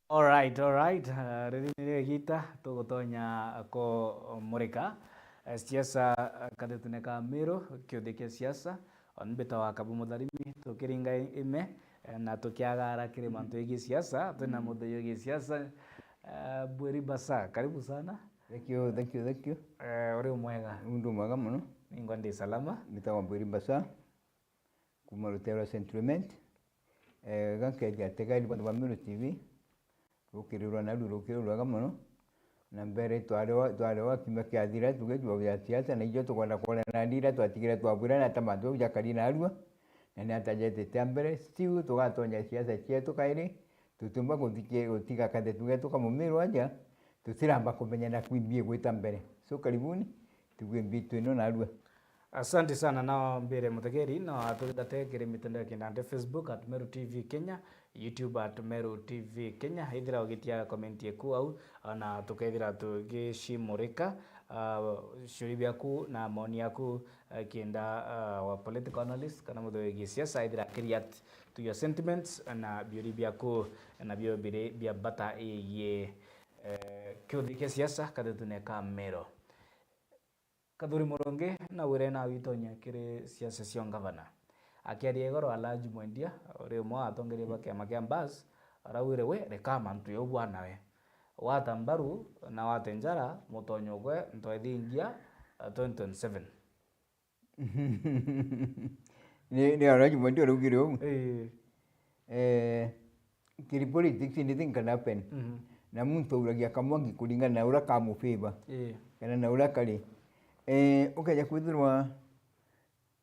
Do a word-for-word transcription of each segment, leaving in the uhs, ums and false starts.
Alright, alright. Eh, riri nirio igita tugutonya kumurika, eh, siasa, eh, kathetune ka Meru, kiuthi kia siasa. Oni mbitagwa Kabu Mutharimi, tukiringa i-, ime, eh, na tukiagara kiri mantu yegii siasa, twina muthei yegii siasa. Eh, Bwiri Basa, karibu sana. Thank you, thank you, thank you. Eh, uri umwega? Undu mwega muno. Ningwa ndi salama. Mbitagwa Bwiri Basa. Kuma rutere rwa Central Imenti. Eh, iga nkeja ategeri bantu ba Meru T V, rukiri rwa narua rukiri rwega mono. Na mbere twari o, twari o kiumia kiathira, tugitua bia siasa, na ijo tukwenda kwona nandi iria twatigire twabwirana ata mantu jau jakari narua, na ni ata jetite a mbere. Still tugatonya siasa cietu kairi, tutiumba gutiki-, gutiga kathetu getu ka mumiru aja, tutiramba kumenyana kwi mbi igwita mbere. So karibuni, tuigue mbi twino narua. Asante sana, no mbire mutegeri, no atugate kiri mitandao ya kinandi, Facebook at Meru T V Kenya, YouTube at Meru T V Kenya. Ithira ugitia comment yeku au, na tukethira tugicimurika, ah, ciuri biaku na maoni yaku, eh, kienda, ah, wa political analyst kana muthugi siasa, ithira akireact to your sentiments na biuri biaku, nabio biri bia bata iyie, eh, kiuthi kia siasa kathetune ka Meru. Kathuri Murungi nawire nawitonye kiri siasa cia ngavana. Akiaria igoro, Alhaji Mwendia, uri umwe wa atongeria ba kiama kia Mbas, araugire, "We, reka mantu jau bwana we. Wata mbaru na wate njara, mutonyo gwe ntwethingia, eh, twenty twenty-seven." Ni, ni Alhaji Mwendia uraugire uu? Ii. Eh, kiri politics anything can happen. Mhm. Na muntu auragia kamwangi kuringana na uria kamufavor. Ii. Kana na uria kari. Eh, ukeja kwithirwa,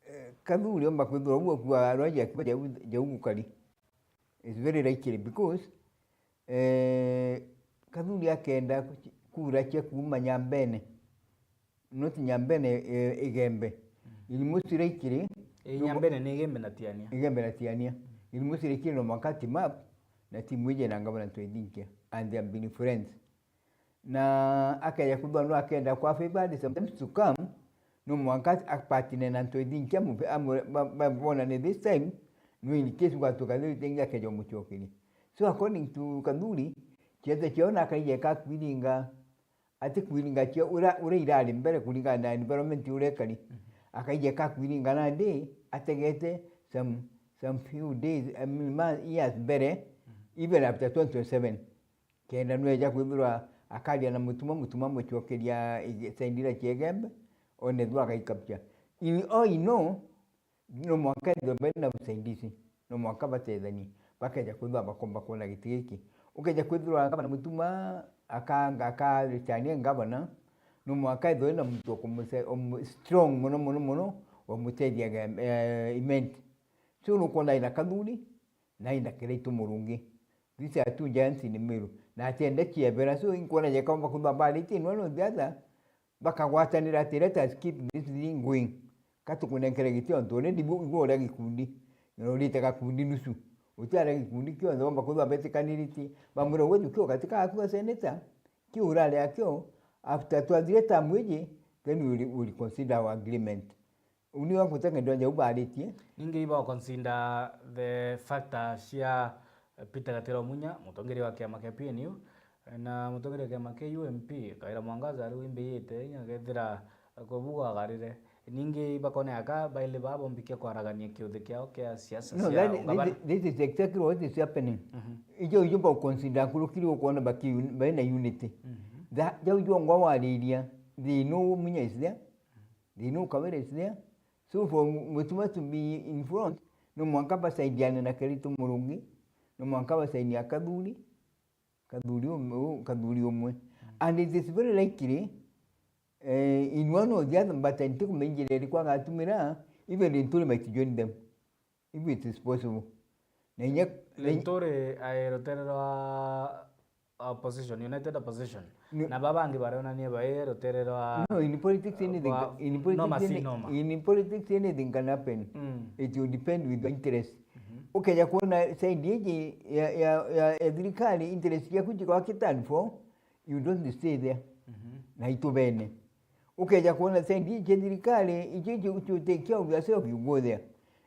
eh, Kathuri omba kwithirwa uu akuaga arwaji akiuga jau, jau gukari. It's very likely because, eh, Kathuri akenda kura cia kuuma Nyambene. Not Nyambene, eh, Igembe. Mm. It most likely, eh, no, Nyambene ni Igembe na Tiania. Igembe na Tiania. Mm. It most likely no mwanka team up na timu iji na ngavana Ntwethinkia, and they have been friends. Na akeja kwithirwa no akenda kwa favored sometimes to come, no mwanka apartner na Ntwethinkia amwe, amwe, ba-, ba-, bonane this time, no in case gwatuika thirite ingi akeja umucokeria. So according to Kathuri, ciete ciao na akaija ka kwiringa ati kwiringa cio uria, uria irari mbere kuringana na environment uria ikari. Mhm. Akaija ka kwiringa nandi ategete some, some few days, I mean, months, years mbere, mhm, even after twenty twenty-seven. Kenda nweja kwithirwa akaria na Mutuma, Mutuma mucokeria ige-, side iria cia Igembe, one through agaikapcha. In all in all, no mwanka ethirwe bari na usaidizi, no mwanka batethanie, bakeja kwithirwa bakomba kwona giti giki. Ukeja kwithirwa ngavana Mutuma akanga, aka return ngavana, no mwanka ethirwe na muntu wa kumuse-, umu-, strong mono, mono, mono, wa mutethia, eh, Imenti. So nukwona ina Kathuri, na ina Kiraitu Murungi. These are two giants in Meru. Na atiende ciebera, so inkwona jeka bakomba kwithirwa baritie in one or the other, bakagwatanira ati, "Let us keep this thing going." Ka tukunenkere giti ontu already bu-, igwe uria gikundi, na urite gakundi nusu. Utiaria gikundi kionthe, bomba kwithirwa betikaniritie. Bamwira, "Ugwe jukia gati gaku ga senator, kiu uraria kio, after twathire term iji, then we will, we will consider our agreement." Uni wa guteng'endwa jau baritie. Ningi iba consider the factor cia Peter Gatira Omunya, mutongeria wa kiama kia P N U, na mutongeria wa kiama kia U M P, Kawira Mwangaza, riu imbiyite inya kethira kubuga agarire. Ningi ibakone aka baili baa bombikia kwaragania kiuthi kiao kia siasa. No, cia that, ungavana. This, this is exactly what is happening. Mhm. Ijo, ijo ba consider nkuruki riu ukwona baki-, baina unity. Mhm. Tha-, jau jongwa wariria, they know Munya is there. They know Kawira is there. So for Mu-, Mutuma to be in front, no mwanka basaidiane na Kiraitu Murungi, no mwanka basaidia Kathuri, Kathuri umwe, u-, Kathuri umwe. Mm. And it is very likely, eh, in one or the other, but ntikumenya njira iriku agatumira, even Linturi might join them. If it is possible. Na inya, na inya Linturi ai rutere rwa opposition, united opposition. No. Na baba bangi barionania bai rutere rwa, no, in politics anything, rwa, in politics noma si any-, noma. In politics anything can happen. Mm. It will depend with the interest. Mhm. Ukeja kuona side iji ya, ya, ya, ya thirikari, interest ciaku jikwa kitan for, you don't stay there. Mhm. Na itu bene. Ukeja kuona side iji cia thirikari, icio, icio, icio take care of yourself, you go there.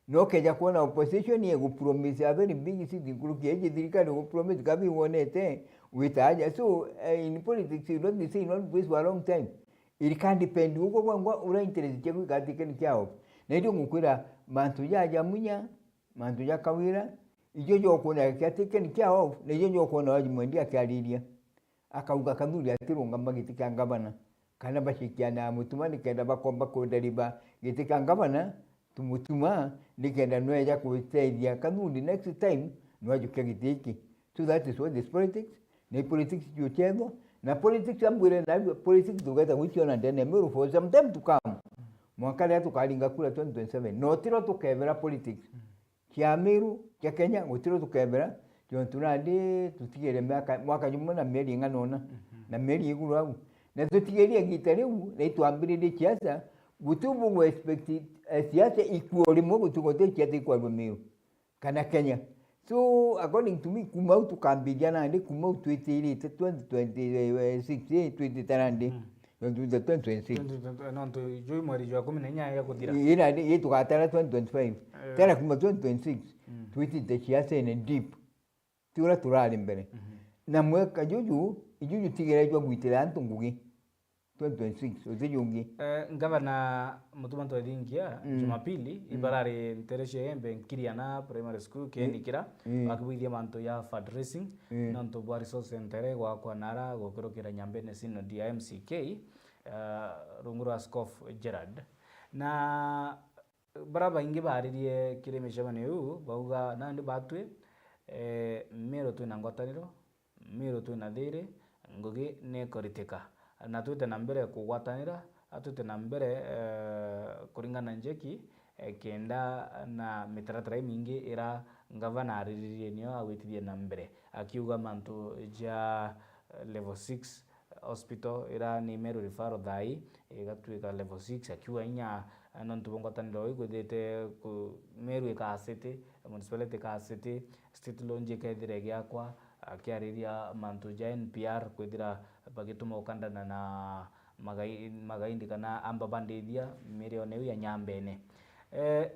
No keja kwona opposition igupromise a very big seat nkuruki ya iji thirikari igupromise kabi wonete wita aja. So, eh, in politics, you don't stay in one place for a long time. It can depend uko gwangwa ura interest ciaku igatike ni kia off. Na irio ngukwira mantu jaja munya, mantu ja Kawira, ijo jokwona kia tike ni kia off, na ijo jokwona waji mwendi akiariria. Akauga Kathuri atirungama giti kia ngavana, kana bacikiana Mutuma nikenda bakomba kuderiva giti kia ngavana, tu Mutuma nikenda nweja gutethia Kathuri next time nwajukia giti giki. So that is what is politics. Ni politics cio cietho, na politics ambwire na politics tugeta gwiciona ndene Meru for some time to come. Mwanka riria tukaringa kura twenty twenty-seven, no tiro tukebera politics cia Meru, cia Kenya, gutiro tukebera, tontu nandi tutigere miaka, mwaka jumwe na mieri ing'ana una, na mieri iguru au. Na tutigerie gita riu, na itwambiririe siasa, guti bugwe expect, eh, siasa ikue rimwe guti guti siasa ikwarua Meru kana Kenya. So, according to me, kuma au tukambiria nandi, kuma au twitirite twenty twenty-six, eh, twitite nandi, twenty twenty-six. Twenty twenty, nontu juu mweri jwa kumi na inya ya kuthira. Ii nandi, ii tugatara twenty twenty-five. Eh. Tena kuma twenty twenty-six, twitite siasene deep. Ti uria turari mbere. Na mweka juju, ijuju tigere jwa gwitira antu ngugi. Twenty twenty-six, uti jungi. Eh, Ngavana Mutuma Ntwethingia, Jumapili, ibarari ntere cia Embe Nkiriana Primary School, Kieni kira, bakibwithia mantu ya fundraising, nontu bwa resource center gwakwa nara gukurukira Nyambene Synod ya M C K, eh, rungu rwa Askofu Gerald. Na baria baingi baaririe kiri micemanio iu, bauga nandi batwi, eh, Meru twina ngwataniro, Meru twina thiiri, ngugi nikuritika. Na twite na mbere kugwatanira, twite na mbere, eh, kuringana njeki, eh, kenda na mitaratara imingi ira ngavana ariririe nio agwitithia na mbere. Akiuga mantu ja, eh, level six hospital ira ni Meru referral thaa ii, igatwika level six, akiuga inya, eh, nontu bwa ngwataniro ikwithite ku-, Meru ikaa city, municipality ikaa city, state launch ikethira igiakwa, akiariria mantu ja N P R kwithira bagituma ukandana na magai-, magaindi kana amba bandithia mirione iu ya Nyambene. Eh,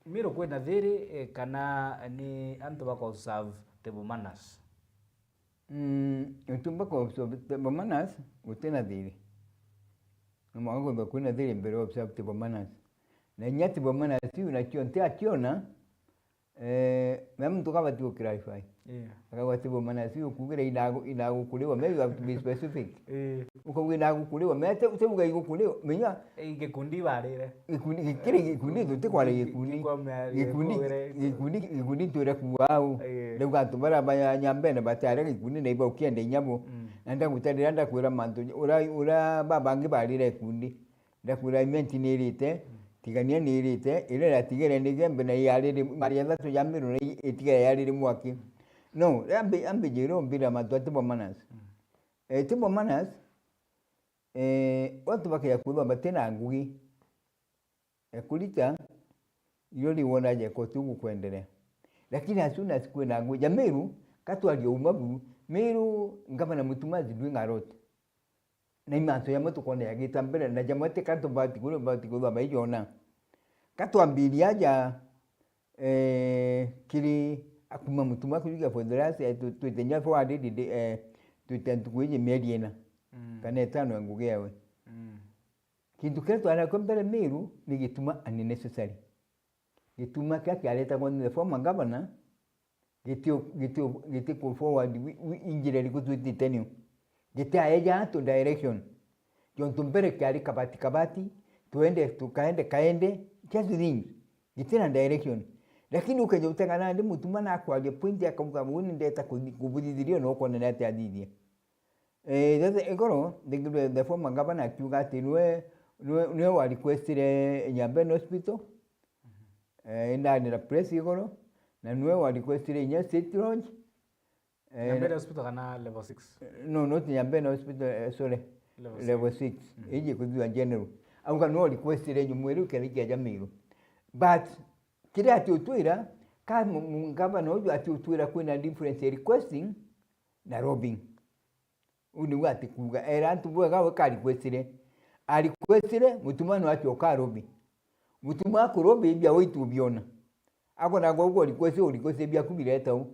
Meru kwina thiiri, eh, kana ni antu baka observe table manners? Mm, utumba ku observe table manners, gutina thiiri. No mwanka kwithirwa kwina thiiri mbere ya observe table manners. Na inya table manners iu nacio ntiaciona, eh, na muntu kabati gu clarify. Yeah. Akauga table manners iu kugira inagu-, inagukuriwa, maybe you have to be specific. Eh. Ukauga inagukuriwa, mete utebuga igukuriwa, menya Ii, gikundi barire. Gikundi, gikiri gikundi, tutikwara gikundi. Gikundi, gikundi, gikundi twire kuuga au. Ii. Riu antu baria ba Nyambene batiaria gikundi na iba ukienda inya bo. Mm. Na ndagutarira ndakwira mantu, ura, ura babangi barire ikundi. Ndakwira imenti ni irite, tigania ni irite, iria iratigere ni gembe na yarire, mari ya thatu ya Meru na i-, itigere yarire mwaki. No, ambi, ambi jiro mbira mantu ati bo manners. Mm. Eh, ti bo manners, eh, antu bakeja kwithirwa batina ngugi. Ekurita, iro riwona jeko tu gukwenderea. Lakini as soon as kwina ngugi ja Meru, katwaria uma buru, Meru, Ngavana Mutuma is doing a lot. Na imantu jamwe tukona jagita mbere, na jamwe ti ka tubati kuri, bati kwithirwa baijona. Katwambiria aja, eh, kiri akuma Mutuma kujukia for the last, eh, tu-, twite nya forward, eh, twite ntuku iji mieri ina. Mm. Kana itano ya ngugi yawe. Mm. Kintu kiria twari nakio mbere Meru ni gituma unnecessary. Gituma kiria kiaretagwa ni the former governor, gitio, gitio, gitiku forward wi-, wi-, injira iriku twitite niu. Gitiaeja antu direction. Jontu mbere kiari kabati kabati, twende, tukaende, kaende, just things. Gitina direction. Lakini ukeja utega nandi Mutuma nakwaria point akauga, "Uni ndeta kuthi-, kubuthithiria na ukona ni atia athithia." Eh, sasa igoro, the, the, the former governor akiuga ati niwe, niwe, niwe wa requestire Nyambene Hospital. Eh, indanira press igoro, na niwe wa requestire inya State Lodge. Eh, Nyambene Hospital kana level six? No, not Nyambene Hospital, eh, sorry. Level six. Level six. Mhm. Iji kuthua general. Auga niwe wa requestire nyumu iriu kethira kiaja Meru. But, kiria ati utwira, ka mu-, mu-, governor uju ati utwira kwina difference ya requesting na lobbying. Uu niu ati kuuga, era antu bwega we ka requestire. A requestire, Mutuma no acoka arobi. Mutuma akurobi, bia waitu ubiona. Akona go go request, o request biaku bireta u.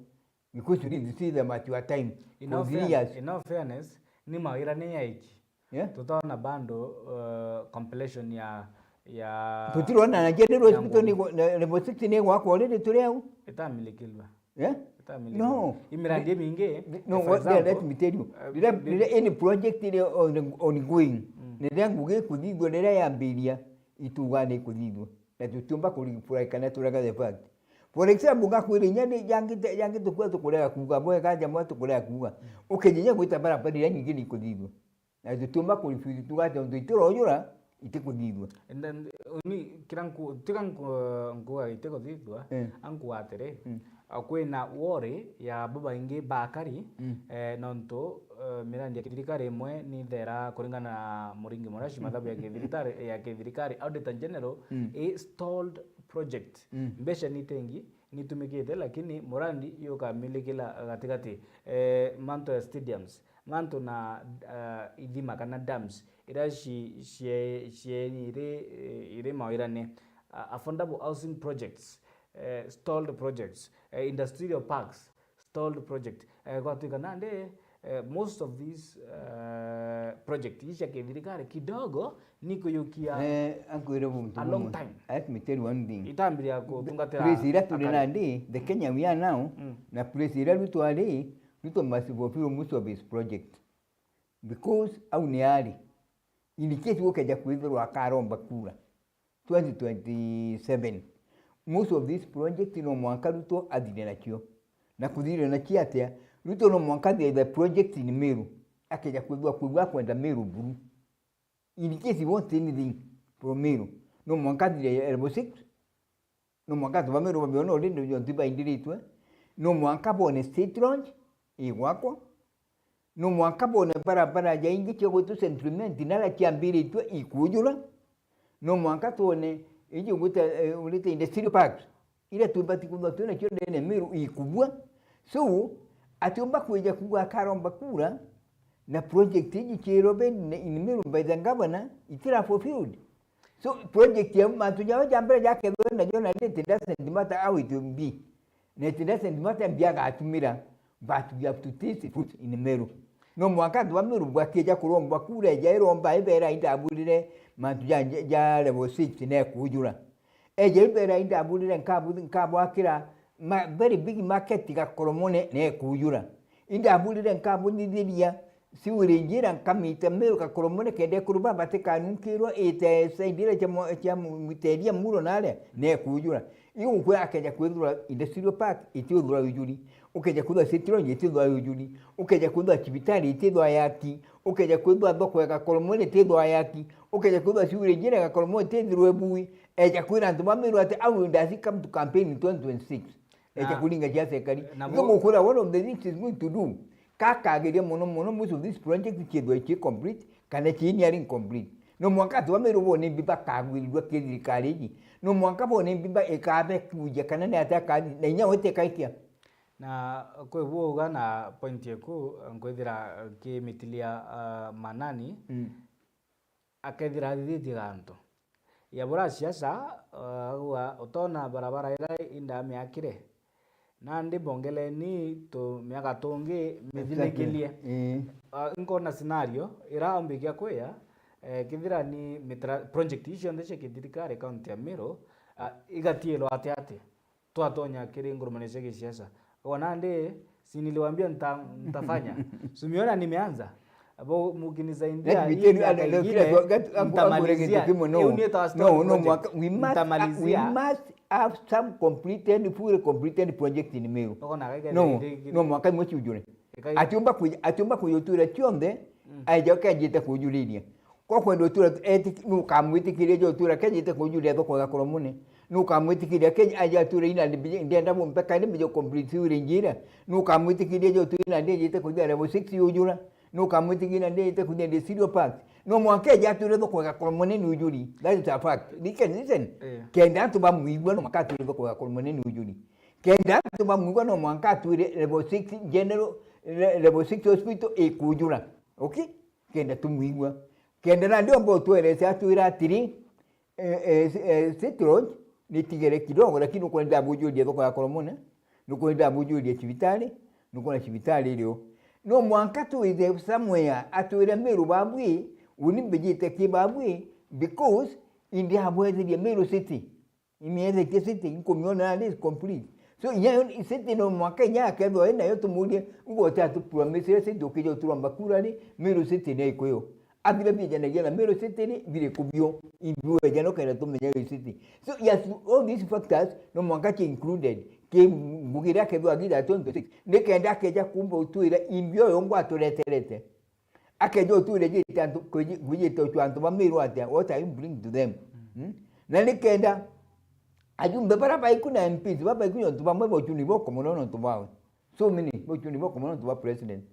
Because you need to see them at your time. In all fair-, years. In all fairness, ni mawira ni yaiki. Yeah? Tutaona bando, uh, compilation ya, ya Tutirona na General ya Hospital ngugi. Ni go-, na level six ni gwakwa already turi au. Itamilikilwa. Yeah? Itamilikilwa. No. Imiradi mingi, no, for what, example, let me tell you. Uh, rira, the rira any project iri on, ongoing, mm, rira ngugi ikuthithua, rira yambiria, ituga ni ikuthithua. Na tutiumba kurifurahi kana turega the fact. For example, ngakwira inya ni jangi, jangi tukua tukurega kuuga, bwega jamwe tukurega kuuga. Mm. Ukinyenya gwita barabara iria nyingi ni ikuthithua. Na tutiumba kurifuse tuga ati untu itirojura, itikuthithua. And then, uni, kira nku-, tiga nku-, nkuga itikuthithua, eh, ankuga atiri, mm, a, kwina worry ya babaingi bakari, mm, eh, nontu, eh, mirandi ya kithirikari imwe ni ithera kuringana na Muringi Murashi, mathabu ya kithirikari, ya kithirikari, Auditor General, mm, i stalled project. Mm. Mbeca ni tengi, nitumikite, lakini murandi yukamilikila gatigati. Eh, mantu ya stadiums, mantu na, eh, ithima kana dams, iria ci-, cie-, cieni iri, eh, iri mawirane. Ah, affordable housing projects, eh, stalled projects, eh, industrial parks, stalled project. Eh, gwatuika nandi, eh, most of these, eh, project ici cia kithirikari kidogo ni kuyukia, eh, ankwire muntu a long time. Let me tell you one thing. Itambiria kutungatira place iria turi akari. Nandi, the Kenya we are now, mm, na place iria Ruto ari, Ruto must fulfill most of his project. Because au ni ari. In case gukeja kwithirwa akaromba kura twenty twenty-seven, most of this project no mwanka Ruto athire nacio. Na kuthire nacio atia? Ruto no mwanka athire the project in Meru. Akeja kwithirwa kwigua akwenda Meru buru. In case he wants anything from Meru, no mwanka athire level six, no mwanka antu ba Meru babiona already nontu baindiritwe. No mwanka bone State Lodge igwakwa. No mwanka bone barabara ja ingi cia gwitu Central Imenti naria ciambiritwe ikujura. No mwanka twone iji gwita, eh, urite industrial parks iria tubati kwithirwa twi nacio ndene Meru ikubua. So, atiumba kwija kuuga akaromba kura, na project iji ciirwe in, in Meru by the governor itira fulfilled. So, project ya mantu jao ja mbere jakethirwe najo na it doesn't matter how it will be. Na it doesn't matter mbi agatumira, but we have to taste fruit in Meru. No mwanka antu ba Meru bwakija kurombwa kura, eja iromba ibera indaburire mantu ja, ja, ja level six nekujura. Eja ibera indaburire nkabu-, nkabwakira ma-, very big market Gakoromone nekujura. Indaburire nkabunyithiria sewage njira nkamita Meru Gakoromone kenda ekuru baba batikanunkirwa ite side iria cia mo-, cia mu-, Mwiteria Muro naria nekujura. Iu gukwa akeja kwithirwa industrial park itiuthirwa ujuri. Ukeja kwithirwa State Lodge itiuthirwa ujuri. Ukeja kwithirwa cibitari itithirwa yaki. Ukeja kwithirwa thoko ya Gakoromone itithirwa yaki. Ukeja kwithirwa sewage njira ya Gakoromone itithirwa ibui. Eja kwira antu ba Meru ati, "How does he come to campaign in twenty twenty-six?" Eja kuringa cia serikali. Nabo gukwira one of the things is going to do. Kakageria mono mono, most of this project ciithirwa ci complete, kana ci nearly complete. No mwanka antu ba Meru bone mbi bakagwirirua ki thirikari iji. No mwanka bone mbi ba-, ikabe kuja kana ni atia kathi, na inya we tikaikia. Na kwi bu uga na point eku, nkwithira ki mitilia, ah, manani, mm, akethira athithitie gantu. Ya bura siasa, ah, agua, utona barabara ira indamiakire. Nandi bongeleni tu miaka tungi mithinikilie. Exactly. Ii. Ah, nkona scenario ira umbikia kwia, eh, kethira ni mitra-, project ici cionthe cia kithirikari kaunti ya Meru, ah, igatiirwa ati ati. Twatonya kiri ngurumo cia gisiasa. Kwa nandi, si niliwaambia nita-, nitafanya. Si umeona nimeanza? Abo mkinisaidia hii miaka ingine, nitamalizia. Hiyo ni itawa story project. Nitamalizia. We must have some completed, fully completed project in Meru. No, no, mwaka imwe ciujure. Atiumba kuja, atiumba kuja utura cionthe, mm, aija kenjite kujuriria. Kwa kwenda utura, eti-, nukamwitikiria aja utura kenjite kujuria thoko ya Gakoromone. Nukamwitikiria kenja aja utura ina ndi-, ndenda bumpe kani mbijo complete uri njira. Nukamwitikiria aja utura ina ndejite kuja level six yujura. Nukamwitikiria ndejite kuja ndi serial pass. No mwanka aja atura thoko ya Gakoromone ni ujuri. That is a fact. Listen, listen. Yeah. Kenda antu bamwigua no mwanka atura thoko ya Gakoromone ni ujuri. Kenda antu bamwigua no mwanka atwire level six general, le-, level six hospital ikujura. Okay? Kenda tumwigua. Kenda nandi omba utwerese atwira atiri, eh, eh, eh, State Lodge, Nitigere kidogo, lakini nukwona ndabujuria thoko ya Koromone, nukwona ndabujuria cibitari, nukwona cibitari irio. No mwanka twithe somewhere, atwire Meru babwi, uni mbijite ki babwi, because indi abwetherie Meru City. Imiethetie city, inkumiona nandi is complete. So, inya yo city no mwanka inya akethwa ina yo tumurie, ugo ta tu promise city, ukija uturomba kura ri, Meru City ni ikuyo. Abira bijanagia na Meru City ni biri kubio, imbiwe jano kenda tumenya yo city. So, yes, all these factors no mwanka ki included. Ki ngugira akethwa agitha twenty twenty-six. Ni kenda akeja kumba utwira imbio yo ngwa tureterete. Akeja utwire jite antu, kwiji-, kwijite ucwa antu ba Meru atia, what are you bring to them? Hmm? Na ni kenda ajumbe bara baiku na M Ps babaiku nontu bamwe bochuni boko mono nontu bawe. So many bochuni boko mono nontu ba president.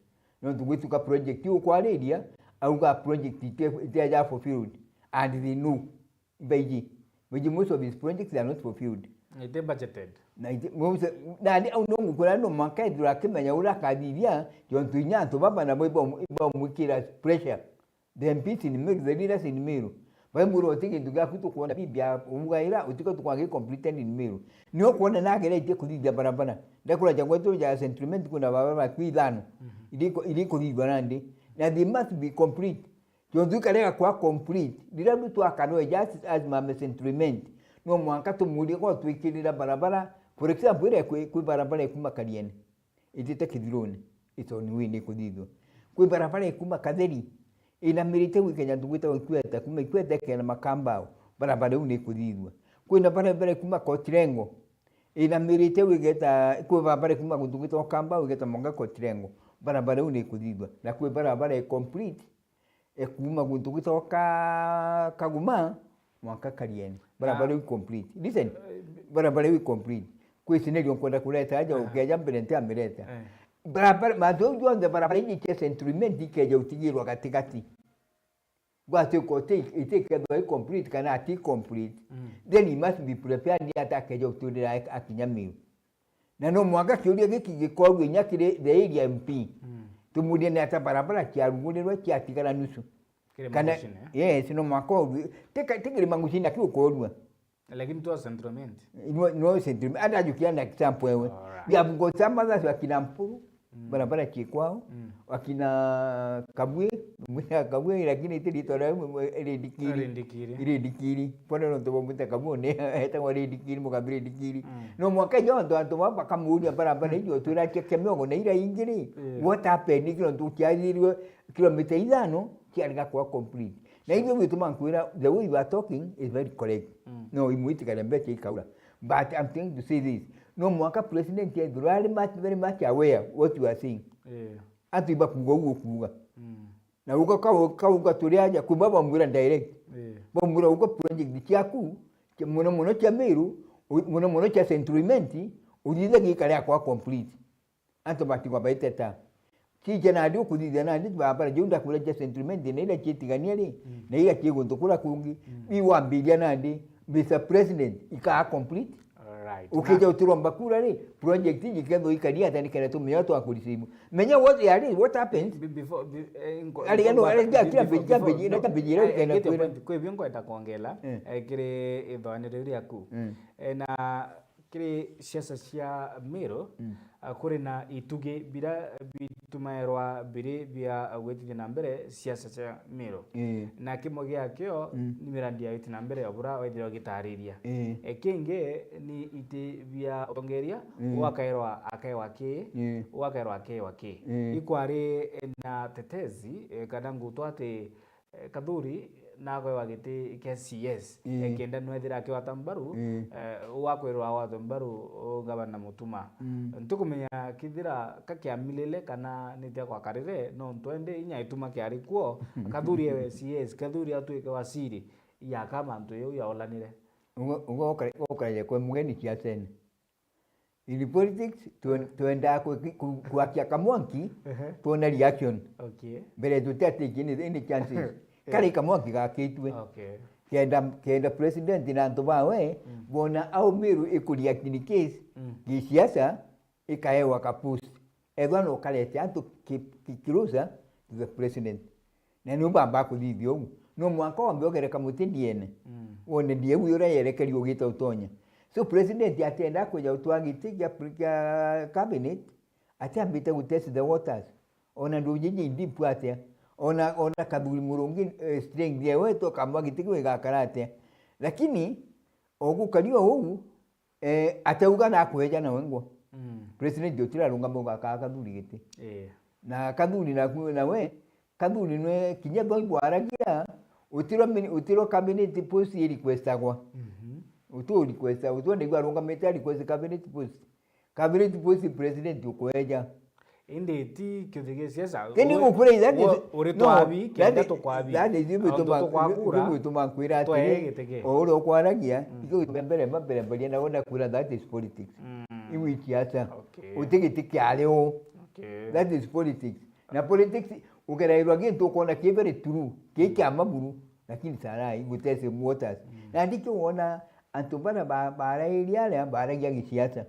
Nontu gwituka project iu kwariria, auga project ite-, iteja fulfilled. And they know. Baiji. Baiji, most of his projects are not fulfilled. Ite budgeted. Na iti, muse-, nandi au no ngukura no mwanka ethirwa akimenya uria akathithia, tontu inya antu baba nabo ibom-, ibomwikira pressure. The M Ps in Meru, the leaders in Meru. Baimwira uti gintu giaku tukwona bibia ugaira, utiko tukwagi completed in Meru. Ni ukwona nageretie kuthithia barabara. Ndakura jangwa tu ja Central Imenti kuna barabara kwi ithano. Mhm. Iriko, iriko thithwa nandi. Na they must be complete. Tontu ikarega kwa complete. Riria Ruto akanoe just as Mama Central Imenti, no mwanka tumurie gwa twikirira barabara. For example, iria kwi, kwi barabara ikuma Kariene, itite Kithirone, it's on way ni kuthithwa. Kwi barabara ikuma Katheri, inamirite gwikenya ntugu itagwa Ikweta, kuma Ikweta ikena Makambao, barabara iu ni kuthithwa. Kwina barabara ikuma Kotirengo, inamirite gwiketa, kwi barabara ikuma guntu gwitagwa Kambao, igeta mwanka Kotirengo, barabara iu ni kuthithwa. Na kwi barabara i complete, e, kuma guntu gwitagwa Ka-, Kaguma mwanka Kariene. Barabara iu complete. Listen. Eh, barabara iu complete. Kwi scenario nkwenda kureta aja, aha, ukeja mbere ntiamireta. Eh. Barabara, mantu jau jonthe barabara iji cia Central Imenti ikeja utigirwa gatigati. Gwatuika uti-, itikethwa i complete kana ati complete, mm, then he must be prepared ni ata akeja uturira ak-, akinya Meru. Na no mwanka kiuria giki gikorwe inya kiri the area M P. Mm. Tumurie ni ata barabara ciarugurirwe ciatigara nusu. Kiri kana Magucine, eh? Yes, no mwanka urue. Tika-, tikiri Magucine aki ukorua. Lakini tu Central Imenti. No, no Central Imenti. Ata ajukia na example ewe. Alright. We have got some others wakina Mpuru. Mm. Barabara cie kwao, mm, wakina Kabwe, mwina Kabwe, lakini ti ritwa ria mwe-, mwe-, Lady Kiri. Lady Kiri. Lady Kiri. Bona nontu bamwita Kabwe, ni etagwa Lady Kiri, Mugambi Lady Kiri. Mm. No mwanka ijo antu, antu baba bakamuria barabara ijo, twira kia, kia miongo na ira ingi ri, eh, what happened? Kiro ntu kiathirwe kilomita ithano, ciarega kwa complete. Na ijo bituma nkwira, the way you are talking is very correct. Mm. No, imwitikane mbeca ikaura. But I'm trying to say this. No mwanka president ethirwa ari much, very much aware what you are saying. Eh. Antu ibakuuga uguo kuuga. Mm. Na uga kau-, kauga turi aja, kuma bamwira direct. Eh. Bamwira uga project ciaku, cia, muno muno cia Meru, u-, muno muno cia Central Imenti, uthithe gikare akwa complete. Antu batigwa baiteta. Ciikia nandi ukuthithia nandi barabara jiu ndakwira cia Central Imenti na iria ciitigania ri, mm, na iria cii guntu kuria kungi. Mm. Iwambiria nandi, Mister President, ikaa complete. Alright. Ukija uturomba kura ri, project iji kethwa ikaria ata nikenda tumenya twa kureceive. Menya what, yari, what happens? Be-, before, be-, eh, nko-, ari, nko-, ano, ari, be-, ja, be-, kira before, mbeji, ja, before, mbeji, no, ja, mbeji, ira eh, ukenda get your kwira. Point. Kwi bingwa ita kwongela, mm, eh, kiri ithoaniro riu riaku. Mm. Eh, na kiri siasa cia Meru, mm, ah, kuri na itugi bira bitumairwa biri bia gwitithia na mbere siasa cia Meru. Ii. Na kimwe giakio, mm, ni mirandi ya witi na mbere o bura wethirwa ugitariria. Ii. E, kingi ni iti bia utongeria, mm, ugakairwa akaewa ki, ii, ugakairwa akaewa ki. Ii. Ikwari na tetezi, eh, kana ngutwa ati eh, Kathuri nagoewa giti kia C S, ii, eh, kenda nwethira akiwata mbaru, ii, eh, wakwirwa awatwe mbaru, u gavana Mutuma. Mm. Ntukumenya kithira ka kiamilile kana nitia kwakarire, no ntwende inya ituma kiari kuo, Kathuri ewe C S, Kathuri atwike waziri, ya ka mantu yau yaolanire. Ugo, ugo ukare-, ukaraire kwe mugeni ciacene. In politics, twen-, twendaa ku-, ku-, kuakia kamwanki, ehe, twona reaction. Okay. Mbere tutiatikini any chances. Eh. Kari kamwanki gakitwe. Okay. Kenda, kenda president na antu bawe, mm, bona au Meru ikureact in case, mm, gisiasa, ikaewa ka post. Ethwa no karete antu ki-, ki-, closer to the president. Na niu bamba kuthithia uu. No mwanka wambe ugere kamuti ndiene. Mm. Wone ndieu uria yerekeria ugite utonya. So president atienda kwija gutwaa giti kia, kia cabinet, atiambite gutest the waters. Ona nduuji ji deep atia. Ona, ona Kathuri Murungi, eh, strength yewe tokamwa giti kiu igakara atia. Lakini, ogukari o uu, eh, atauga nakweja nawe ngwa. Mm. President utirarungama ugakaa Kathuri giti. Eh. Na Kathuri naku nawe, Kathuri nwe kinya thoi bwaragia, utiro mini-, utiro cabinet post i requestagwa. Mhm. Utu requesta, utu ndigwa arungamite a request cabinet post. Cabinet post president ukweja. Indi ti kiuthi gia siasa. Kini gukura that is, uri no, twabi, that kenda is, tukwabi. That is, you Antu tukwakura, you tumakwira atiri, twee giti ki. O uria ukwaragia, mm, ikio gituma mbere, mbere, mbere, na wona kura, that is politics. Mm. Iwi siasa. Okay. Uti giti kiari u. Okay. That is politics. Na politics, ukerairwa gintu ukona ki very true, ki kia maburu, lakini sarai, gutese waters. Mm. Na ndikio wona antu bara ba-, barairia aria, baragia gisiasa.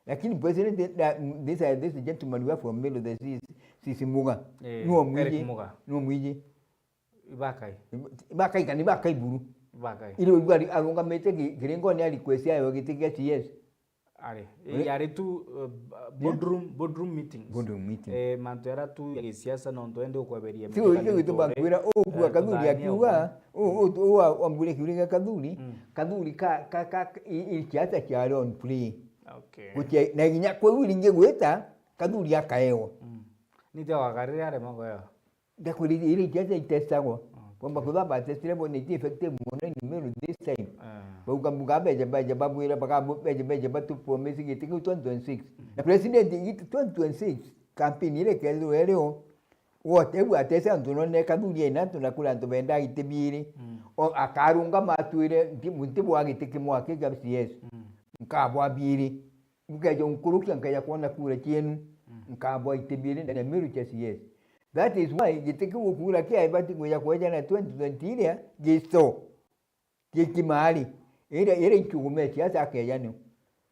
Lakini president, that, this, uh, this gentleman we are from Meru, the sis-, Sisi Muga. Eh, nuo mwiji. Eric Muga. Nuo mwiji. Ibakai. Ibakai kana ibakai buru. Ibakai. Ile ugua ari-, arungamite ki-, kiringoni a request yayo giti kia C S. Ari. Uri- Yari tu, uh, boardroom, boardroom meetings. Boardroom meeting. Eh, mantu yara tu ya gisiasa nontu ende ukweberia. Sio, ikio gituma nkwira, ukua eh, Kathuri akiuga, u-, u-, u-, wa-, wambure kiuria kia Kathuri, mm, Kathuri ka, ka, ka, i, i siasa ciari on play. Okay. Gutia, na kinya kweu iringi gwita, Kathuri akaewa. Mm. Nite wakarire arema kweo. Ndakwirire iri ikiaja itestagwa. Okay. Kwamba kuthamba atestire bo ni effective mono in Meru this time. Ah. Bauga muga beje, beje, babwira, baka beje, beje, batu promise giti kiu twenty twenty-six. Mm. Na president giti twenty twenty-six campaign ire kethirwe irio, wote bu atese antu none Kathuri ena antu na kura antu benda iti biiri. Mm. O akarungama atwire, nti, nti bwa giti kimwe aki kia C S. Mm. Nkabwa biiri. Nkeja unkurukia, nkeja kwona kura cienu. Mm. Nkabwa iti biiri ndani ya Meru cia C S. That is why giti kiu ukura kia ibati kwija kwejana twenty twenty iria gisto. Gikimari. Iria, iria inchugume cia akeja niu.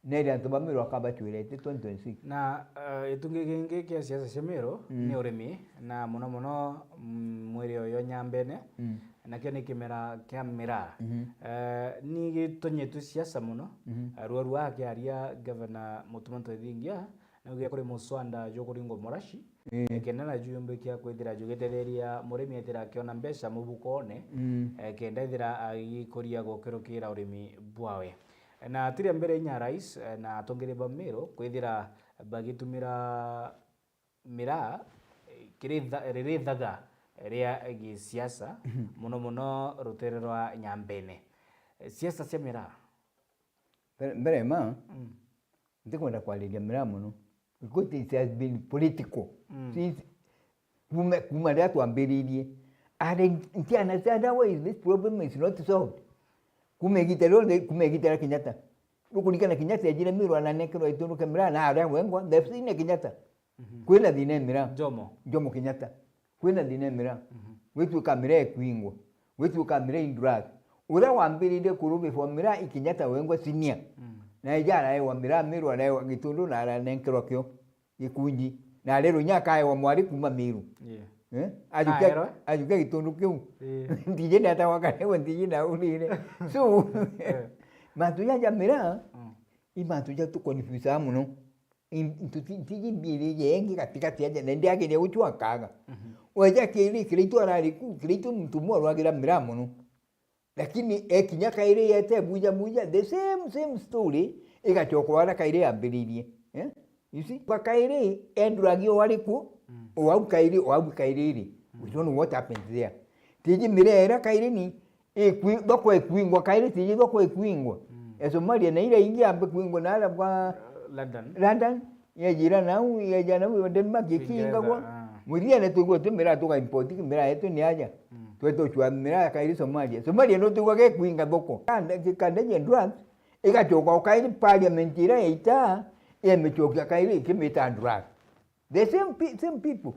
Neri antu ba Meru akabacwirete twenty twenty-six. Na, eh, itungi kingi kia siasa cia Meru, mm, ni urimi, na muno muno, mm, mwiri uyu nyambene, mm, nakio ni kimera kia miraa. Mhm. Eh, ni gitonyetwe siasa muno. Mhm. Eh, rua rua akiaria Gavana Mutuma Ntwethingia, nauge kuri muswanda jukuringwa murashi, mm, eh, kenda naju yumbikia kwithira jugitetheria murimi ethira akiona mbeca mubukone, mm, eh, kenda ethira agikuria gukirukira urimi bwawe. Na tiria mbere inya rais, eh, na atongeria ba Meru kwithira bagitumira miraa, eh, kiri tha-, riri thaga ria gisiasa, mhm, muno muno rutere rwa Nyambene. Eh, siasa cia miraa. Mbere, mbere ma, mm, ntikwenda kwariria miraa muno. Because it has been political, mm, since kuma, kuma riria twambiririe. And ntiana, otherwise this problem is not solved. Kuma igita rionthe, kuma igita ria Kenyatta. Rukuririkana Kenyatta ejire Meru ananenkerwa itundu kia miraa na aria wengwa, they've seen Kenyatta. Mhm. Kwina thina ya miraa. Jomo. Jomo Kenyatta. Kwina thina ya miraa. Mhm. Gwituika miraa ikwingwa. Gwituika miraa i drug. Uria wambiririe kurubibwa miraa i Kenyatta wengwa senior. Mm. Na eja araewa miraa Meru, araewa gitundu na aranenkerwa kio gikunji. Na arerwa inya akaewa mwari kuma Meru. Yeah. Eh? Ajukia, ajukia gitundu kiu. Yeah. Ntiji ni ata wakarewa, ntiji na urire. So, eh, mantu jaja miraa, mm, i mantu ja tukonfusaa muno. In-, ntuti-, ntiji mbirije ingi gatigati aja, na ndiageria gucua nkaga. Mhm. Weja kiri, kiri itu arari ku, kiri itu muntu umwe arwagira miraa muno. Lakini ekinya kairi yete buja buja, the same, same story, igacoka wara kairi yambiririe. Eh? You see? Kwa kairi, enduragi o ari ku, mm, o au kairi, o au kairi iri. Mm. We don't know what happened there. Tiji miraa ira kairi ni, ikwi-, thoko ikwingwa kairi, tiji thoko ikwingwa. Mm. E Somalia na ira ingi ambe kwingwa na ara bwa London. London, yejira nau, yeja nau Denmark, Kiingereza, ikingagwa. Ah. Muthiene twigua tu miraa tuga import miraa yetu ni aja. Mm. Twete ucua miraa kairi Somalia. Somalia no twigua gekwinga thoko. Kanda, kanda je drugs, igacoka o kairi parliament ira yaita, yemicokia kairi ikimita drug. The same pe-, same people,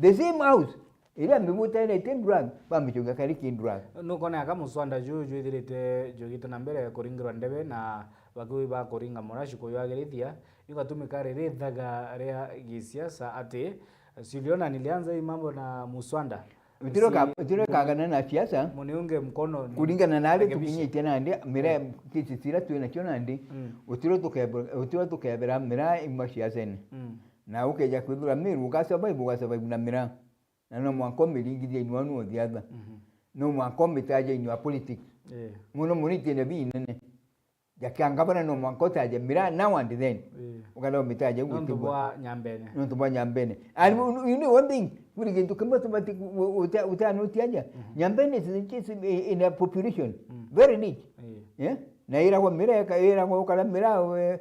the same house, iria miguta ina iti drug, bamicokia kairi ki drug. Nukona aka muswanda juu jwithirite jugitana mbere kuringirwa ndebe na bakiuga bakuringa murashi kuyagirithia, jugatumika riri thaga ria gisiasa ati, si uliona nilianza hii mambo na muswanda? Utiro ka-, utiro kagana na siasa. Muniunge mkono ni kuringana na aria tukinyitie nandi, miraa, kesi sira twi nacio nandi, mm, utiro tukebe-, utiro tukebera miraa imwe siasene. Mm. Na ukeja kwithira Meru ugasurvive, ugasurvive na miraa. Na no mwanka umiringithia inua nu othiatha. Mhm. No mwanka umitaja inua politics. Eh. Muno muno itine bi inene. Ja kia ngavana no mwanka utaje miraa now and then. Eh. Ukana umitaje nontu gutibwa bwa Nyambene. Nontu bwa Nyambene. And you, you know one thing, kuri gintu kimwe tubati ku-, u-, uta-, utanutiaja. Mhm. Nyambene is, is in a population. Mm. Very rich. Eh. Yeah? Na iragwa miraa, iragwa ukara miraa, we,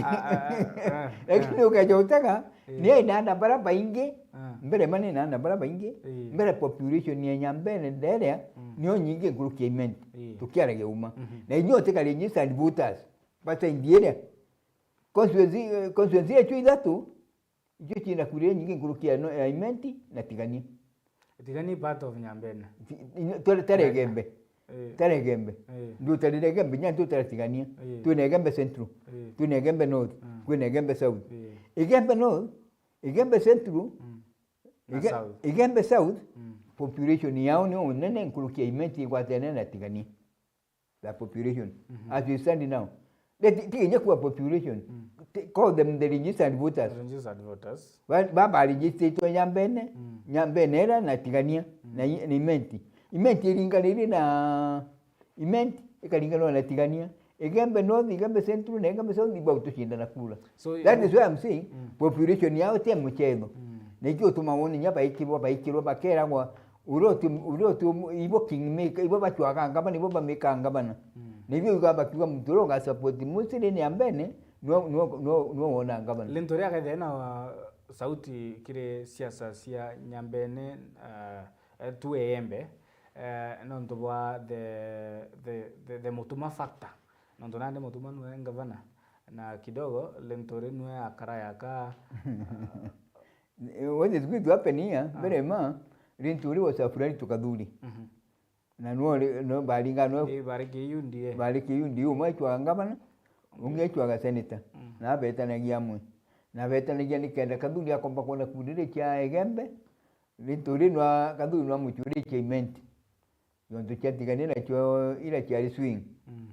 Ah, ah, ah, ah, lakini ukeja utega, eh, ni ina ana bara baingi, ah, mbere mani ina ana bara baingi, eh, mbere population ya Nyambene nderea, mm, nio nyingi nkuruki ya Imenti. Eh. Tukiaragia uma. Mhm. Na inyo utika registered voters, bata indiere. Constituency, eh, constituency yetu ithatu, icio ciina kuria nyingi nkuruki ya no-, ya Imenti na Tigania. Tigania part of Nyambene. Ti-, inyo, tare-, tare Igembe. Eh. Tare Igembe. Eh. Ndio tare Igembe, nya ndio tare Tigania. Eh. Twina Igembe Central. Eh. Twina Igembe North. Mm. Kwina Igembe South. Eh. Igembe North, Igembe Central, mm, na Ige-, South. Igembe South, mm, population yao ni unene nkuruki ya Imenti igwatene na Tigania. The population. Mhm. As we stand now. Let, ti kinya kuwa population. Mm. T-, call them the registered voters. Registered voters. Ba, ba, ba registered Nyambene, mm, Nyambene era na Tigania, mm, na i-, na Imenti. Imenti iringanire na, Imenti ikaringanwa na Tigania. Igembe North, Igembe Central, na Igembe South, ibau tucindana kura. So, that is why I'm saying, mm, population yao ti muchetho. Mm. Na ikio utuma wone nya baikirwa, baikirwa, bakeragwa, Uria uti, uria uti umu-, ibo kingmaker, ibo bacwaga ngavana, ibo bamikaga ngavana. Mm. Na ibio iga bakiuga muntu uria uga support Musili Nyambene, nwe, nwe, nwe, nwe wona ngavana. Linturi akethira ena sauti kiri siasa cia Nyambene, eh, eh, tu Igembe, eh, nontu bwa the, the, the, the Mutuma factor. Nontu nandi Mutuma nwe ngavana, na kidogo Linturi nwe akara yaka, eh, What is going to happen here, ah, mbere ma, Linturi was a friend to Kathuri. Mhm. Na no, no, baringa no, eh, bari ki U D A. Bari ki U D A, umwe aitwaga ngavana, ungi aitwaga senator. Mm. Na betanagia amwe. Na betanagia nikenda Kathuri akomba kwona kundire kia Igembe, Linturi nwa, Kathuri nwa mucuritie Imenti. Yontu ciatigania nacio ira ciari swing. Mm.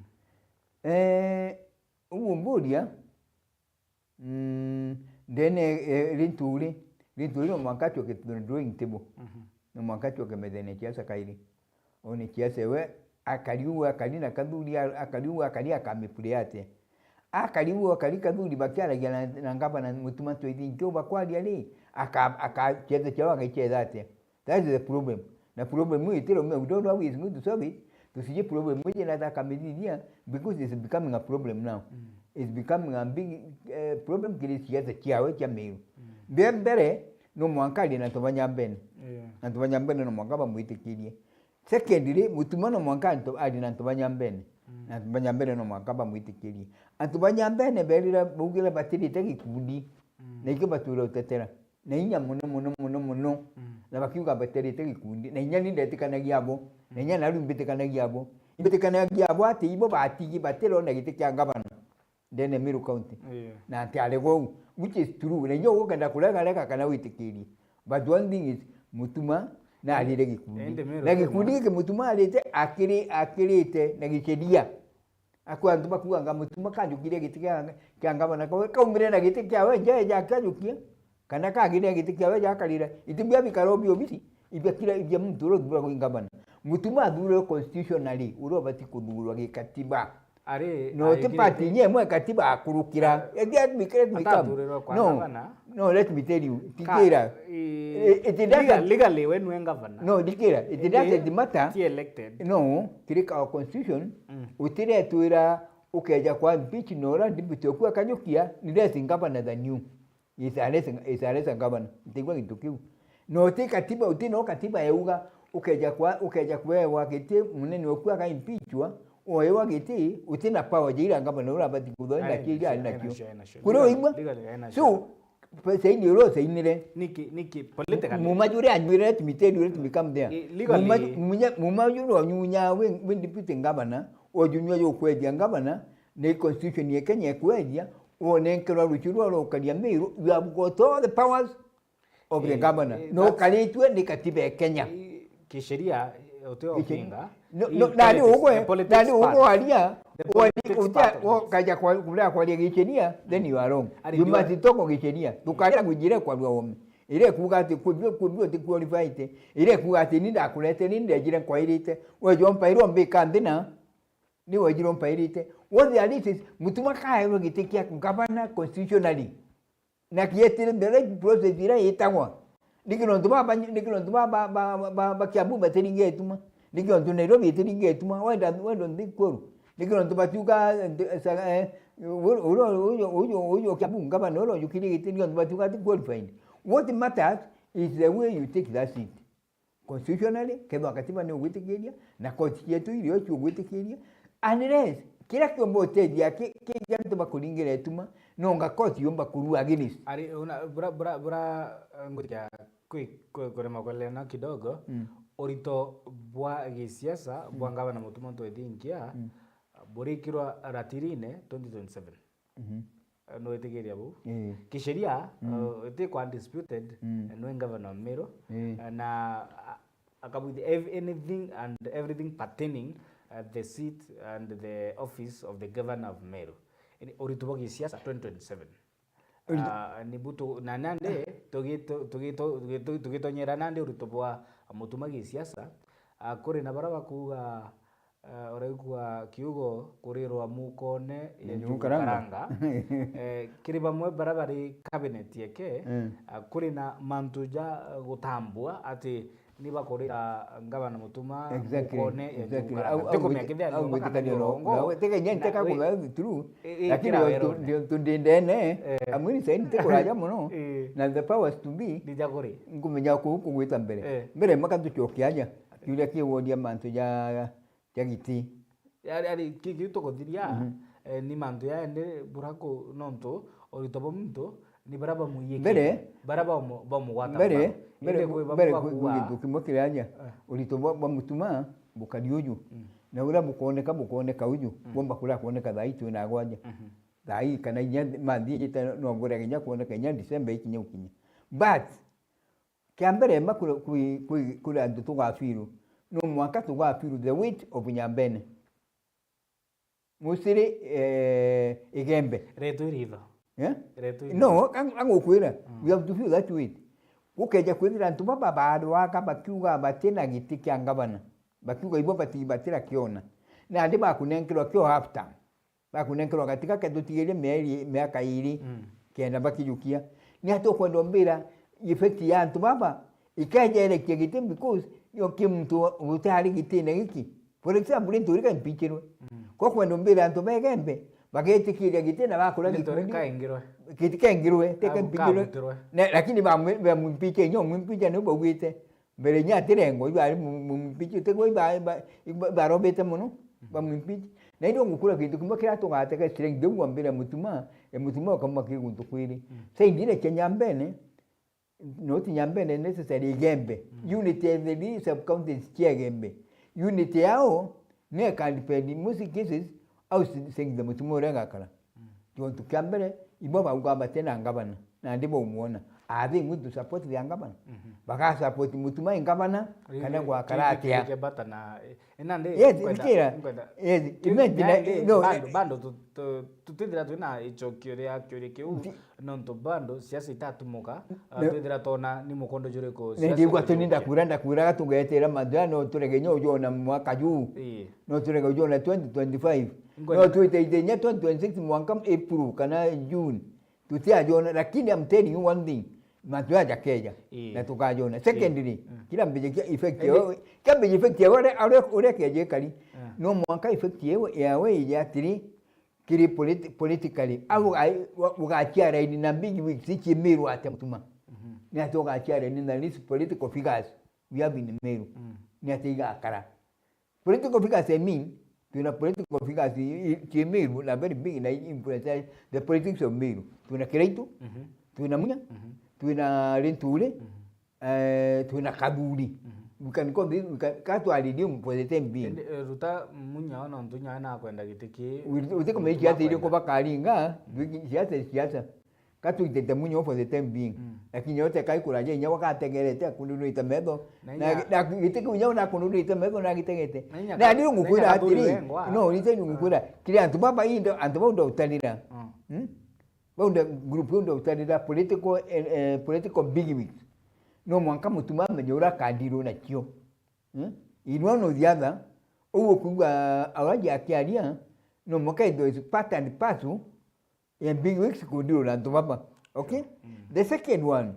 Eh, uguo mburia, Mm, ndene, eh, Linturi, Linturi no mwanka acoke to the drawing table. Mhm. No mwanka acoke methene ciaca kairi. One ciaca we, akari u, akari na Kathuri, a-, akari u, akari akamiplay atia? Akari u, akari Kathuri bakiaragia na, na ngavana Mutuma Ntoithi nkio bakwaria ri, aka-, aka-, ciaca ciao agaicetha atia? That is the problem. Na problem hii itiraumia, we don't know how it's going to solve it. Tusije problem hii na taka mithithia, because it's becoming a problem now. Mm. It's becoming a big, eh, problem kiri siasa ciawe cia Meru. Mm. Mbere mbere, no mwanka ari na antu ba Nyambene. Yeah. Na antu ba Nyambene no mwanka bamwitikirie. Secondly, Mutuma no mwanka antu, ari na antu ba Nyambene. Mm. Na antu ba Nyambene no mwanka bamwitikirie. Antu ba Nyambene berira, baugire batirite gikundi. Mm. Na ikio batwira utetera. Na inya mono, mono, mono, mono. Mm. Na bakiuga baterete gikundi. Na inya ni ndetikanagia abo. Na inya naru mbitikanagia abo. Mbitikanagia abo ati ibo batigi batirona giti kia ngavana ndene Meru County. Yeah. Na ati aregwa u, which is true. Na inya ugukenda kurega rega kana witikirie. But one thing is, Mutuma na arire gikundi. Indi Meru Na gikundi giki Mutuma arite, akiri-, akirite na giceria. Akwa antu bakuanga Mutuma kajukire giti kia, kia ngavana, kau-, kaumire na giti kiawe nja eja akajukia, kana kagire giti kiawe eja akarira. Iti bia bikara obi obisi, ibia kira, ibia muntu uria uthuragwa i ngavana. Mutuma athurwe constitutionally, uria ubati kuthurwa gikatiba. Ari, No ari ti kire party ki- nye emwe katiba akurukira. Ah, Let me, let me come. Atathurirwa kwa No, ngavana. No, let me tell you. Ka-, Tikira. i-, It, it legal-, doesn't legally we nwe ngavana. No, tikira. It Indi doesn't matter. Ti elected. No, kiri ka constitution, Mm. utiretwira ukeja kwa impeach na uria deputy oku akajukia, ni less governor than you. Is a less, is a less governor. Ntigua gintu kiu. No ti katiba, uti no katiba yauga ukeja kwa, ukeja kwewa giti munene oku aka impeachwa, oewa giti, uti na power ja ira governor uria abati kuthoa Aye, nakio iria ari aye, nakio. Aye, aye, Kuri aye, oigua? Legally, aye, aye. So, saini uria usainire. Niki, niki, politically. Muma juria anywire, let me tell you, let me come there. Eh, legally. Muma ju-, munya-, muma juria unyunya wi, wi deputy governor, ojunywa yo kwethia governor, ni constitution ya Kenya ikwethia, wonenkerwa rucio rwa rukaria Meru, you have got all the powers. of the Eh, governor. Eh, no that's karitwe ni katiba ya Kenya. Eh, kisheria, eh, uti Kisheria. Opinga. No, no, nani politics, ugwe, the politics nani ugwe part. Waria, The politics part of this. Ukaja kwa, kuria kwaria gicheria, then you are wrong. Ari You ndio must talk gicheria. Tukaria kujire kwa rwa omi. Ire kuga ati kwibio, kwibio ti qualified. Ire kuga ati ni ndakurete, ni ndejire kwairite. We jompa iro mbika nthina. Ni wejire mpairite. What the artist, Mutuma kaerwe giti kia governor constitutionally. Na kietire the right process ira itagwa. Niki nontu ba, ba, niki nontu ba, ba, ba, ba, ba Kiambu batiringe ituma. Niki nontu Nairobi itiringe ituma. Wenda, wenda nthi kuru. Niki nontu batiuga, eh, sa-, eh, uru, uru, uru, uru, uru Kiambu governor uru ujukiri giti, niki nontu batiuga ati qualified. What matters is the way you take that seat. Constitutionally, kethwa katiba ni ugwitikiria, na koti cietu irio ciugwitikiria, unless kiria kiumba utethia ki, ki, ki antu bakuringira ituma, nonga koti yumba kurua against. Ari, una, bura, bura, bura, eh, ngutikia kwi, kwi, kurema kuelena kidogo, Mm. urito bwa gisiasa bwa Mm. ngavana Mutuma M'Ethingia, Mm. burikirwa ratirine twenty twenty-seven. Mhm. Eh, nwitikiria buu? Ii. Kisheria, Mm. eh, itiku undisputed, Mm. eh, nwe governor wa Meru, Ii. eh, na, a-, akabwithia ev-, anything and everything pertaining, eh, the seat and the office of the governor of Meru. Ini uritu bwa gisiasa twenty twenty-seven. Uritu- Ah, nibu tu-, na nandi, tugitu-, tugitu-, tugitu-, tugitonyera nandi uritu bwa Mutuma gisiasa, ah, kuri na baria bakuuga, Eh, uraigua kiugo kurirwa mukone ya Njugu Njugu karanga. Karanga. Eh, kiri bamwe baria bari cabinet yake, Mm. ah, kuri na mantu ja, eh, gutambua ati ni bakurira ngavana Mutuma Exactly, mukone ya Njugu exactly. Karanga. Au, au Tikumenya gwiti-, kithia au nyumba kana gwitikanio ni no, urongo. Na we-, tege nya Na nteka we-, kuga through, eh, eh, lakini kira we tu-, werone. Ndio tu ndindene, Eh. I'm really saying tiko raja muno, Eh. na the powers to be, Ndija kuri. nkumenya ku-, kugwita mbere. Eh. Mbere maka tucokia aja, kiuria kiworia mantu ja cia giti. Yari, yari, ki-, kiu tukuthiria, Mhm. eh, ni mantu yaende bura ku-, nontu urito bwa muntu ni bara bamwiyikire, Mbere, bara bamu-, bamugwata mbere, mbaro. Mbere, Indi kwi bamwe mbere kwi, kwi bakuuga, gintu kimwe kiri aja, Eh. urito bwa, bwa Mutuma bukari uju. Mm. Na uria bukoneka, bukoneka uju, Mm. bwomba kuria kwoneka thaa ii twina agwanja. Mhm. Thaa ii kana inya manthi ijite no mbure kinya kwoneka inya December ikinye ukinye. But, Kia mbere, ma kuri, kuri, kuri, kuri antu tugafiru. No mwanka tugafiru the weight of Nyambene. Musiri, eh, Igembe. Retu iritho. Eh? Retu iritho. No, ang-, angukwira, Mm. we have to feel that weight. Gukeja kwithira antu baba barwaka bakiuga batina giti kia ngavana. Bakiuga ibo bati-, batira kiona. Na andi bakunenkerwa kio half term. Bakunenkerwa gatika ketutigirie mieri, miaka iri, Mm. kenda bakijukia. Ni atia ukwenda umbira effect ya antu baba ikeja erekia giti because yo ki muntu utari gitine giki? For example, ntu urika impeachirwe. Mm. Ko kwenda umbira antu ba Igembe bagetikiria giti na bakura Ntu gikundi. Urika ingirwe. Giti kengirwe, teka Abu impeachirwe. Kabutirwe. Ne, lakini bamwi-, bamwimpeacha, nyo mwimpeacha ni baugite. Mbere inya atirengwa, iba ari mu-, mu-, mumpichi, utegwa iba, iba, iba, ibarobete mono, Mhm. bamumpichi. Na irio ngukura kintu kimwe kiria tugatega strength, riu wambire Mutuma, e Mutuma ukauma ki guntu kwiri. Mm. Saindire kia Nyambene, no ti Nyambene necessary, Igembe. Mm. Unit ya the three sub-counties cia Igembe. Unit yao, ni can depend in most cases, au si-, sengitha Mutuma uria agakara. Mm. Tontu kia mbere, ibo bauga batena ngavana, nandi baumwona. Are they going to support their governor? Mhm. Baga support Mutuma i ngavana, Ri-, kana ri-, gwakara ri-, atia? Ri-, bata na, eh, nandi Yes, nkwenda, nkwenda, yes, kiu imagine, nandi, no, bando, eh, bando tu-, tu-, tutithira twina icokio ria kiuria kiu, Nti- nontu bando siasa itatumuka, ah, Ne- twithira twona ni mukondo juriku Ne siasa ndigwa tuni ikujukia. Ndakura, ndakura, tugetera mantu ya no turege nyo ujona mwaka juu. Ii. No turege ujona twenty twenty-five. Ngwenda- No twite ithenya twenty twenty-six mwanka April kana June. Tutiajona, lakini I'm telling you one thing. Mantu ya jakeja. Ii. Na tukajona. Ii. Secondly, Mm. kila mbije kia effect Indi- ya, kia mbije effect ya wale, ule, ule kia jekari. Ah. No mwanka effect ya, ya we ya atiri, kiri politi-, politically. Au Mm. ai, wa-, ugachiara in a big weeks, ichi Meru ate Mutuma. Mhm. Ni ati ugachiara in the least political figures we have in Meru. Mm. Ni ati igakara. Political figures, I mean, twina political figures i, i, cie Meru na very big na influence the politics of Meru. Twina Kiraitu, Mhm. twina Munya, Mhm. twina Linturi, Mhm. eh, twina Kathuri. Mhm. We can call this, we can, ka twa redeem for the time being. Indi, eh, ruta Munya ona ntu nya nakwenda giti ki. We, we take my siasa iri kubakaringa, siasa, siasa. Gatwitite munyo for the time being. Mm. Lakini yote kai kuraja inya wakategerete akunurite metho. Na Na, inya na giti kiu inya nakunurite metho na gitegete. Na inya Na ka- ndi na ngukwira inya kathuri atiri, wengwa. No, nite ngukwira, kiri antu baba indo, antu bau ndo utarira. Mm. Hmm? Bau ndo group ndo utarira political, eh, eh, political big wigs. No mwanka mutuma amenye ura kandirwo nakio. Hmm? In one or the other, uguo kuigua awaji akiaria, no mwanka ithwe is part and parcel ya big wigs kundirwo na antu baba. Okay? Mm. The second one,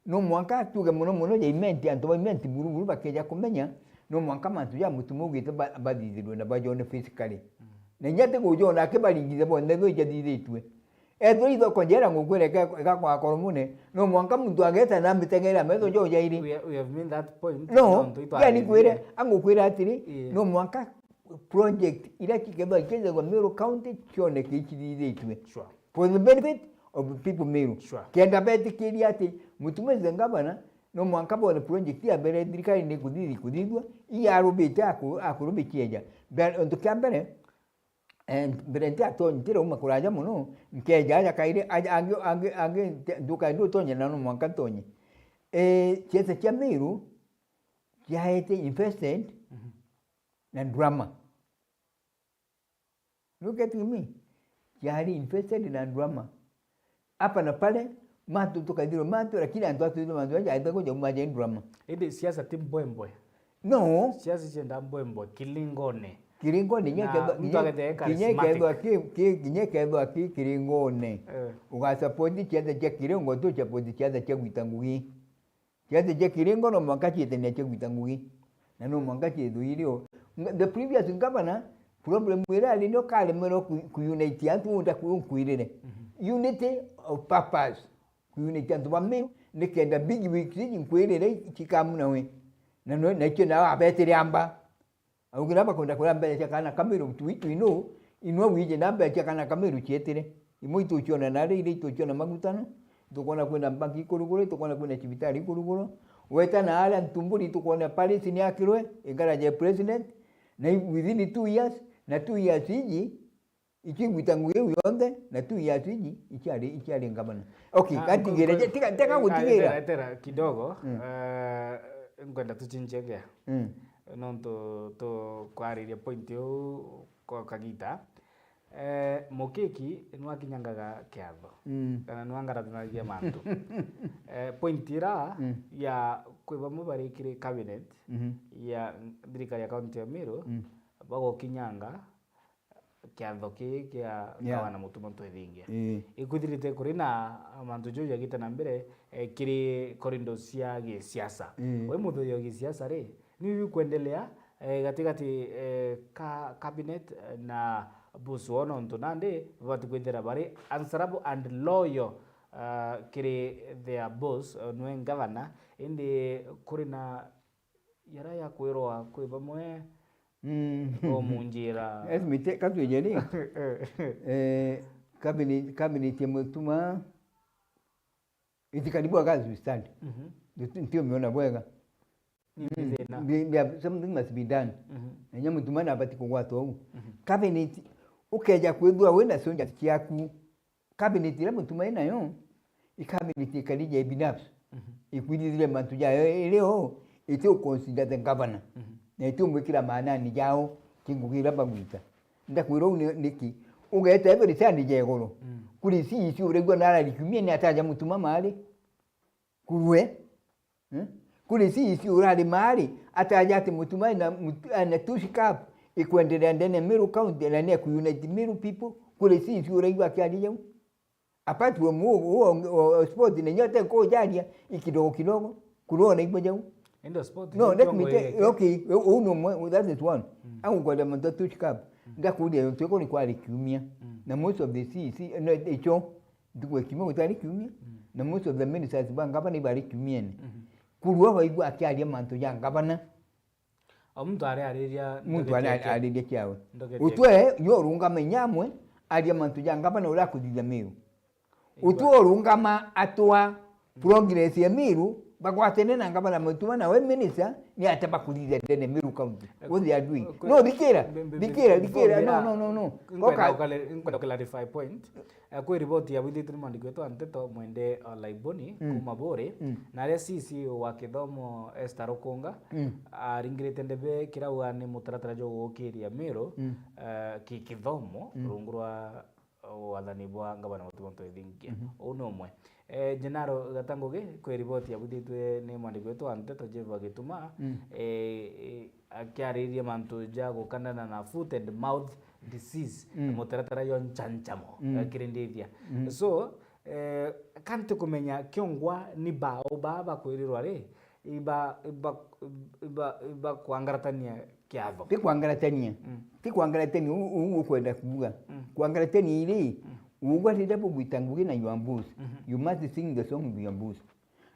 no mwanka tuge muno muno ja Imenti, antu ba Imenti buru buru bakeja kumenya, no mwanka mantu ja mutuma ugite ba-, bathithirwe na bajone physically. Mm. Na inya ti kujona akibaringithe bonthe thwe ijathithitue. Ethwe ithoko njera ngukwira ika-, ikakwa koromune, no mwanka muntu ageta na mbiteng'era metho jo jairi. We, we have made that point. No, Nontu itwa- yani kwire, angukwira atiri, Yeah. no mwanka project ira cikethwa ikethagwa Meru County cioneke icithithitue. Sure. For the benefit of people Meru. Sure. Kenda betikiria ati mutumeze ngavana, no mwanka bone project ya mbere thirikari ni kuthithi kuthithua, iya arubite aku-, akurubikia ja. Be-, untu kia mbere, eh, mbere ntiatonye, ntirauma kuraja muno, nkeja aja kairi, aja, angi, angi, angi, nte-, ndukae ndutonye na no mwanka ntonye. Eh, ciese cia Meru ciaete infested Mhm. na drama. Look at me. Ciari infested na drama. Hapa na pale, matu tukathirwa matu, lakini antu atu ithwe mantu aja aitha kuja uma aja drama. Indi siasa ti mbwembwe. No. Siasa cienda mbwembwe, kilingone. Kilingone, kinya Na kethwa, mtu kinya, akethwa e kinya charismatic. kethwa ki, ki, kinya kethwa ki kilingone. Eh. Uga support ciatha cia kilingo, tu support ciatha cia gwita ngugi. Ciatha cia kilingo no mwanka cietania cia gwita ngugi. Na no mwanka ciethwe irio. Ng-, the previous governor, problem ira ari ni ukaremerwa ku, ku unite antu unda ku, nkwirire. Mhm. Unity of purpose. Ku unite antu ba Meru, ni kenda big wigs iji nkwirire cikamuna we. Na no, na icio nao abetire amba. Augire bakwenda kuria mbeca cia kana ka Meru, we know, inwe wije na mbeca cia kana ka Meru cietire. Imwe ituciona nari, iria ituciona magutano, itukwona kwina mbanki ikurugurwa, itukwona kwina cibitari ikurugurwa. Weta na aria Ntumburi, itukwona palace ni akirwe, igaraja ya president, na i-, within two years, na two years iji, icio igwita ngugi iu yonthe, na two years iji, iciari, iciari ngavana. Okay, Na gatigire, nku-, je-, tiga, tiga eh, gutigirira. Etera, etera kidogo, Mm. eh, nkwenda tuchinchie gea. Mm. Nontu tukwariria point iu kwa kagita. Eh, Mukiki nwakinyangaga kiatho. Mm. Kana nwangarathanagia mantu. Eh, point ira Mm. ya kwi bamwe bari kiri cabinet Mhm. ya thirikari ya kaunti ya Meru, Mm. bagokinyanga kiatho kii kia Yeah. Gavana Mutuma Twethingia. Ii. Ikwithirite kuri na mantu jau jagite na mbere, eh, kiri corridors cia gisiasa. Ii. We muthurio gisiasa ri, ni biu bikwendelea, eh, gatigati, eh, ka cabinet, eh, na boss wao, nontu nandi babati kwithira bari answerable and loyal, ah, kiri their boss, eh, nwe gavana, indi kuri na yara ya kwirwa kwi bamwe Mm. bomunjira. Yes, mite, katwije ri? Eh, cabinet, cabinet ya Mutuma, it can work as we stand. Mhm. Nti-, ntiumiona bwega. Ni Mm. thina. Bi-, bi-, something must be done. Mhm. Na inya Mutuma nabati kugwatwa uu. Mhm. Cabinet, ukeja kwithua wina soldiers ciaku. Cabinet iria Mutuma inayo, i cabinet ikari ja binafsi. Mhm. Ikwirithire mantu jayo iri o, iti u consider the governor. Mhm. Na iti umwikira maanani jao, ki ngugi iria bagwita. Ndakwira uu ni, niki? Ugeeta every Sunday ja igoro. Mm. Kuri C E C uraigua narari kiumia ni ataja Mutuma maari? Kurue. Eh? Kuri C E C urari maari, ataja ati Mutuma ena, Mut-, ena two cup ikwenderea ndene ya Meru County, na ni ku unite Meru people. Kuri C E C uraigua akiaria jau? Apart from u, u, u, u sport, na nyote kujaria i kidogo kidogo, kurona igwe jau. Ende sport No, ni let me tongo tell yeke. Okay, u, u no mwe, that is one. Mm. Au kwenda mantu two cup. Mm. Ndakuria yo tweko ni kwari kiumia. Mm. Na most of the C E C, no, icho, ntuku ya kiumia gutari kiumia, Mm. na most of the ministers ba ngavana ibari kiumiene. Mhm. Kurua waigua akiaria mantu ja ngavana. O muntu ari ariria Muntu ari ariria kiawe. Utwe, yo urungama inyamwe, aria mantu ja ngavana uria akuthithia Meru. Igua. Utwe urungama atwa progress ya Meru, bagwatene na ngavana Mutuma na we minister, ni atia bakuthithia ndene Meru County? Eh, what they are doing? Kwe-, no, thikira, mbe-, mbe-, thikira, before thikira, no, thikira, no, no, no. Nkwenda Oka- ukale-, nkwenda clarify point. Eh, kwi riboti yabwithitwe ni mwandiki wetu wa nteto Mwende Olaiboni, mm, kuma Buri, mm, na aria C C wa kithomo Esther Rukunga, mm, aringirite ndebe kirauga ni mutaratara jwa gukiria Meru, mm, eh, ki-, kithomo, mm, rungu rwa wathani bwa ngavana Mutuma M'Ethingia. Mhm. Uu ni umwe. Eh, Gennaro Gatangugi, kwi riboti yabwithitwe ni mwandiki wetu wa nteto Jeff Gituma, mm, eh, eh, akiariria mantu ja gukandana na foot and mouth disease, mm, na mutaratara jwa nchanchamo, mm, eh, kiri ndithia. Mm. So, eh, kanti kumenya kiongwa ni bao baa bakwirirwa ri, iba, iba, iba, iba kwangaratania kiatho. Ti kwangaratania. Mm. Ti kwangaratania, u-, u-, ukwenda kuuga. Mm. Kwangaratania iri, mm, ugwa riria bugwita ngugi na your boss, mhm, you must sing the song of your boss.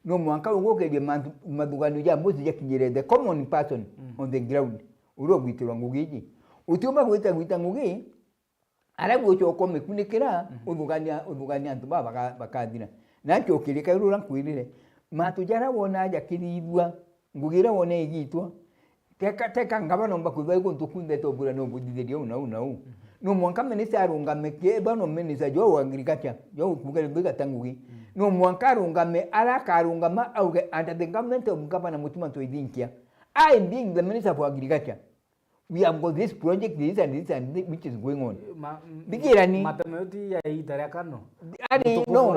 No mwanka ugukerie mantu, mathuganio ja boss jakinyire the common person, mm, on the ground, uria ugwitirwa ngugi iji. Utiumba gwita gwita ngugi, aria gucoka umikunikira, mhm, uthugania, uthugania antu baa baka-, bakathira. Na ncokerie kairura nkwirire, mantu jaria wonaa jakithithua, ngugi iria wonaa igitwa, teka, teka ngavana umba kwithwa i guntu kunthe tobura no buthithirie uu na uu na uu. Mhm. No mwanka minister arungame, kethwa no minister jwa agriculture, jwa kuuga mbigata ngugi. Mhm. No mwanka arungame, aria akarungama auge, under the government of Governor Mutuma M'Ethingia, I being the minister for agriculture, we have got this project, this and this and this, which is going on. Ma-, m-, Thikirani. Matemo yo ti ya iita ria kanu. Ari, no,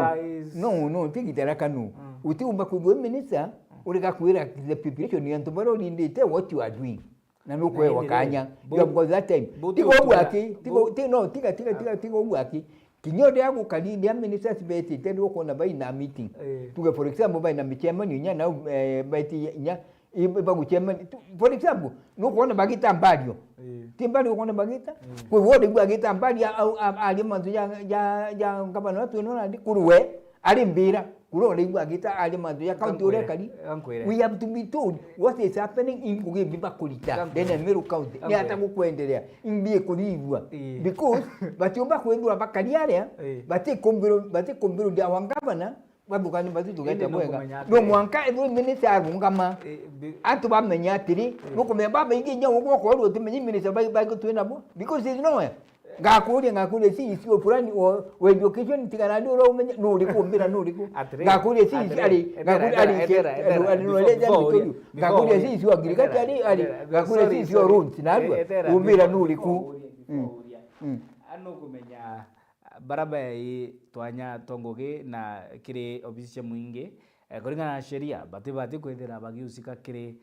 no, no, ti iita ria kanu. Mm. Utiumba kwithwa minister, mm, urega kwira the population ya antu baria urindite what you are doing. Na nukwewa kanya. You have got that time. Tiga uguo aki, tiga, ti-, no, tiga, tiga, tiga, tiga uguo aki. Kinya uria gukari, iria ministers betite, ni ukwona baina meeting. Eh. Tuge, for example, baina micemanio inya, na, eh, beti inya, i-, bagucemania. Tu-, for example, nukwona bagita Mbario. Eh. Ti Mbario ukwona bagita? Eh. Kwi wona igua agita Mbario, a-, a-, a-, aria mantu ja, ja, ja ngavana wetu ino nandi, kuri we, ari mbira, kuri uraigua agita aria mantu ja county uria ekari. Kankwire, kankwire. We have to be told what is happening in ngugi mbi bakurita ndene ya Meru County. Ni ata gukwenderea? Imbi ikuthithua. Eh. Because batiumba kwithirwa bakari aria, eh, batikumbirwo, batikumbirwo dia wa ngavana, bathugani batitugete bwega. No mwanka ethwe minister arungama. Eh, bi- Antu bamenya atiri, eh, nukumenya babaingi inya ugwo kwa uru utimenye minister bai, bai gutwi nabo. Because there's nowhere. Ngakuria, ngakuria C E C o fulani, o, o education, tiga nandi uria umenya, nu uriku, umbira nu uriku. Atiri, ngakuria C E C atiri, ari, etera, ngakuria etera, ari, etera, ari, etera, ari, before, ari, before, before ngakuria uria, C E C o agriculture ari, ari, etera, ngakuria sorry, C E C o sorry. Roads, na arua, eh, etera, umbira before, nu uriku. Before uria, before uria. Mm. Mm. Anu kumenya, bara bai twanya twa ngugi na kiri obisi cia muingi, eh, kuringana na sheria, batibati kwithira bagiusika kiri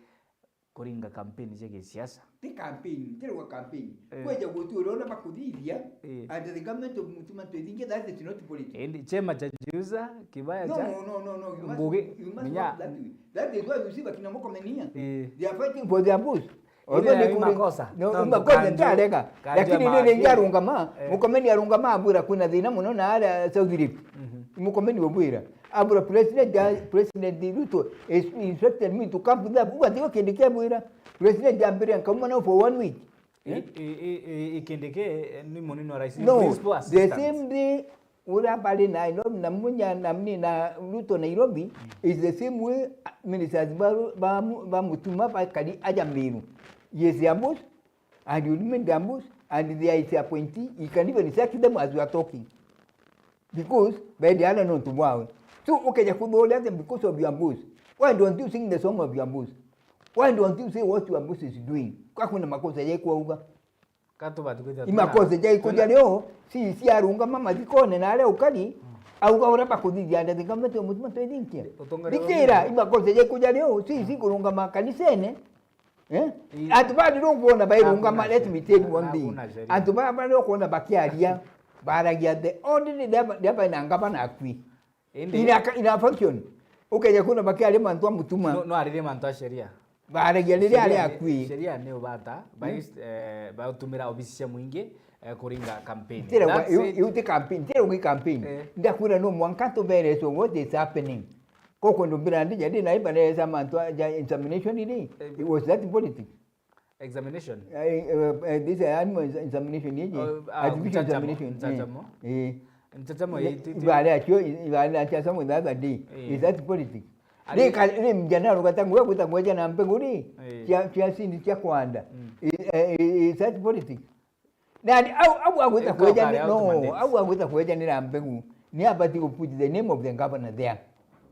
kuringa kampeni cia gisiasa. Ti kampeni, ntirauga kampeni. Eh. Kweja gutu uria uria bakuthithia, eh, and the government of Mutuma M'Ethingia, that is not politics. Indi chema cha juza, kibaya cha ngugi, no, no, no, no, no, you must, you must work that way. That is why you see bakina Murkomen here. Eh. They are fighting for their votes. Although ni makosa. No, makosa ntarega. Lakini ni ringi arungama, eh, Murkomen arungama abwira kwina thina muno na aria South Rift. Mhm. Murkomen obwira. Abura president, president Ruto is instructed me to come to that. Uga ndio Kindiki abwira. President ambire nkauma nao for one week. Eh? I, i, i, i, Kindiki, eh, ni munini wa rais, ni principal assistant. No, the same day uria bari na Nairobi na Munya na mni na Ruto Nairobi, mm, is the same way, uh, ministers ba, ba, ba Mutuma bakari aja Meru. Yes, ambos, and you remain the ambos, and there is appointee, you can even sack them as we are talking. Because baende ana nontu bwawe. So ukeja kuthuria athe because of your boss. Why don't you sing the song of your boss? Why don't you say what your boss is doing? Kwa kuna makosa jaiku auga? Ka tubati kwithira i makosa jaiku ja rio, si, si arungama mathikone na aria ukari, mm, auga uria bakuthithia ndethi ngama tio Mutuma M'Ethingia. Thikira, i makosa jaiku ja rio, si, si kurungama kanisene, Eh? Antu bandi nukwona bairungama, let me tell you one thing. Antu baba nukwona bakiaria, baragia the only day they have, they have na ngavana akui. Indi in a, in a function, ukeja kwona bakiaria mantu a Mutuma. No, no aririe mantu a sheria. Baragia riria ari akui. Sheria ni ubata, mm, eh, bautumira obisi cia muingi, eh, kuringa campaign. That's it. Iu ti campaign, tira ugi campaign. Eh. Ndakwira no mwanka tuberetwe what is happening. Koko ndumbira ndija ndi na ibaresa mantu ja examination iri. Eh, was that politics? Examination? Eh, eh, eh, this annual examination iji. Oh, ah, artificial examination. Mchachamo. Eh. Mchachamo. Ibare acio, ibare acio some the other day. Eh. Is that politics? Ari- Ri ka-, ri mjadala ugata nguya gwita kweja na mbegu ri, Eh. cia, cia sindi cia kwanda. Mm. I, eh, i, i, such politics. Nani, au, au agwita Eka kweja ukare ni, no, automatic. Au agwita kweja ni na mbegu. Ni abati ku put the name of the governor there.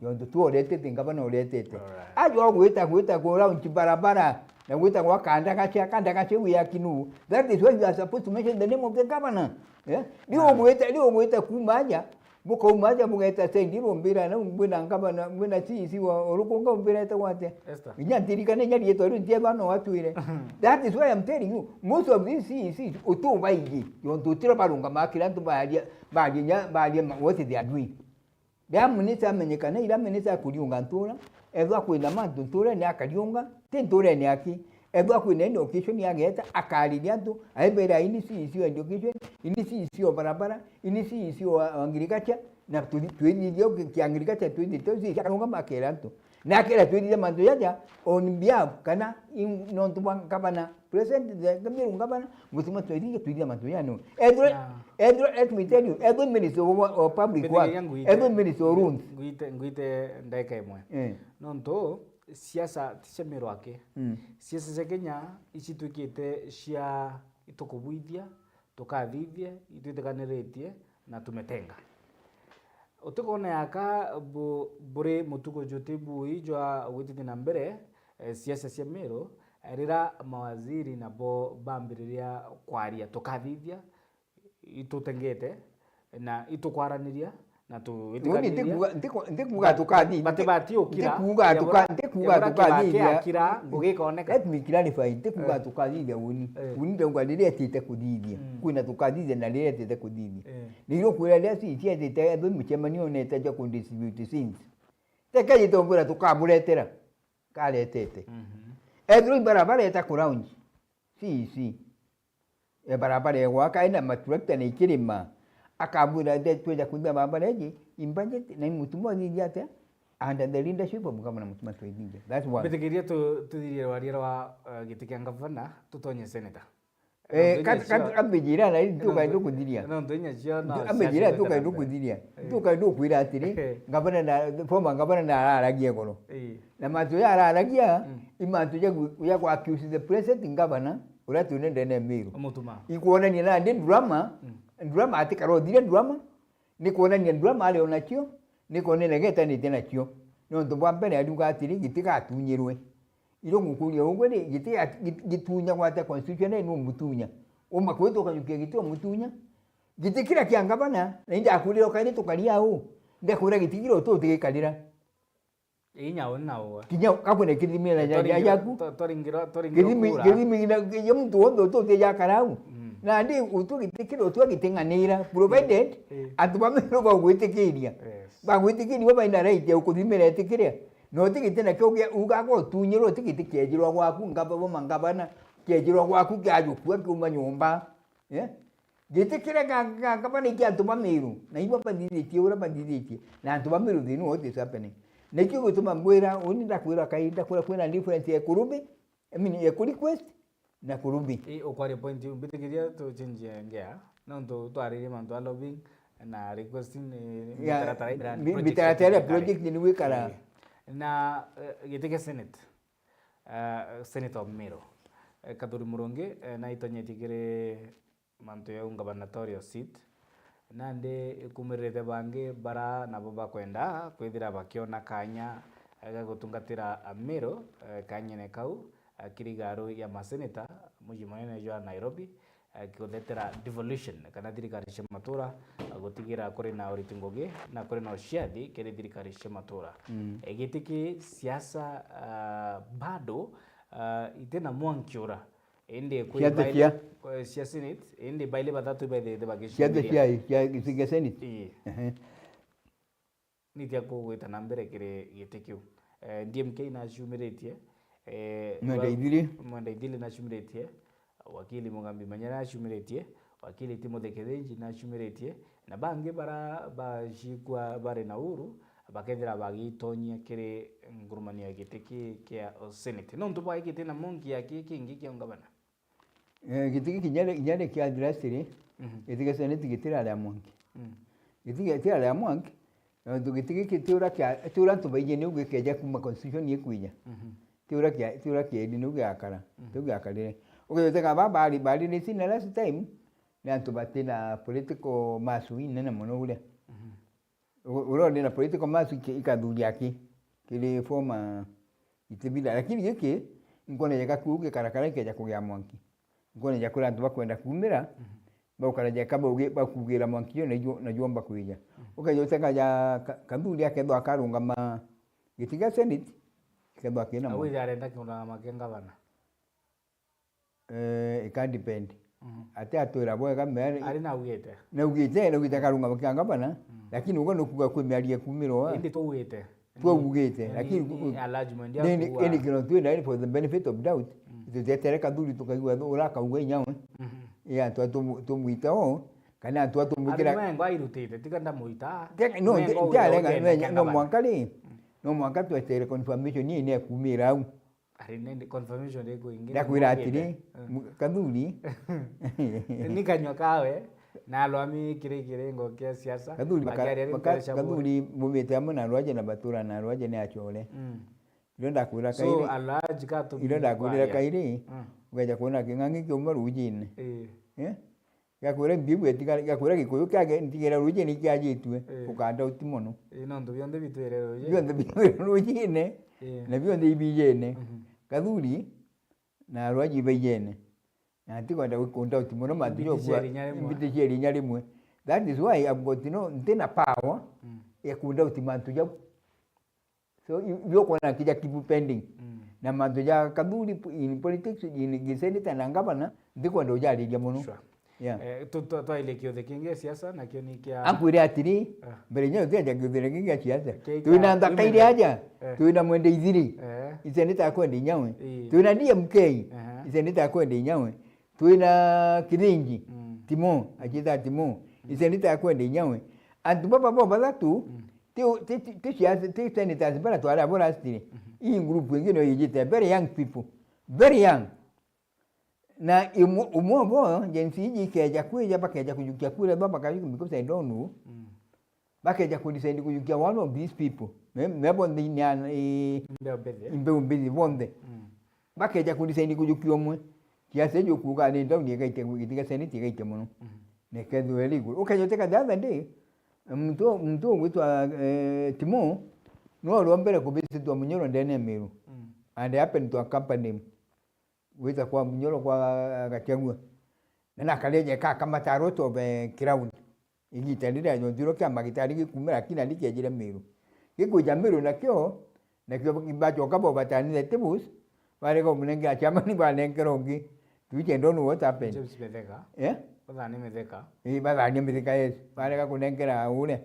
Yontu tu uretete, ngavana uretete. Alright. Ajo gwita, gwita ku launch barabara, na gwita gwa kandagacia, kandagacia we are kinu. That is why you are supposed to mention the name of the governor. Eh? Rio gwita, rio gwita kuma aja, bukauma aja bugeta sendi bumbira na bwina ngavana, bwina C E C wa urukunga umbira eta gwate. Esther. Inya ntirikane nya rietwa riu ntieba no atwire. That is why I'm telling you, most of these C E Cs utu baingi, yontu utira barungama kira antu baria, baria nya, baria ma-, what they are doing. Riria minister amenyekana, iria minister akuriunga ntura, ethwa kwina mantu nturene akariunga, ti nturene aki. Ethwa kwina any occasion ageta, akariria antu, aibera, "Ini C E C o education, ini C E C o barabara, ini C E C o, o agriculture," na twi-, twithithia ki-, kia agriculture twithithia, akarungama akera antu. Na akera twithithia mantu jaja on behalf, kana in, nontu bwa ngavana. Present the, the Meru governor, mutima twithithia, twithithia mantu janu. Ethirwa, Yeah. ethirwa, let me tell you, every minister of, of public works, Mbithikiria ngwite, every minister of roads. Ngwite, ngwite ndagika imwe. Eh. Nontu siasa ti cia Meru aki. Mm. Siasa cia Kenya icitwikite cia itukubuithia, tukathithia, itwitikaniritie na tumetenga. Utikwona yaka bu-, buri mutugo juti bui jwa gwitithia na mbere, eh, siasa cia Meru, eh, rira mawaziri nabo bambiriria kwaria, tukathithia, itutengete, na itukwaraniria, na tu-, Uni itikathithia. Ntikuga, ntiku-, ntikuga But-, tukathithia. But bati ukira, ntikuga tuka-, yagura, ntikuga yagura tukathithia. Kibaki akira, ngugi ikoneka. Let me clarify, ntikuga Eh. tukathithia uni. Eh. Uni ndauga riria etite kuthithia. Mm. Kwina tukathithia na riria etite kuthithia. Eh. Nigukwira riria ci-, cietite, ethwe mucemanio nete ja ku distribute sins. Teke gitombura tukamuretera. Karetete. Mhm. Ethirwa ibarabara eta ku launch. C E C. E barabara egwaka ena matrakta na ikirima. Akabwira, "Nde-, twenda kwithia barabara iji, in budget, na i Mutuma uthithia atia?" Under the leadership of Governor Mutuma Twethithia. That's one. Mbitikiria tu-, tuthirie rwaria rwa, eh, giti kia ngavana, tutonye senator. Eh, Nontu kat-, inya kat-, cio, ambijira na nontu, ntukaenda kuthiria. Nontu inya cio no ambijira cia ntukaenda kuthiria. Eh. Ntukaenda kwira atiri, Eh. Ngavana na, former ngavana na araragia igoro. Eh. Na mantu ya araragia, Mm. i mantu ya gu-, ya ku accuse the present governor, uria twina ndene ya Meru. Mutuma. Ikwonania nandi drama, Mm. drama atikara uthire drama, ni kwonania drama ari o nacio, ni kwonania getanitie nacio. Nontu bwa mbere ariuga atiri, gitigatunyirwe. Irio ngukuria ungwe ri, giti-, git-, gitunyagwa atia constitution ni umutunya? Uma kwitu ukanyukia giti umutunya? Giti kiria kia ngavana, na indakwirira ukairi tukaria au. Ndakwira giti kiria utu utigikarira. Inya uni na uwe. Kinya kakwina kithimi na Twari ya ngiro, yaku. twa-, twari ngiro, twari ngiro Kithimi, kura. Kithimi na ya muntu wonthe utu utijakara au. Mm. Na ndi utu giti kiria utu agiting'anira, provided Eh. antu ba Meru bagwitikiria. Yes. Bagwitikiria bo baina right ya ukuthimira itikiria. Na uti giti nakio gia ugaga utunyirwe uti giti kiejirwa gwaku, ngava bo mangavana, kiejirwa gwaku kiajukua kiuma nyomba. Eh? Giti kiria ga, ga, gavana iki antu ba Meru, na ibo bathithitie uria bathithitie, na antu ba Meru they know what is happening. Nikio gituma ngwira, uni ndakwira kai, ndakwira kwina difference ya kurubi, I mean, ya ku request na kurubi. I, ukwaria point iu, mbitikiria tuchenjie ngea, nontu twaririe mantu a lobbying na requesting, eh, Yeah, mitaratara mi-, project mitaratara ya project ni wikara. Eh, na, eh, giti kia Senate, eh, Senator of Meru, eh, Kathuri Murungi, eh, naitonyetie kiri mantu jau gubernatorial seat. Nandi kumiririte bangi bara nabo bakwenda kwithira bakiona kanya ga gutungatira Meru, eh, kanyene kau, eh, kiri igaru ya maseneta, mucii munene jwa Nairobi, eh, guthetera devolution kana thirikari cia matura, eh, gutigira kuri na uriti ngugi na kuri na uciathi kiri thirikari cia matura. Mm. Eh, giti ki siasa, ah, bado, ah, itina mwanki ura. Indi kwi Ciathi baile, cia? eh, cia Senate, indi baile bathatu ibethirite Ciathi bagicumiria. Cia, cia, cia Senate? Ii. Ehe. Ni tia kugwita na mbere kiri giti kiu. Eh, D M K nacumiritie, eh, Mwenda wa-, Ithiri. Mwenda Ithiri nacumiritie, wakili Mugambi Manyara nacumiritie, wakili Timothy Kithinji nacumiritie, na bangi bara bacikwa bari na uru, bakethira bagitonyia kiri ngurumanio ya giti ki kia Senate. Nontu bwa giti na monki ya ki kingi kia ngavana? Eh, giti giki kinya ri-, kinya rikiathira atiri, Mhm. giti gia Senate gitiraria mwanki. Mm. Giti gitiraria mwanki, Na nontu giti giki ti uria kia, ti uria antu baiji niu gikeja kuuma constitution ikwija. Mhm. Ti uria kia, ti uria kieri niu giakara. Mhm. Tiu giakarire. Ukejoteka ba bari, bari ni sina last time, ni antu batina political mass inene mono uria. Mhm. U-, uria uri na political mass iki-, ikathuria ki, kiri former itibira. Lakini giki, nkwona jeka kiu gikarakara ikeja kugia mwanki. Nkwona ja kuria antu bakwenda kuumira, mhm, baukara jeka baugi-, bakugira mwanki jo na ijo, na jomba kwija. Mhm. Ukeja uteka ja ka-, Kathuri akethwa akarungama giti kia Senate, ikethwa kina mwanki. Au ija arenda kurungama kia ngavana? Eh, ika depend. Mhm. Ati atwira bwega, me ari naugite. Naugite, naugite akarungama kia ngavana, mm, lakini ugo nukuga kwi miario ikumirwa. Indi twaugite. Twaugite, ni, lakini ni, ni, ni, kino twina ni for the benefit of doubt. Mm. Tutetere Kathuri tukaigua thu-, urakauga inya we. Mhm. Ii antu a tumu-, tumwita o, kana antu a tumwikira. Ari mwengo airutite, tiga ndamuita. Te-, no, mwengo nti-, auga ntiarega, uge menya, na no gavana. Mwanka ri, mm, no mwanka twetere confirmation ii ni ekumira au. Ari nindi confirmation iriku ingi? Ndakwira atiri, eh, mu-, Kathuri. Ni kanyua kawe, na alwami kiri kiringo kia siasa. Kathuri baka-, akiaria ri baka-, pressure Kathuri bure. Bumite amwe na arwaje na batura na arwaje ni achore. Mm. Irio ndakwira. So, kairi, alaji ka tu irio ndakwirira kwa kairi, mm, ugeja kuona king'ang'i kiuma rujine. Eh. Eh? Gakwira mbiu etigara, gakwira Gikuyu kiage, ntigera rujine kiajitue, eh, ukanda uti mono. Eh, nontu bionthe bitwire rujine. Bionthe bitwire rujine, eh, na bionthe ibijene. Mhm. Kathuri, na arwaji baijene. Na ntikwenda gukunda uti mono mantu mbiti jokua, cia rinya rimwe. Mbiti cia rinya rimwe. That is why I've got no, ntina power, mm, ya kunda uti mantu jau. So, i-, irio kwona kija kibu pending. Mm. Na mantu ja Kathuri p-, in politics, in gi senator na governor, ntikwenda ujariria mono. Sure. Yeah. Eh, tu-, tu-, twaile kiuthe kingi siasa, nakio ni kia. Akwire atiri, ah, mbere nyo tuteja kiuthe kingi kia siasa. Kia, twina kia nthaka women iria rep. Aja, eh, twina Mwende Ithiri. Eh. Iseneta akwenda inyawe. Ii. Twina D M K. Aha. Iseneta akwenda inyawe. Twina Kithinji. Mm. Timo, ajita Timo. Mm. Iseneta akwenda inyawe. Antu baba bo bathatu, mm, ti, ti, ti, ti siasa, ti senators bara twari abo last year. Mhm. Ii group ingi no yijite, very young people. Very young. Na imwe, umwe bo, Gen Z iji ikeja kwija, bakeja kujukia kura, ba bakajukia because I don't know. Mm. Bakeja ku decide kujukia one of these people. Me, me bonthe ni an-, i-, mbeu mbithi. Mbeu mbithi bonthe. Mm. Bakeja ku decide kujukia umwe. Kiasi ejo kuga ni down igaite, gitiga senate igaite mono. Mm. Nekethwe eri iguru. Ukeja uteka the other day, muntu, muntu ugwitwa, eh, Timo, no ori wa mbere kubititwa Munyoro ndene ya Meru. Mm. And he happened to accompany him. Gwita kwa Munyoro kwa Gachagua. Na nakareje ka kamata a lot of, eh, crowd. Igita riria nthiro kia magitari gikumira kina rikiejire Meru. Gikwija Meru nakio, nakio bachoka bo batanire tables, barega umunengera chairman banenkera ungi. Tuiche don't know what happened. James Mitheka. Eh? Bathani Mitheka. Eh, bathani Mitheka, yes. Barega kunenkera uria.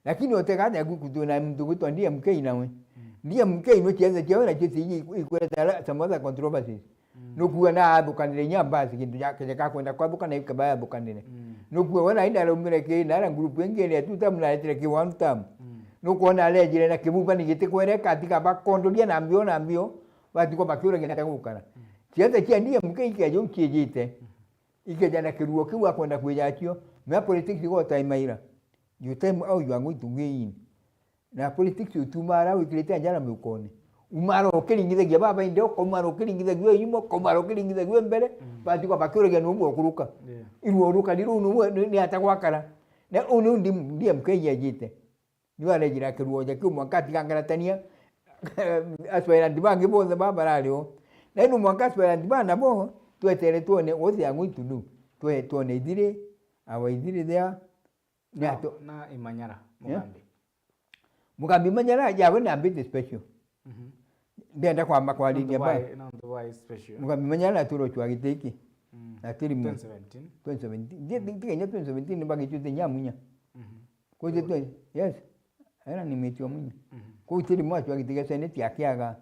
Lakini utega atia guku twina muntu gwitwa D M K nawe. Mm. D M K no chianza kiawe na chisi ikweta some other controversies. Mm. Nukuona athukanire inya mbasi kintu ja kenya ka kwenda kwathuka na ikaba yathukanire. Mm. Nukuona ina rumire ki na ara group ingi ni two term na etire ki one term. Mm. Nukuona arejire na kibuba ni giti kwereka atiga bakondoria na mbio na mbio, batikwa bakiuragia na gukara. Mm. Siasa cia D M K ikeja uchiejite. Mm. Ikeja na kiruo kiu akwenda kwija acio, mea politics go time ira. You time how you are going to gain. Na politics utumara wikirite njara miukone. Umara ukiringithagia baba inde, ukaumara ukiringithagia inyuma, ukaumara ukiringithagia mbere, mm, batigwa bakiuragia ni umwe ukuruka. Yeah. Iruo ruka ni ruu ni umwe ni, ni ata gwakara. Na uu ni undi D M K yajite. Niwe arejire akiruoja kiu mwanka atigangaratania aspirant bangi bonthe baba barari o. Na ino mwanka aspirant bana bo twetere twone what they are going to do. Twe-, twone ithiri, our ithiri there. Ni na, ato- na Imanyara, yeah? Mugambi. Mugambi Imanyara, yawe na mbiti special. Mhm. Ndenda kwamba kwariria nontu ba- bwa, nontu bwa special. Mugambi Imanyara na turo chwa gitiki. Mm. Na tiri mu- twenty seventeen. Twenty seventeen. Ndi, ndi, ndi Kenya twenty seventeen ni bagicute nyamunya. Mhm. Kwete twe, yes. Era ni mitio munya. Mhm. Kuu tiri mwachu agitiga seneti akiaga.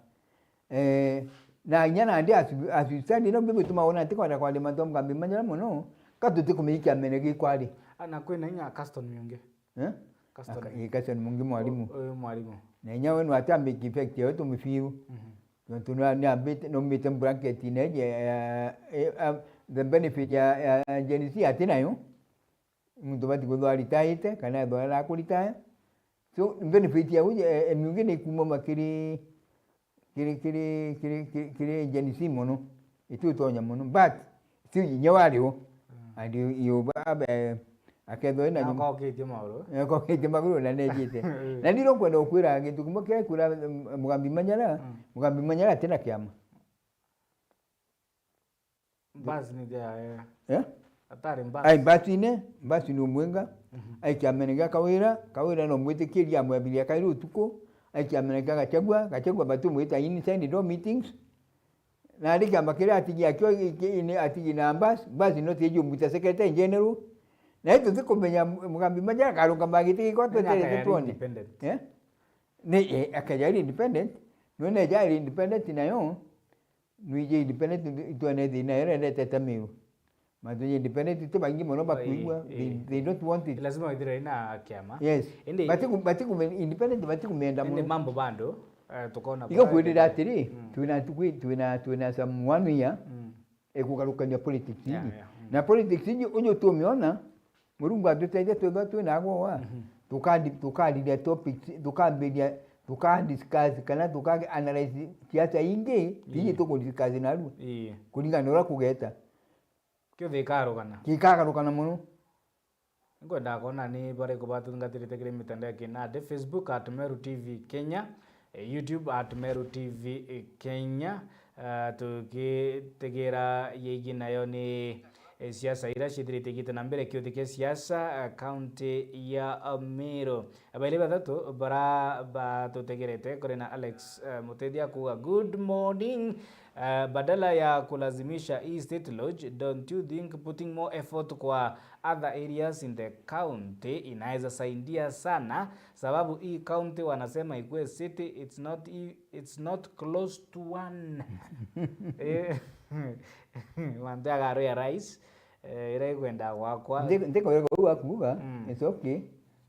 Eh, na inya nandi asu-, asusani no bibi tuma ona ntikwenda kwari mantu Mugambi Imanyara mono, ka tutikumiikia mene gikwari. Ana kwina inya Caston Miungi. Eh? Caston. Aka-, ii, Caston Miungi mwarimu. U-, uyu mwarimu. Na inya we nwati a make effect yewe tumifiru. Mhm. Nontu nwa-, niambite, naumite blanket neje, eh, eh, um, the benefit ya, ya, ya Gen Z ati nayo. Muntu bati kwithwa aritaite, kana ethwa arakuritaya, So, benefit ya uji, eh, M U G ni kuma ma kiri, kiri, kiri, kiri, kiri, kiri Gen Z mono. Itu tonya mono. But, still, inya wari o. Mm. And you, you, eh, akethwa ina Na nyum- akokitie maguru. Eh, akokitie maguru na nejite. Na ndiro kwenda ukwira gintu kimwe kia kwira, mm, Mugambi Manyara, Mm. Mugambi Manyara atina kiama. Mbasi ni thea, eh. Eh? Atari mbasi. Ai, mbasi ni, mbasi ni umwenga. Mhm. Ai kiamene gia Kawira, Kawira no mwitikiria amwambiria kairi utuku. Ai kiamene kia Gachagua, Gachagua batumwita inside no meetings. Na ari kiama kiria atigi akio, iki-, ini atigi na mbasi, mbasi no tiji umuta secretary general. Na itu tikumenya Mugambi Manyara akarungama giti gikwa Nani tweterete akaya ari tuone. Independent? Eh? Ni, eh, akaja ari independent, no neja ari independent nayo, Nwiji independent, itwene thina iria iretete Meru. Mantu ja independent ti baingi mono bakwigua, Ii, they, ii. They don't want it. Lazima withire na kiama. Yes. Indi batiku-, batiku-, independent batikumenda indi mono. Mambo bando, eh, tukona Igo kwirira atiri, Mm. twina tukwi-, twina, twina some one year, Mm. ikugarukania politics Yeah, iji. Yeah. Mm. Na politics iji unyu tumiona, Murungu atutethia twethwa twina agwa wa. Mhm. Tukandi-, tukariria topics, tukambiria, tukadiscuss kana tuka analyze siasa ingi, iji Ii. tukudiscuss narua. Ii. Kuringana na uria kugeta. Kiothe ikarugana. Gikagarukana mono. Ngwenda kwona ni bariku batungatirite kiri mitandao ya kinandi, Facebook at Meru T V Kenya, eh, YouTube at Meru T V Kenya. Ah, tugitigira yigi nayo ni, eh, siasa iria ciithirite igite na mbere kiuthi kia siasa, ah, kaunti ya, ah, Meru. Bairi bathatu bara batutegerete, kuri na Alex, eh, Mutethia kuuga, "Good morning." Eh, badala ya kulazimisha hii State Lodge, don't you think putting more effort kwa other areas in the county inaweza saidia sana? Sababu hii county wanasema ikuwe city, it's not e-, it's not close to one. Eh, mantu agaru ya rais, eh, ira ikwenda gwakwa. Ndi-, ndikwenda kuuga kuuga, Mm. it's okay.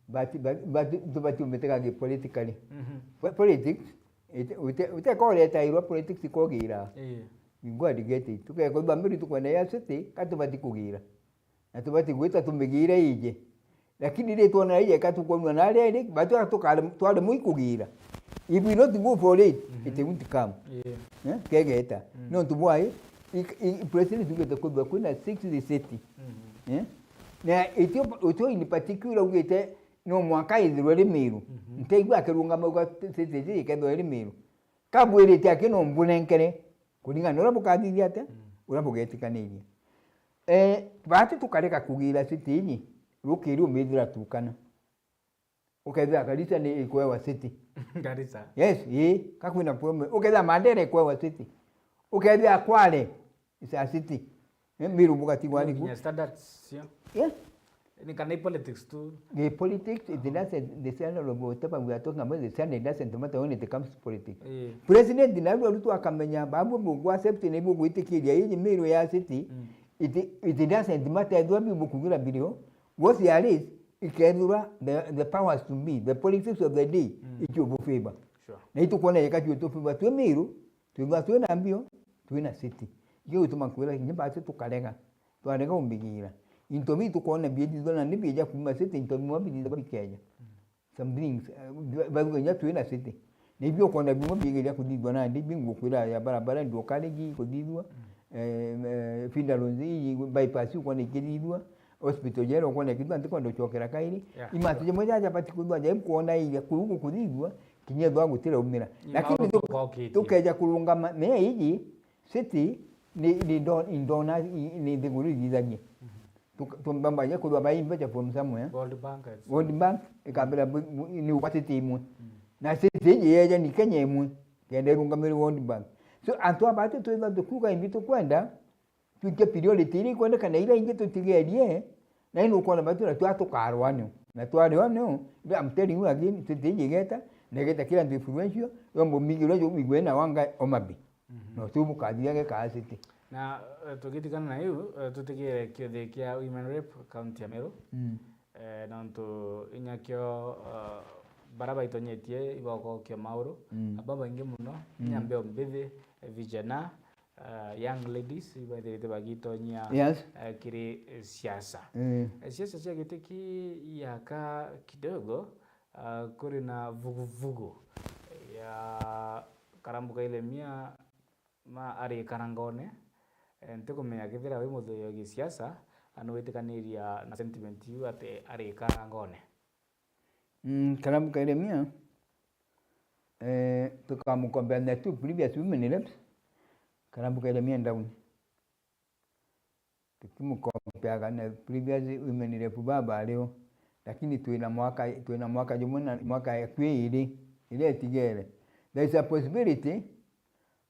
But, but, but tubati umitega gi politically. Mhm. Po-, politics, ite-, ute-, uteka uretairwa politics kugira. Ii. You go and get it. Tukekwa bamiri tukwenda ya city, ka tubati kugira. Na tubati gwita tumigire ije. Lakini ri twona ije ka tukwonwa na ri ri, batu tukare, tware mui kugira. If we not go for it, Mhm. it won't come. Ii. Eh? Kegeta. Mm. No tubwai, i, i, president tugete kwithwa kwina sixty city. Mhm. Eh? Na itio, itio in particular ugite no mwaka ithirwe ri Meru. Mhm. Nteigua akirungama uga city iji ikethwa iri Meru. Kabwirite aki no mbunenkere. Kuringana na uria bukathithia atia, Mm. uria bugetikaniria. Eh, bati tukareka kugira city iji, rukiri umithira Turkana. Ukethira Garissa ni ikwewa city. Garissa. Yes, ii, ka kwina problem. Ukethira Mandera ikwewa city. Ukethira Kwale is a city. Eh, Meru bugatigwa No, niku. Kinya standards cio. Yeah. Ni kana i politics tu. The politics, it doesn't, the standard of whatever we are talking about, the standard doesn't matter when it comes to politics. Eh. President Nairobi Ruto akamenya, babu bu accept ni bu gwitikiria iji Meru ya city, Mm. it, it doesn't matter ethwa bi bukugira birio, what there is, ikethirwa the, the powers to be, the politics of the day, Mm. icio bu favor. Sure. Na itukwona yeka cio tu favor twi Meru, twithwa twina mbio, twina city. Ikio gituma nkwira kinya bati tukarega, twarega umbigira. Into bi tukwona biethithwa nandi bieja kuma city, into bimwe bithithwa bikeja. Mm. Some things, eh, ba-, bauga kinya twina city. Na ibio ukwona bimwe biegeria kuthithwa nandi, bingukwira ya barabara ndio karigi kuthithwa, Mm. eh, eh, funerals ii, bypass ukwona ikithithwa, hospital jera ukwona ikithithwa, ntikwenda gucokera kairi. Yeah, Imantu sure. jamwe jaja bati kuthithwa, jaibu kwona iria kuu gukuthithwa, kinya ethwa gutiraumira. Ni Lakini maundu tu-, tukokitie. tukeja kurungama, me iji, city, ni, ni ndo-, indona, i-, ni nthiguru ithithagie. Mhm. Tuka-, tumbambagia kwithwa bai mbeca from somewhere. World Bank, it's World Bank, ikambira bu-, bu-, ni uga city imwe. Mm. Na city iji yeja ni Kenya imwe, kenda irungamirwe World Bank. So, antu aba ati twithwa tukiuga imbi tukwenda, twikie priority iria ikwendekana iria ingi tutigerie, na ino ukwona batu na twa tukarwa nio. Na twarwa nio, I'm telling you again, city iji igeta, na igeta kira antu influential, yombo migi uria jumigwe na wanga Homa Bay. Mhm. No tu bukathithia geka city. Na, eh, tugitigana na iu, eh, tutigire kiuthi kia women rep county ya Meru. Mm. Eh, nontu inya kio, eh, bara baitonyetie ibokokia mauru, Mm. aba baingi muno, Mm. inya mbeo mbithi, eh, vijana, eh, young ladies, ibaithirite bagitonyia, Yes. eh, kiri, eh, siasa. Mm. Eh, siasa cia giti ki yaka kidogo, Ah, kuri na vuguvugu ya Karambu Kairemia ma ari karangone. Eh, ntikumenya kethira wi muthuyo gisiasa, na niwitikaniria na sentiment iu ati ari karangone. Mm, Karambu Kairemia, eh, tukamukombea the two previous women reps, Karambu Kairemia down. Tukimukompeaga na previous women rep baba ario, lakini twina mwaka, twina mwaka jumwe na mwaka ya kwi iri iria itigere. There is a possibility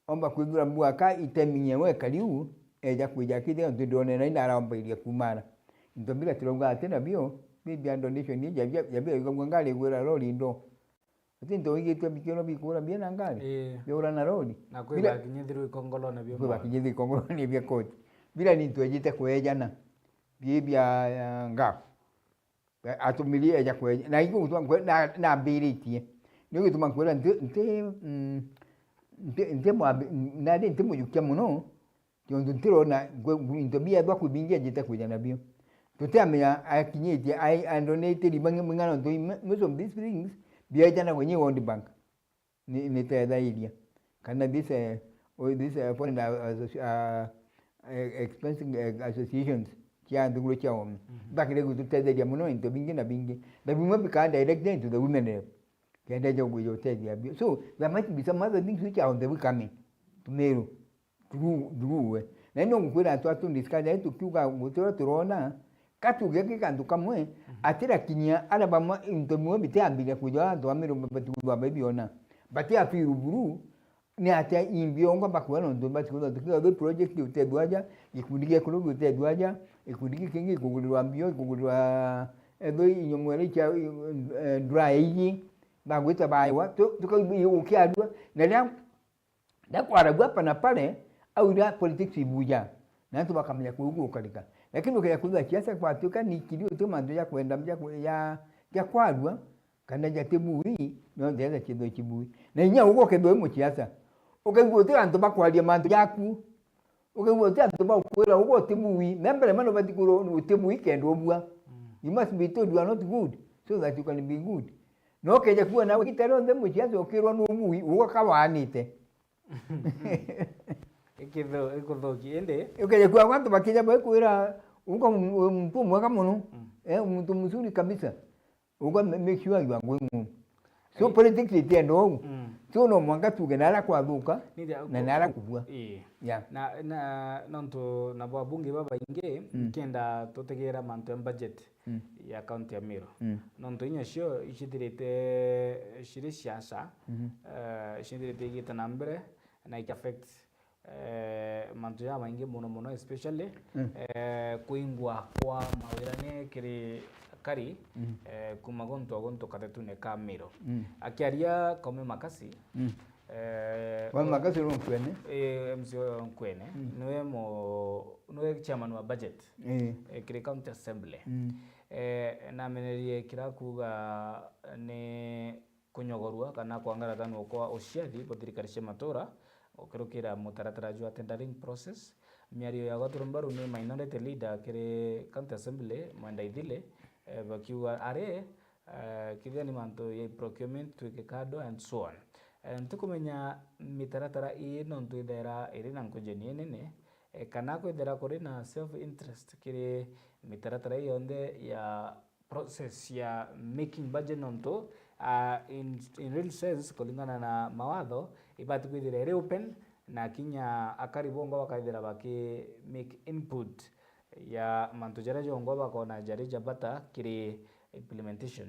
omba kwithira bwaka itemi nyewe kariu eja kwija kithia ntu ndonera ina arambairia kumara. Into bila turauga ati nabio, bibia donation ija bia, bia, bia, ngari gwira lori ndo. Ati into wigitwe bikirwa bikura bia na ngari? Ii. Biura na lori. Na kwi Bila bakinyithirwe ikongolone bia kwi mwana. Bakinyithirwe ikongolone bia koti. Bila ni into ejite kwejana. Bie bia, ya, nga. Atumiri eja kwejana. Na iku gutuma nkwe-, na, na mbiritie. Ni gituma nkwira nti, nti, mm, nti, nti mwambi-, nandi nti mujukia muno. Tontu ntirona ngwe-, into biethwa kwi bingi ejite kwija nabio. Tutiamenya akinyitie, ai, andonetiri bangi mwing'ana ntu ime-, most of these things biejana kwenye World Bank. Ni, ni tethairia. Kana this, eh, oh, this, eh, foreign, uh, associ-, uh, eh, expensive, eh, associations cia nthiguru cia omi. Mhm. Bakire gututetheria muno into bingi na bingi. Na bimwe bikaa direct into the women rep. Kenda jo gwija utethia bio. So, there might be some other things which are on the way coming to Meru. Through, through we. Na ino ngukwira antu atu discuss, na tukiuga gutura turona, ka tuge ki kantu kamwe, mhm, atira kinya ara bamwe into bimwe bitiambiria kwija antu a Meru bati kwigua babiona. Bati a feel buru, ni atia imbi ongwa bakwona nontu bati kwona tukiuga the project utethwa aja, gikundi gia kurugi utethwa aja, gikundi gikingi gikugurirwa mbio, gikugurirwa, eh, etho inyomwere icha, eh, dry iji, bagwita baewa, tu-, tukaigua ukiarua, na ria Ndakwaragua hapa na pale, au ira politics ibuja, na antu bakamenya kuu gukarika. Lakini ukeja kwithwa siasa kwatuika ni kiri uti mantu ja kwenda, ja ku-, ja, ja kwarua, kana ja tibui, no ndeja kithwe kibui. Na inya ugo kethwe wi musiasa, ukaigua uti antu bakwaria mantu jaku, ukaigua uti antu bakwira ugo tibui, na mbere mano bati kwirwa uti bui kenda ubua. Mm. You must be told you are not good, so that you can be good. No ukeja kuona gita rionthe musiasa ukirwa ni ubui, ugo kawanite. Ikithu-, ikuthuki, indi? Ukeja kwigua antu bakija bakwira, "Uka muntu mwega muno, mm, eh, muntu mzuri kabisa." Uka ma-, make sure you are going home. So, eh, politics itienda uu. Mm. So, no mwanka tuge na aria kwathuka, na na aria kubua. Ii. Yeah. Na, na, nontu nabo abunge babaingi, mm, nkenda tutegera mantu ya budget. Mm. Ya kaunti ya Meru. Mm. Nontu inya cio icithirite ciri siasa, mhm, eh, icithirite igite na mbere na iki affect, eh, mantu jamaingi muno muno, especially, mm, eh, kuingwa kwa mawirane kiri akari, mm, eh, kuma guntu o guntu kathetune ka Meru. Mm. Akiaria Koome Makasi, mm. Eh, Koome Makasi uri Nkwene? Eh, M C A wa Nkwene. Mm. Niwe mo-, niwe chairman wa budget, eh, eh, kiri county assembly. Mm. Eh, namenerie kira kuuga ni kunyogorua kana kwangaratanua kwa uciari bwa thirikari cia matura, gukirukira mutaratara jwa tendering process. Miario ya gwatwa mbaru ni minority leader kiri county assembly, Mwenda Ithili, eh, bakiuga ari, eh, kithia ni mantu ya procurement twike kado and so on. Eh, ntikumenya mitaratara ii nontu ithaira iri na nkujeni inene, eh, kana kwithira kuri na self interest kiri mitaratara ii yonthe ya process ya making budget nontu, ah, in, in real sense, kulingana na mawatho, ibati kwithira iri open, na kinya akari bongwa bakaithira baki make input ya mantu jaria jongwa bakona jari ja bata kiri implementation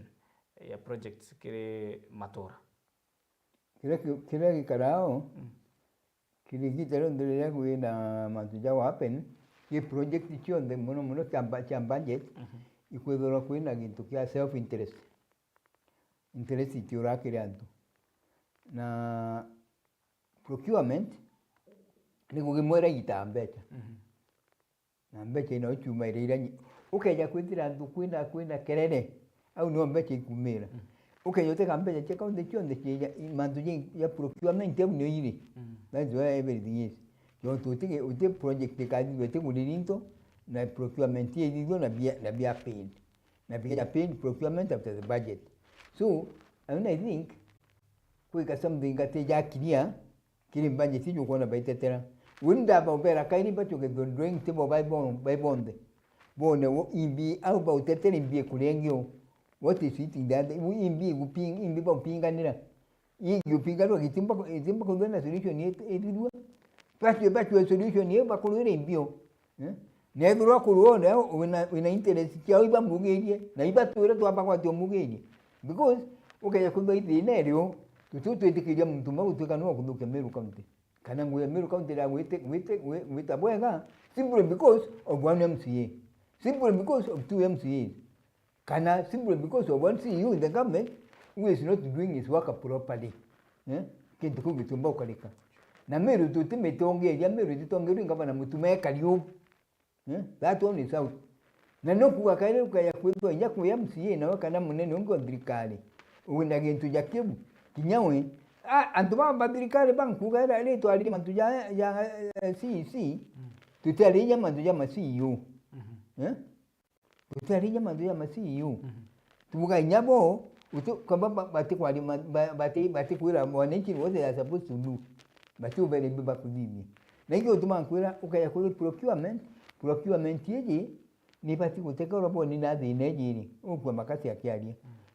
ya projects kiri matura. Kiria ki-, kiria gikaraao, mm, kiri igita rionthe riria kwina mantu ja happen, ki project cionthe, mono mono cia mba-, cia budget, mhm, ikwithirwa kwina gintu kia self interest. Interest itiuraa kiri antu. Na procurement, ni kugimwira igita mbeca. Mhm. Na mbeca ino ikiuma iria iria nyi-, ukeja kwithira antu kwina, kwina kerere, au nio mbeca ikumira. Mm. Ukeja utega mbeca cia kaunti cionthe cia, mantu ja, ja procurement au nio iri. Mm. That's where everything is. Tontu uti, uti project ikathithua itiguriri into, na procurement ithithua na bia, na bia paid. Na bia paid procurement after the budget. So, I mean, I think, kwika something ati ja clear, kiri budget iji ukwona baitetera. Uni ndaba ubera kairi bati ukethirwa drawing table bai bo-, bai bonthe. Bone wo imbi au bautetera imbi ikuria ingi u. What is it in that? Imbi iguping-, imbi baupinganira. Ii giupinganirwa gitimba, gitimba kwithirwa na solution it-, ithirua. Bati, bati solution iu bakurwira imbi u. Eh? Na ethirwa kurwona wina, wina interest ciao ibamugirie, na ibatwire twamba gwati umugirie. Because ukeja kwithirwa ithina irio, tutiu twitikiria muntu umwe gutwika niwe ukuthukia Meru County. Kana ngugi ya Meru County iria gwite-, gwite-, gwi-, gwita bwega, simply because of one M C A. Simply because of two M C As. Kana simply because of one C E O in the government who is not doing his work properly. Eh? Kintu kiu gitiumba gukarika. Na Meru tutimitongeria, Meru ititongeria ngavana mutume ekari uu. Eh? That one is out. Na no kuuga kairi ukeja kwithirwa inya kwi M C A nawe kana munene ungi wa thirikari, wina gintu ja kiu, kinya we. A, antu baba ba thirikari bankuuga ira ritwa riri mantu ja, ja, eh, C E C, tutiari inya mantu ja ma C E O. Eh? Gutiari inya mantu ja ma C E O. Tuuga inya bo, uti-, kaba ba-, batikwari ma-, ba-, bati-, batikwira mwananchi what they are supposed to do. Batiubere imbi bakuthithia. Na ikio gituma nkwira, ukeja kuri procurement, procurement iji, ni bati gutekerwa boni na thina iji ri, ukua makasi akiaria.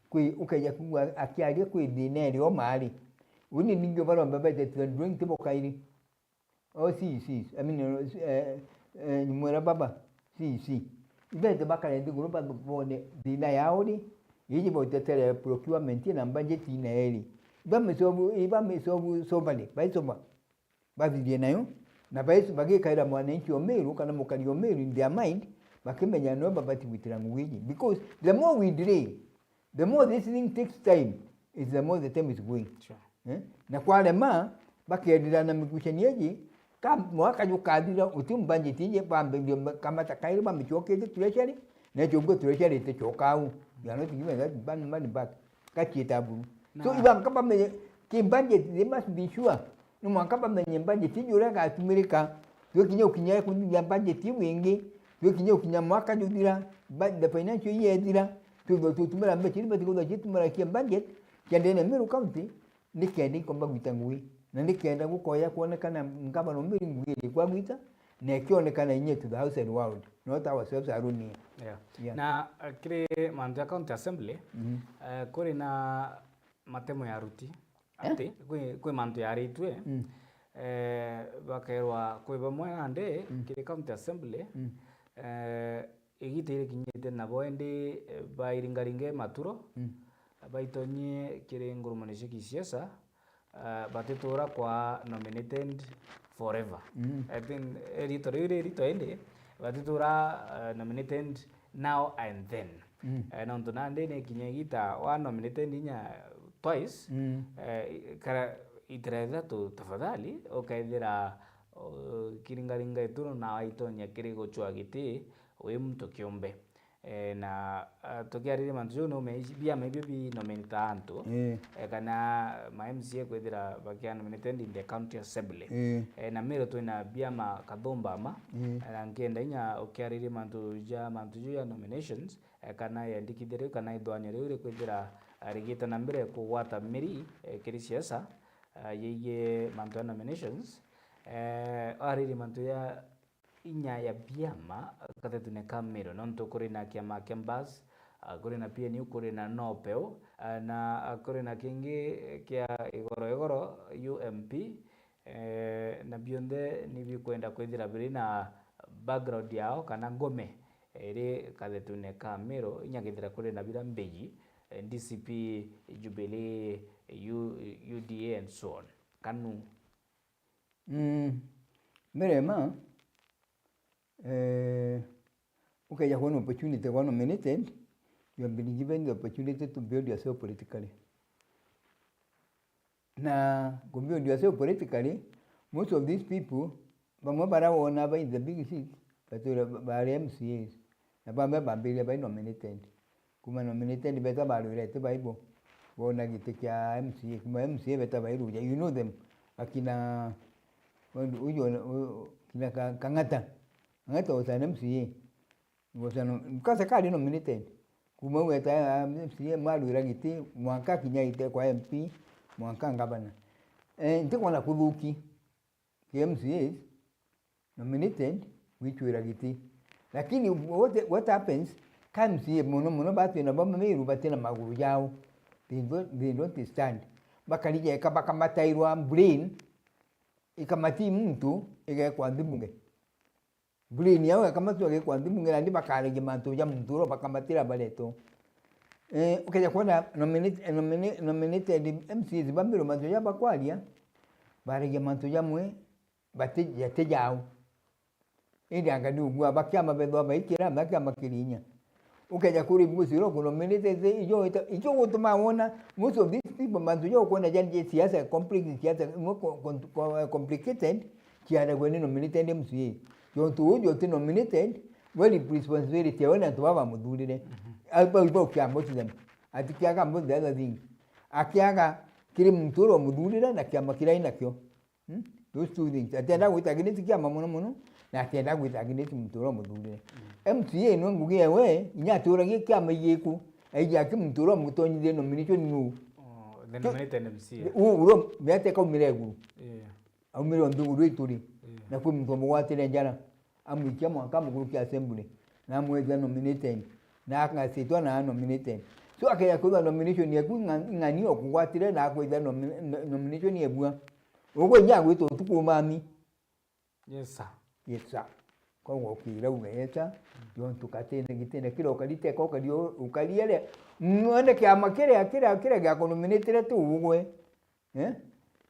Kwi, ukeja kugua akiaria kwi thina irio mari. Uni ningi baromba bete drawing table kairi. Oh, si, si, I mean, eh, eh, nyumwera baba, si, si. Ibete bakare nthiguru ba-, bone thina yao ri, iji bautetere procurement na budget ina eri. Ibamisobu, ibamisobu, sobale, baisoma. Bathithie nayo, na baisu-, bagikaira mwananchi o Meru kana mukari o Meru in their mind, bakimenya no babati gwitira ngugi iji. Because the more we delay, the more this thing takes time, is the more the time is going. Sure. Eh? Na kwarema, bakendira na mikucanio iji, ka mwaka jukathira, uti budget iji, bambirie kamata kairi, bamicokete treasury, na icio nguo treasury iticoka au. You are not giving that money, money back. Gaciita buru. So, na ibanka bamenye, ki budget, they must be sure. Ni mwanka bamenye budget iji uria igatumirika. Twikinya ukinya kuthithia budget iu ingi, twikinya ukinya mwaka juthira, ba-, the financial year ithira, twithwe tutumira mbeca iria ibati kwithwa citumira cia budget cia ndene ya Meru County, nikenda ikomba gwita ngugi, na nikenda gukoya kwonekana ngavana Mary ngugi iria ikwa gwita, na ikionekana inya to the outside world, not ourselves alone here. Yeah. Yeah. Na, eh, kiri mantu ya County Assembly, mhm, eh, kuri na matemo ya aruti. Eh? Ati, kwi, kwi mantu yaritue, mm, eh, bakerwa kwi bamwe nandi, mm, kiri County Assembly, mm, eh, igita irikinyite nabo indi, eh, bairingaringe maturo, mm, baitonyie kiri ngurumone cia gisiasa, eh, batitura kwa nominated forever. Mm. I think, eh, rito riu ri rito indi, batitura, eh, nominated now and then. Mm. Eh, nontu nandi ni kinya igita wa nominated inya twice, mm, eh, kara itira ithatu tafadhali, ukaithira, uh, kiringaringa ituru na waitonya kiri gucwa giti wi muntu kiumbe. Eh, na, ah, tukiariria mantu jau, no me-, biama ibio bi nominate antu, eh, eh, kana ma M C A kwithira bakia nominated in the county assembly. Eh. Eh, na Meru twina biama kathumba ama, eh, na nkienda inya ukiariria mantu ja, mantu jau ya nominations, eh, kana yandikithia riu, kana ithwanio riu rikwithira, ah, rigita na mbere kugwata miri, eh, kiri siasa, ah, yegii mantu ya nominations. Eh, aririe mantu ya inya ya biama gathetune ka Meru, nontu kuri na kiama kia Mbas, ah, kuri na P N U, kuri na Nopeu, ah, na, ah, kuri na kingi kia igoro igoro, U M P, eh, na bionthe ni bikwenda kwithira biri na background yao kana ngome iri gathetune ka Meru, inya kethira kuri na bira mbiji, eh, D C P, Jubilee, U-, U D A and so on. KANU. Mm, mirema, eh, ukeja kwona opportunity kwa nominated, you have been given the opportunity to build yourself politically. Na ku build yourself politically, most of these people, bamwe bara wona ba in the big seats, batura, ba-, bari M C As, na bamwe bambiria bai nominated. Kuma nominated beta barwirete baibo, bona giti kia M C A, kuma M C A beta bairuja, you know them, akina, uyu, uyu, u-, kina Ka-, Kang'ata, Kang'ata was an M C A, was an, because kari nominated, Kuma gweta M C A mwarwira giti, mwanka kinya ite kwa M P, mwanka ngavana. Eh, ntikwona kuthuki ki M C As nominated gwicwira giti. Lakini what, what happens, ka M C A mono mono batwi na bamwe Meru bati na maguru jao. They don't, they don't stand. Bakari jeka bakamatairwa brain, ikamati muntu, igekwa nthi bunge. Brain yao ikamatwa igekwa nthi bunge, nandi bakaragia mantu ja muntu uria bakamatira bareto. Eh, ukeja kwona nominate-, nomina-, nominated M C As ba Meru mantu ja bakwaria, baragia mantu jamwe, bati-, jati jao. Indi anga ni ugua ba kiama bethwa baikira, ba kiama kiri inya. Ukeja kuri busi ro kunominate ijo ita-, ijo gutuma wona most of these people mantu jo kwona jani je siasa complex, siasa imwe co-, co-, co-, complicated, ciaragwe ni nominated M C A. Jontu uju uti nominated, we responsibility yawe ni antu baba bamuthurire. Mhm. Au bau bau kiama both them. Ati kiaga both the other thing. Akiaga kiri muntu uria umuthurire na kiama kiria inakio. Hmm? Those two things. Atienda gwita against kiama mono mono, na atienda gwita against muntu uria umuthurire. Mm. M C A no ngugi ewe, inya aturagie kiama igiku, aiji aki muntu uria umutonyithie nomination nu. Oh, the nominated M C A. U-, uro, miate kaumire iguru. Yeah. Aumire o nthiguru ituri. Yeah. Na kwi muntu amugwatire njara. Amwikia mwanka amukurukia assembly, na amwethia nominated, na agasitwa na nominated. So, akeja kwithwa nomination yeku ing'a-, ing'ani okugwatire na akwithia nomi-, no-, nomination ebua. Ugwe inya agwita utuku umami. Yes, sir. Yes, sir. Koguo ukira uga, yes, sir. Jontu katene gitene kira ukari teka ukari u-, ukari aria. Mwene kiama kiria, kiria, kiria giakunominatire tu ugwe. Eh?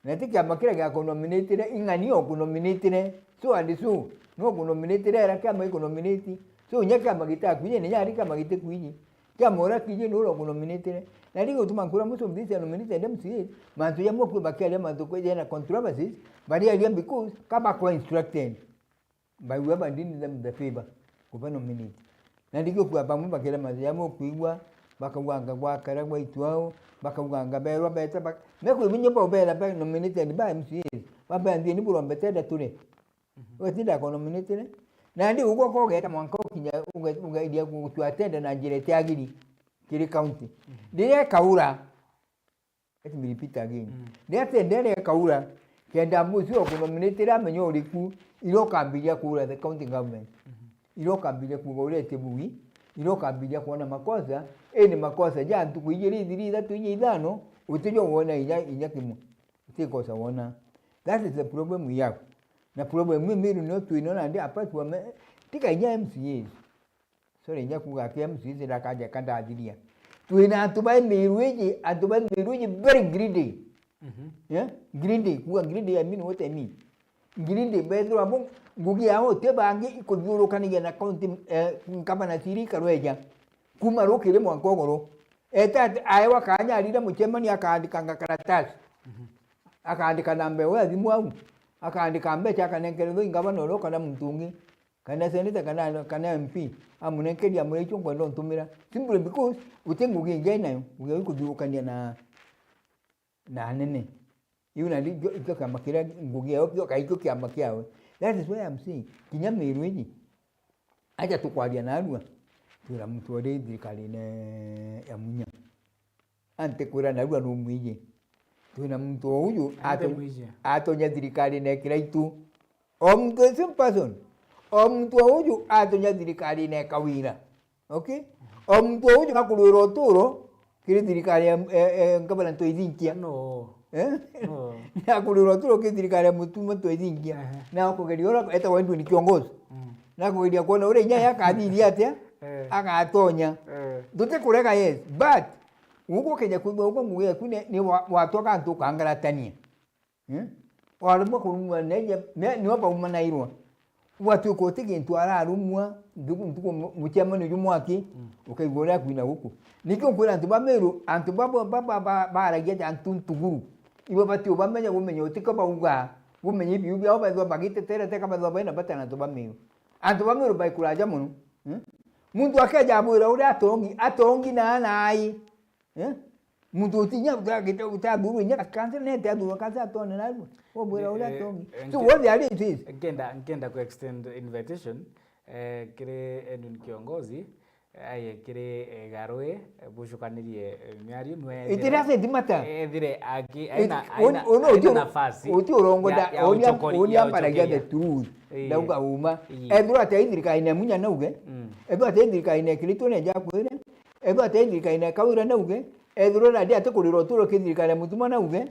Na ti kiama kiria giakunominatire, ing'ani okunominatire. So and so, no kunominatire era kiama ikunominati. So, nya kiama gitakwiji, na nya ari kiama gitikwiji. Kiama uria kiji ni uria ukunominatire. Na ri gutuma nkura mucumbi cia nominated M C As, mantu jamwe kwi bakiaria mantu kwi jena controversies, bariaria because ka bakwa instructed. By whoever did them the favor, kuba nominate. Na ndikio kwa bamwe bakira mathia mukwigua, bakauganga gwakara gwaitu ao, bakauganga berwa beta bak-, mekwi binyo bo bera ba nominated ba M C As, baba nthie ni burombete nda turi. Mhm. Wetinda ko nominated. Na ndi ugwo ko geta mwanka ukinya uge-, ugaidia gutwa tenda na njira itiagiri kiri county. Mhm. Ndiria kaura, Let me repeat again. Mm. Riria tendere ikaura, kenda mucio okunominatire amenye uriku, ira ukambiria kuura the county government. Mhm. Ira ukambiria kuuga urete bugi, ira ukambiria kuona makosa, indi makosa ja ntuku ijiri, ithiri, ithatu, inya, ithano, utijo wona inya, inya kimwe. Utikosa wona. That is the problem we have. Na problem ii Meru nio twino nandi apart from, eh, tika inya M C As. Sorry, inya kuuga ati M C As ndakaja kandathiria. Twina antu ba Meru iji, antu ba Meru iji very greedy. Mhm. Yeah? Greedy, kuuga greedy, I mean what I mean. Greedy, bethirwa bo, ngugi yao ti bangi ikuthiurukanagia na county, eh, gavana ciri ikarweja. Kuma rukiri mwanka ugoro. Eta ati aewa kanya arire mucemani akaandikanga karatasi. Mhm. Akaandika namba ewe ya thimu au. Akaandika mbeca akanenkerethwa i gavana uria kana muntu ungi. Kana seneta kana, kana M P, amunenkeria amwira, "Icio nkwenda untumira." Simply because guti ngugi ingi ainayo, ngugi ya kuthiurukania na, na anene. Iu na ikio, ikio kiama kiria, ngugi yao kio, kana ikio kiama kiawe. That is why I'm saying, kinya Meru iji, aja tukwaria narua, twira muntu uri thirikarine ya Munya. Antikwira narua numwiji. Twina muntu o uju atonya thirikarine ya Kiraitu. O muntu, the same person. O muntu o uju atonya thirikarine ya Kawira. Okay? O muntu o uju akurwira uturo kiri thirikari ya, eh, eh, ngavana Ntwithinkia. No. Eh? No. Akurwira uturo kiri thirikari ya Mutuma Ntwithinkia. Aha. Na akugeria ura etagwa Edwin Kiongozi. Mm. Na akugeria kuona uria inya yakathithia atia, eh, agatonya. Eh. Tutikurega, yes, but Ugu ukenya kwigua ugu ngugi yaku ni, ni wa-, watwa kantu ukangaratania. Eh? Warumwa kurumwa neje, ne, niwe baumanairwa. Gwatuika uti gintu ararumwa, ntuku, ntuku mu-, mucemani uju mwaki, mm, ukaigua uria akwina guku. Nikio nkwira antu ba Meru, antu ba, ba, ba, ba, ba, baragia ja antu ntuguru. Ibo bati ubamenya, bumenya utika bauga, bumenya ibiu biao bethwa bagiteterete, ka bethwa baina bata na antu ba Meru. Antu ba Meru baikuraja mono. Eh? Muntu akeja abwira uria atongi, atongi na anai. Eh? Muntu utinya uta-, uta-, utathurwa inya kansa, nete athurwa kansa atone narua. Obwira uria atongi. Eh, so what the idea is? Nkenda, nkenda ku extend invitation, eh, kiri Edwin Kiongozi, Aye kiri, eh, Garwe, eh, bucukanirie, eh, miario nwe It doesn't matter. Ethire aki-, It-, aina, un-, aina, un-, aina uti-, nafasi uti urongo ya, nda-, ya unia-, uchokoria, ya uniambaragia the uchokoria. Truth. Ii. Ndauga uma. Ii. Ethirwa ati thirikari ne Munya nauge. Mm. Ethirwa ati thirikari ne Kirito ne Njakwire. Ethirwa ati thirikari ne Kawira nauge. Ethirwa nandi ati kurira uturo ki thirikari ya Mutuma nauge.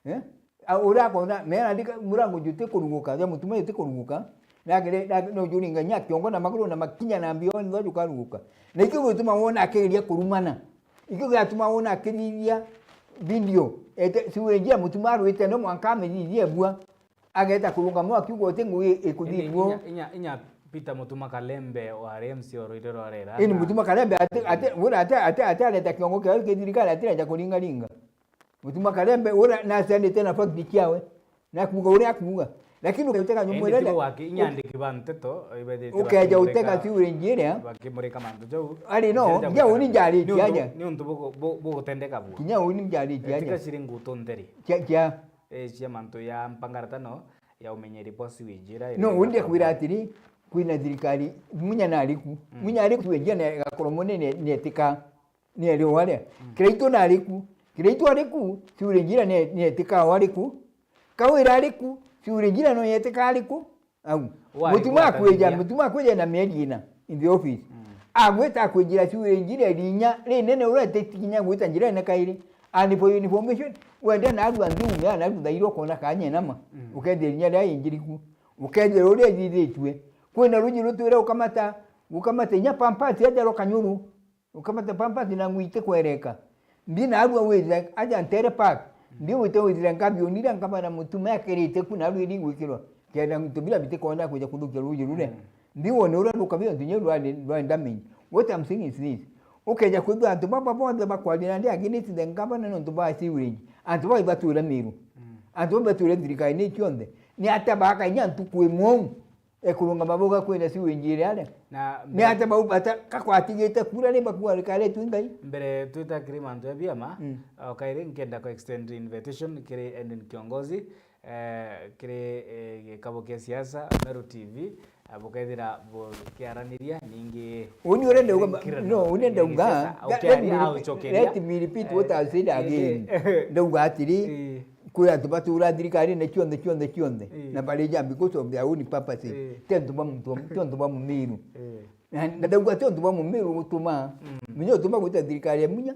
Eh? A, uria akona, meera ndika, murango juti kuruguka, ja Mutuma juti kuruguka, nake, nake no juringa nya kiongo na maguru na makinya na mbio, ntho jukaruguka. Na ikio gituma wona akigeria kurumana. Ikio giatuma wona akithithia video, ete, siwe njia Mutuma arwite no mwanka amithithie bua. Ageta kurungama akiuga uti ngugi ikuthithua. Indi inya, inya, inya Peter Mutuma Kalembe wari M C o Ruiri rwa Rera. Indi na Mutuma Kalembe ati, ati, wira ati, ati, ati areta kiongo kiao ki thirikari atireja kuringaringa. Mutuma Kalembe uria nacianite na fact ciawe, na kuuga uria akuuga. Lakini uketega nyumwirere, indi tibo waki, inya andiki ba nteto, ibethite ukeja bakimurika, utega siwire njira, bakimurika mantu jau. Ari no, nja uni njaritie aja. Ni untu bugu-, bu-, bugutendeka bua. Kinya uni njaritie aja. Tika ciri ngutu ntheri. Kia, kia. Eh, cia mantu ya mpangaratano ya umenyeri bwa siwinjira. No, undi akwira atiri, kwina thirikari, Munya nariku. Mm. Munya ariku siwinjira na gakorwo munene netika. Ni ari o aria. Mm. Kiraitu nari ku. Kiraitu ari ku, siwire njira ni, ni etika o ari ku. Kawira ari ku, siwire njira no yetika ari ku. Au. Mutuma akwija, mutuma akwija na mieri ina in the office. Mm. Agwita akwijira siwire njira irinya rinene uria tetikinya gwita njira ina kairi. And for your information, wenda na arua nthume, na arua thairo kona kanya nama. Mm. Ukethia irinya ria injiri ku. Ukethia uria ithithitue. Kwina ruji rutwire ukamata, ukamata inya pampers aja rwa kanyuru. Ukamata pampers na ngui itikwereka. Mbi na arua withire aja ntere park. Mbi wite withire nkabiunire nkabana mutuma ekirite ku na arua iri gwikirwa. Kenda ntu bila bitikona kwija kuthukia ruji rure. Mm. Mbi wone uria rukabio ntu nyeu rwa, rwa damage. What I'm saying is this. Ukeja kwithwa antu baba bonthe bakwaria nandi against the governor nontu ba sewerage. Antu baba ibature Meru. Mm. Antu baba bature thirikari ni cionthe. Ni ata bakainya ntuku imwe uu? Ekurungama bauga kwina siwinjire aria. Na ni mbere ata bau bata kakwatigite kura ni bakua rikare tu ngai? Mbere twita kiri mantu ya biama, mm, o kairi nkenda ku extend invitation kiri Edwin Kiongozi, eh, kiri, eh, gikabo kia siasa, Meru T V, eh, bukethira bukiaraniria, ningi uni urenda uga, no, uni ndauga, siasa, let me repeat what I said again. Ndauga atiri, eh, kwi antu batura thirikarine cionthe, cionthe, cionthe, eh, na bari ja because of their own purposes. Eh. Ti antu ba muntu, ti antu ba Mumiru. Eh. Na, na ndauga ti antu ba Mumiru gutuma. Mm. Munya utuma gwita thirikari ya Munya,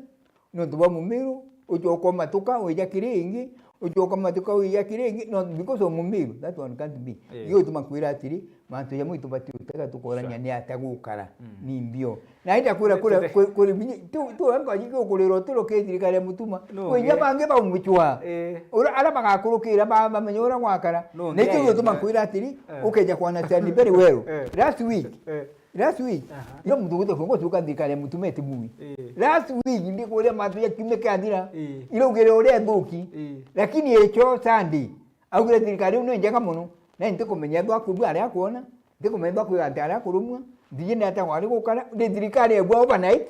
ni antu ba Mumiru, ucoka umatuka, wija kiri ingi, ucoka umatuka, wija kiri ingi, no, because of Mumiru, that one can't be. Eh. Iyo utuma kwira atiri, mantu jamwe itubati utega tukorania ni ata gukara, mm, ni mbio. Na ita kwira kuri, kuri, kuri, tu, tu, anko ajiki ukurira uturo ki thirikari ya Mutuma. No, kwi nya bangi baumuchwa. Eh. Ura, ara bagakurukira ba, bamenya ura gwakara. No, na ikio gituma kwira atiri, eh, ukeja kwana stand very well. Eh. Last week, eh, last week, aha, ira muntu gwita kuongo tuka thirikari ya Mutuma iti bui. Eh. Last week, ndi kuria mantu ya kiumia kiathira. Eh. Iraugire uria thuki. Eh. Lakini icho Sunday, augire thirikari ino njega muno. Na ntikumenya ethwa akubua aria akwona, ntikumenya ethwa kwi antu aria akurumwa, ntiji ni ata wari gukara, ni thirikari ebua overnight,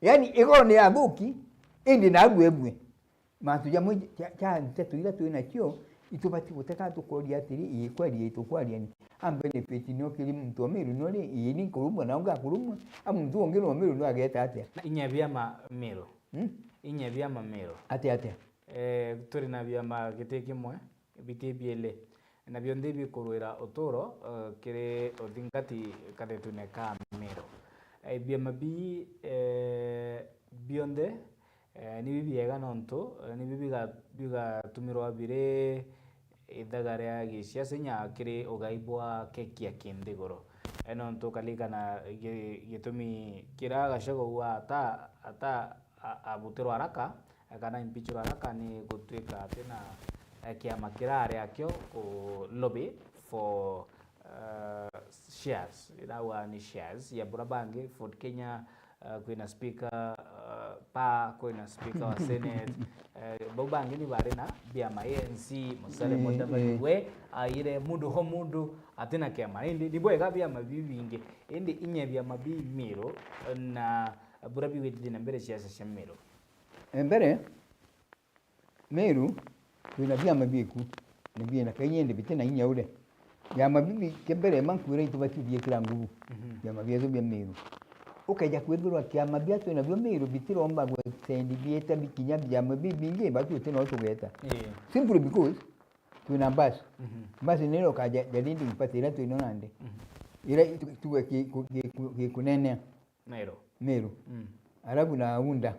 yani igoro ni yathuki, indi nabu ebue. Mantu jamwe ja, ja nteto ira twi nacio, itubati guteka tukoria atiri, ii kweri ii tukwaria ni a benefit ni ukiri muntu wa Meru ni uri, ii ni nkurumwa na unga kurumwa, a muntu ungi ni wa Meru ni ageta atia? Na inya biama Meru. Hmm? Inya biama Meru. Atia atia? Eh, turi na biama giti kimwe, biti biiri, na bionthe bikurwira uturo, eh, kiri uthingati kathetune ka Meru. Eh, biama bii, eh, bionthe, eh, nibi biega nontu, eh, nibi biga-, bigatumirwa biri ithaga ria gisiasa inya kiri ugai bwa keki ya kinthiguru. Eh, nontu ukaririkana gi-, gitumi kiria Gachagua ata, ata a-, abutirwa haraka, kana impeachwa haraka ni gutuika ati na, eh, kiama kirari akio ku lobby for, eh, shares, irauga ni shares ya bura bangi, Ford Kenya, eh, kwina speaker, eh, pa, kwina speaker wa Senate, eh, bau bangi ni bari na biama A N C, Musalia, eh, Mudavadi, eh, we aire mundu ho mundu atina kiama, indi ni bwega biama biu bingi, indi inya biama bi Meru na bura bigwitithia na mbere siasa cia Meru. Mbere, Meru, twina biama biku, na biina Kenya indi bitina inya uria. Biama bibi kia mbere, mankwira itubati biekira nguvu. Mhm. Biama bietu bia Meru. Ukeja kwithirwa kiama bia twinabio Miru bitiromba gwe-, sendi bieta bikinya biama bibingi, batu uti no tugeta. Ii. Simply because twina mbasi. Mhm. Mbasi nero kaja, ja leading party ira twino nandi. Mhm. Ira tu-, tuge ki-, ku-, ki-, ku-, gikunenea. Miru. Miru. Mm. Arabu na UDA.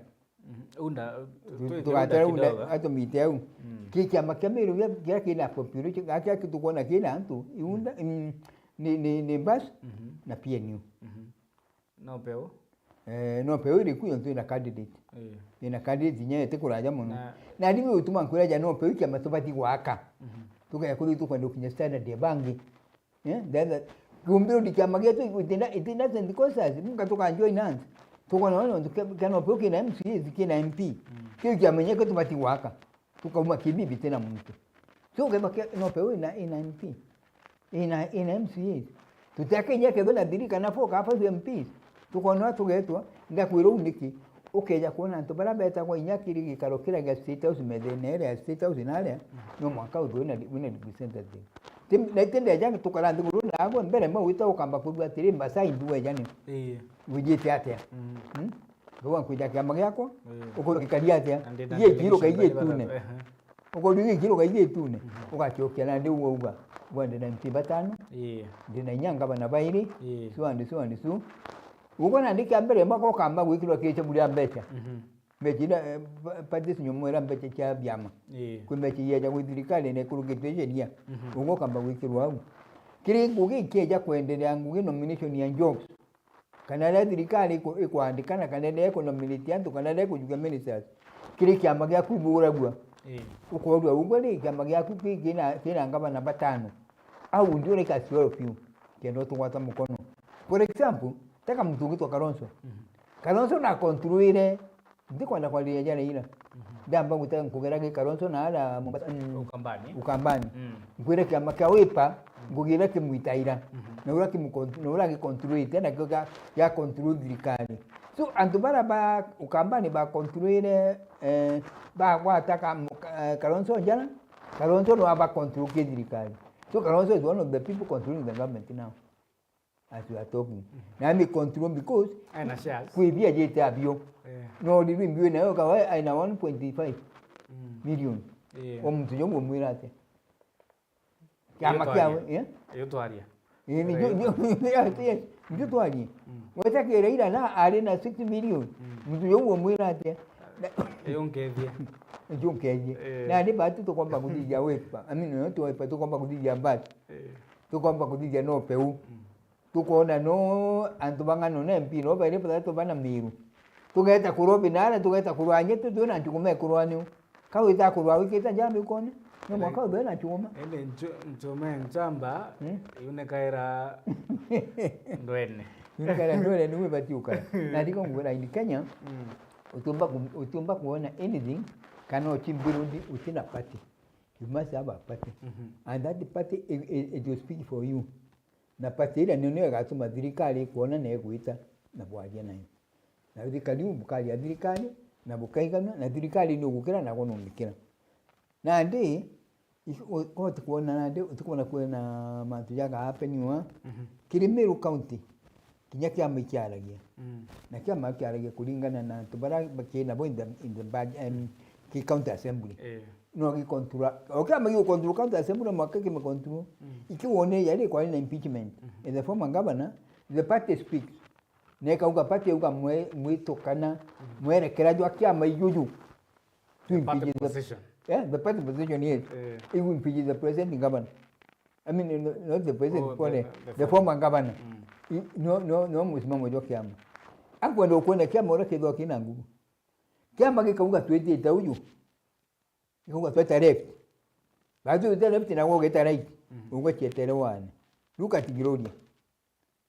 Mhm. UDA, tu-, twi-, tugatara UDA UDA kidogo. Atumite au. Mm. Ki kiama kia Miru kia, kia kina population, kia, kia tukwona kina antu, UDA, mm, ni, ni, ni mbasi, mhm, na P N U. Mhm. No peu? Eh, no peu iri ku yontu ina candidate. Ii. Ina candidate inya iti kuraja mono. Na, na ndi gutuma nkwira ja no peu kiama tubati gwaka. Mhm. Tukaya kuri tukwenda gukinya standard ya bangi. Eh, then, kumbe ndi kiama gietu itina, itina Saint Cosas, munka tukanjoin hands. Tukona no nontu kia, kia no peu kina M C As, kina M P. Mm. Kiu kiama inya kio tubati gwaka. Tukauma kibibi tena muntu. So, ukethwa ke-, no peu ina, ina M P. Ina, ina M C As. Tutiakinyia kethwa na three kana four kana five M Ps. Tukona tugetwa, ngakwira uu niki? Ukeja kwona antu baria betagwa inya kiri gikaro kiria gia State House, methene iria ya State House naria, no mwanka uthwe wina, wina representative. Ti, na iti ndeja tukara nthiguru nagwe mbere, mau wita ukamba kurua atiri, mbasa indu weja ni. Ii. Wijite atia? Mm. Hmm? Ngauga nkwija kiama giakwa, ii, ukorwo gikari atia? Na ndi na igikiruka delegation bari igitune. Batatu, ehe. Ukorwo igikiruka igitune, mhm, ugacokia nandi uu wauga, uga ndi na M P batano, ii, ndi na inya ngavana bairi, ii, so and so and so. Uguo nandi kia mbere mwaka ukamba gwikirwa kiecaburi ya mbeca. Mhm. Mbeca ira, eh, pa-, parties nyumu ira mbeca cia biama. Ii. Kwi mbeca ieja gwi thirikari na ikurukitwe sheria. Mhm. Uguo ukamba gwikirwa au. Kiri ngugi ikieja kwenderea ngugi nomination ya jobs. Kana riria thirikari iku-, ikwandikana, kana riria ikunominate antu, kana riria ikujukia ministers, kiri kiama giaku ibuguragua. Ii. Ukorua ugwe ri, kiama giaku ki-, kina, kina ngavana batano. Au ndio reka sio piu, kenda utugwata mukono. For example, teka muntu ugitwa Kalonzo. Mhm. Kalonzo na control ire Ndikwenda kwariria ja Raila. Mhm. Ndamba gwita nkugera gi Kalonzo na ara Mombasa, mm, Ukambani. Ukambani. Mm. Nkwire kiama kia Wiper, mm, ngugi iria kimwitaira. Mhm. Na uria kimu-, na uria gicontrolite, na kio gia, gia control thirikari. So, antu baria ba Ukambani ba controlire, eh, bagwata ka, eh, Kalonzo njara, Kalonzo no aba control ki thirikari. So, Kalonzo is one of the people controlling the government now. As we are talking. Mhm. Na ami control because ena shares. Kwibia jete abio. Eh. No riri mbio nayo kawa aina one point five, mm, million. Eh. O muntu jongo mwira atia? Kiama kiawe, eh? Iyo twaria. Eh, ni jo, jo, yes, ndio twarie. Mm. Weta kira ira na ari na six million. Mm. Muntu jongo mwira atia? Iyo nkethia. Ndio nkethia. Eh. Na ni batu tukomba kuthithia Wiper. I mean, no tu Wiper tukomba kuthithia mbati. Eh. Tukomba kuthithia no peu. Mm. Tukoona no antu bang'ana na M P no bairi bathatu bana Miru. Tugeta kurwa binara, tugeta kurwa nye, tutio na nchuguma kurwa niu. Ka wita kurwa wikite njambi ukone? No mwaka uthe na nchuguma. Ende nchu-, nchume nchamba, hmm? Yunekaira ndwene. Yunekaira ndwene, niwe batiuka. Na ndiko ngwira in Kenya, mm, utumba ku-, utumba kuona anything, kana uchimbirudi utina party. You must have a party. Mhm. And that party, it, it, it will speak for you. Na party iria nio, nio igatuma thirikari ikwona na igwita na bwaria nayo. Na thirikari u bukaria thirikari, na bukaigana, na thirikari ni ugukira na gunungikira. Nandi, i-, u-, utikwona nandi, utikwona kwina mantu jaga happen ua, mhm, kiri Meru County, kinya kiama ikiaragia. Mm. Na kiama kiaragia kuringana na antu baria bakina bo in the, in the bud-, em, ki county assembly. Eh. No gikontrol. O kiama gikontrol county assembly mwaka kimekontrol. Mm. Ikiwone yari kwari na impeachment. Mhm. The former governor, the party speaks. Na ikauga party yauga mwe-, mwitukana, mm, mwerekera jwa kiama ijuju. To impeach the party position. Yeah, the party position, yes. Eh. Igu impeach the present governor. I mean, no, not the present, oh, pole, the, the former governor. Mm. I, no, no, no musimamo jwa kiama. Akwenda ukwenda kiama uria kithwa kina nguvu. Kiama gikauga twitite uju. Ikauga tweta left. Batu tweta left na gugeta right. Mhm. Ugwe cietere wane. Look at Gloria.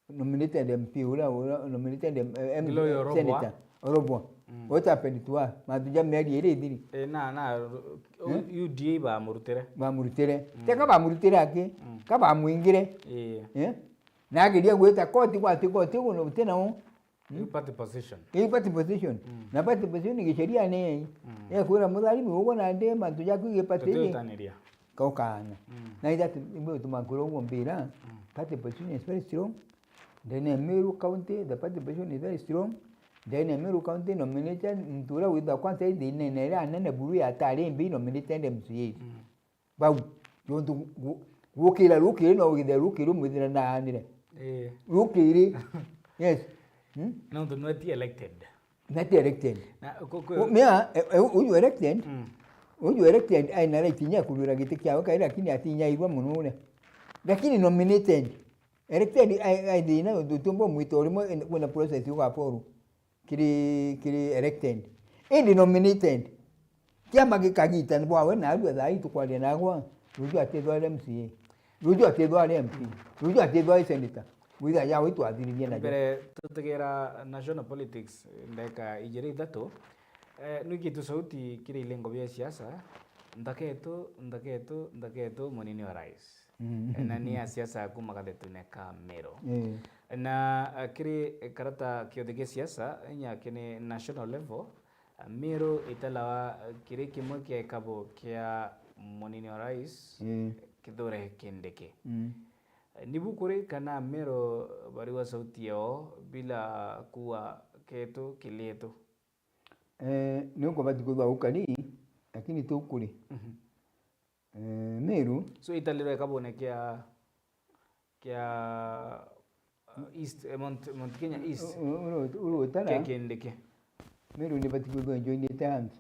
Nominated M P, ura, ura, nominated M-, M-, Gloria Orobwa. Senator Orobwa. Mm. What happened to her? Mantu ja mieri iri ithiri. Eh, na, na, eh? U D A bamurutire. Bamurutire. Mm. Teka bamurutire aki, mm, ka bamwingire. Eh. Eh? Na ageria gwita koti, gwati koti, guno gutina u. Hmm? Iu party position. Iu party position. Mm. Na party position ni gisheria ni. Mm. Ekwira mutharimi uguo na ndi mantu jaku gi party ni. Tutiutaniria. Kaukana. Mm. Na ithatu imwe utuma nkwira uguo mbira. Mm. Party position is very strong. Ndene ya Meru County, the participation is very strong. Ndene ya Meru County nominated, muntu uria withaga kwanza i thinene iria anene buru ya atari M P nominated M C As. Mm. Bau, jontu gu-, gukira rukiri no withire rukiri umwithire na anire. Eh. Rukiri. Yes. Hmm? Nontu nwe ti elected. Not elected. Na, ku-, ku- U-, mea, e, e, uyu elected, Mm. uyu elected aina right inya kurwira giti kiawe kai, lakini atinyairwa muno uria. Lakini nominated. Elected ai, ai thina, utumbo mwito rimwe, kwina process ugaporu. Kiri, kiri elected. Indi nominated. Kiama gikagita bwawe, na arua thaa ii tukwaria nagwa, ruju atithwa ari M C A, ruju atithwa ari M P, ruju atithwa ari senator. Witha yawe itwathiririe najo. Mbere tutegera national politics, ndeka ijiri ithatu, eh, nwikitu sauti kiri ilengo bia siasa, nthaketu, nthaketu, nthaketu, munini wa rais. Mm. Na ni a siasa kuma gathetune ka Meru. Eh. Na, eh, kiri karata kiothe gia siasa, inya kini national level, Meru italawa kiri kimwe kia ikabo kia munini wa rais, Mm. Kithure Kindiki. Mm. Nibu kuri kana Meru bariwa sauti yao bila kuwa ketu kilitu? Eh, ni ukubati kwithwa ukari, lakini ti ukuri. Mhm. Eh, Meru. So italirwe ikabone kia, kia, uh, East, eh, Mount, Mount Kenya East. U-, u-, uru-, uru utara. Kia Kindiki. Meru ni bati kwithwa ijoinite hands.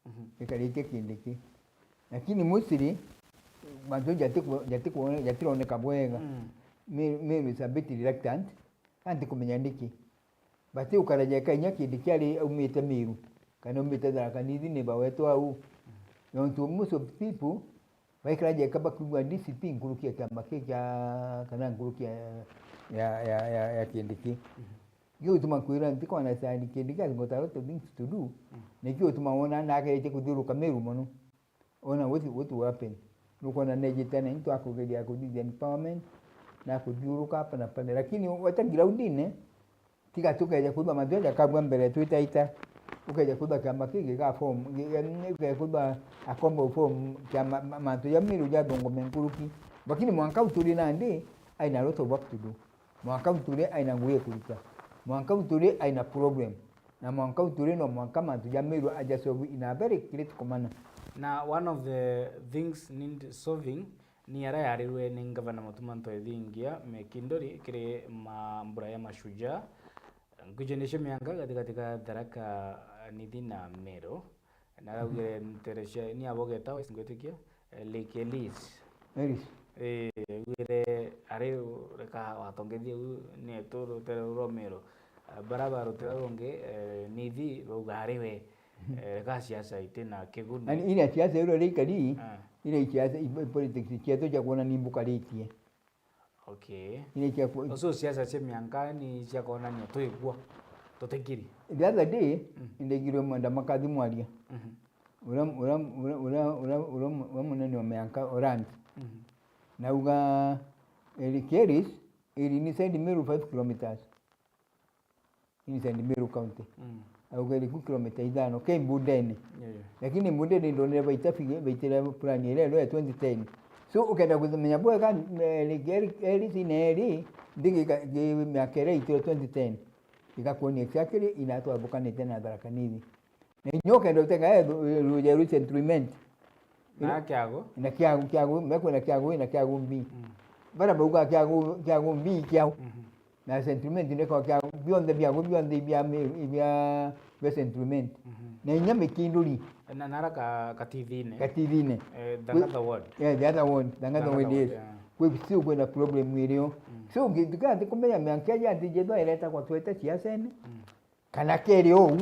Mhm. Ikaritie Kindiki. Lakini mostly, bantu jatiku-, jatiku-, jatironeka bwega. Mm. Me-, Meru is a bit reluctant. Anti kumenya niki. Bati ukaraja eka inya Kindiki ari aumite Meru, kana aumite Tharaka Nithi ni bawetwa au. Nontu most of people, baikaraja eka bakiuga D C P nkuruki ya kiama ki kia, kana nkuruki ya, ya, ya, ya, ya Kindiki. Mhm. Gigutuma nkwira ntikona sani Kindiki has got a lot of things to do. Mm. Na gigutuma wona na ageretie kuthiuruka Meru mono. Ona what, what will happen? Nukwona nejite na into akugeria kuthithia empowerment, na kuthiuruka hapa na pale. Lakini weta groundine, tiga tukeja kwigua mantu jaja kabua mbere twitaita. Ukeja kwigua kiama kigi ga form, gi-, em, ukeja kwigua akombo form kiama, ma-, mantu ja Meru jathungame nkuruki. Lakini mwanka uturi nandi, aina a lot of work to do. Mwanka uturi aina ngugi ya kuruta. Mwanka uturi aina problem. Na mwanka uturi no mwanka mantu ja Meru aja solve in a very critical manner. Na one of the things need solving ni aria yarirwe ni Ngavana Mutuma Ntwethingia Mekindori kiri mambura ya Mashujaa. Nkujenishe mianka gatigati ga Tharaka Nithi na Meru. Na araugire ntere cia, ni abo geta West ngwitikia, eh, Lake Ellis. Ellis. Eh, augire ari reka watongethie u ni etu rutere rwa Meru. Ah, bara ba rutere rungi, eh, Nithi bauga ari we. Eh, reka siasa iti na kiguni. Ani ina siasa iro ri kari, Ah. ira siasa, i-, politics cietu cia kuona ni mbukaritie. Okay. Ina cia ku- So siasa cia mianka ni cia kuonania twigua, tutikiri. The other day, Mm. nindegirwe mwenda makathi mwaria. Mhm. Ura, ura, ura, ura, ura, ura, ura munene wa mianka Orant. Mhm. Nauga, Eric Ellis, iri ni Saint Meru five kilometers. Ini Saint Meru County. Mm. Auga iri ku kilomita ithano, ke Mbundene. Yeah, yeah. Lakini Mbundene ndonere baita bigi, baitire plan iria ero ya twenty ten. So, ukenda kumenya bwega, eh, Eric, Eric, Eric Sineri, ndigi ka-, gi-, miaka iria iitire twenty ten. Igakuonia exactly ina twathukanite na Tharaka Nithi. Na inya ukenda utega, eh, ru-, ruja ru Central Imenti. Na Kiagu? Na Kiagu, Kiagu, mekwenda Kiagu A na Kiagu B. Mm. Bara bauga Kiagu, Kiagu B kiao. Mhm. Na Central Imenti niko Kiagu, bionthe biagu, bionthe ibia mi-, ibia, bia Central Imenti. Mhm. Na inya Mikinduri. Na nara ka-, Katithine. Katithine. Eh, the other ward. Yeah, the other ward, the other ward, yes. Yeah. Kwi still kwina problem irio. Mm. So, ngi-, ndikati kumenya miankia ya ati jethwa iretagwa twete siasene. Mm. Kana keri ou,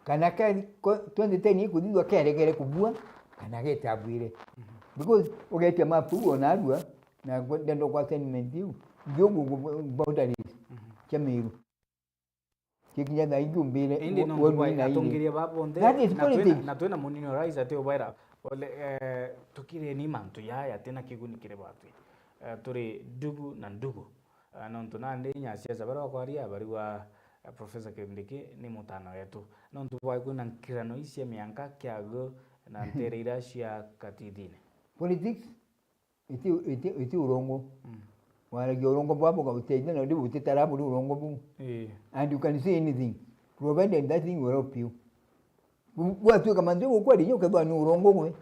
kana ke ko-, twenty ten ikuthithwa keregere kubua, kana getabwire. Mhm. Because ugetia map u ona arua, na ngwe-, ndenda kwa assignment iu, ndio gu-, gu-, boundaries Mhm. cia Meru. Kikinya thaa ingi umbire, Indi wo-, no wonu mbai na iri. Atongeria ba bonthe, That is na twina, politics. Na twina munini wa rais ati ubaira, ole, eh, tukireni mantu yaya, tina kiguni kiri batwi. Eh, turi ndugu na ndugu. Ah, nontu nandi inya siasa baria bakwaria, bariwa, eh, Professor Kindiki ni mutana wetu. Nontu bwa kwina nkirano ii cia mianka Kiagu na ntere iria cia Katithine. Politics iti, iti, iti urongo. Mm. waragia urongo bwa bugagutethia, na riu utitara buri urongo buu. Ii. And you can say anything, provided that thing will help you. Gu-, gwatuika mantu jau gukweri, inya ukethwa ni urongo gwe,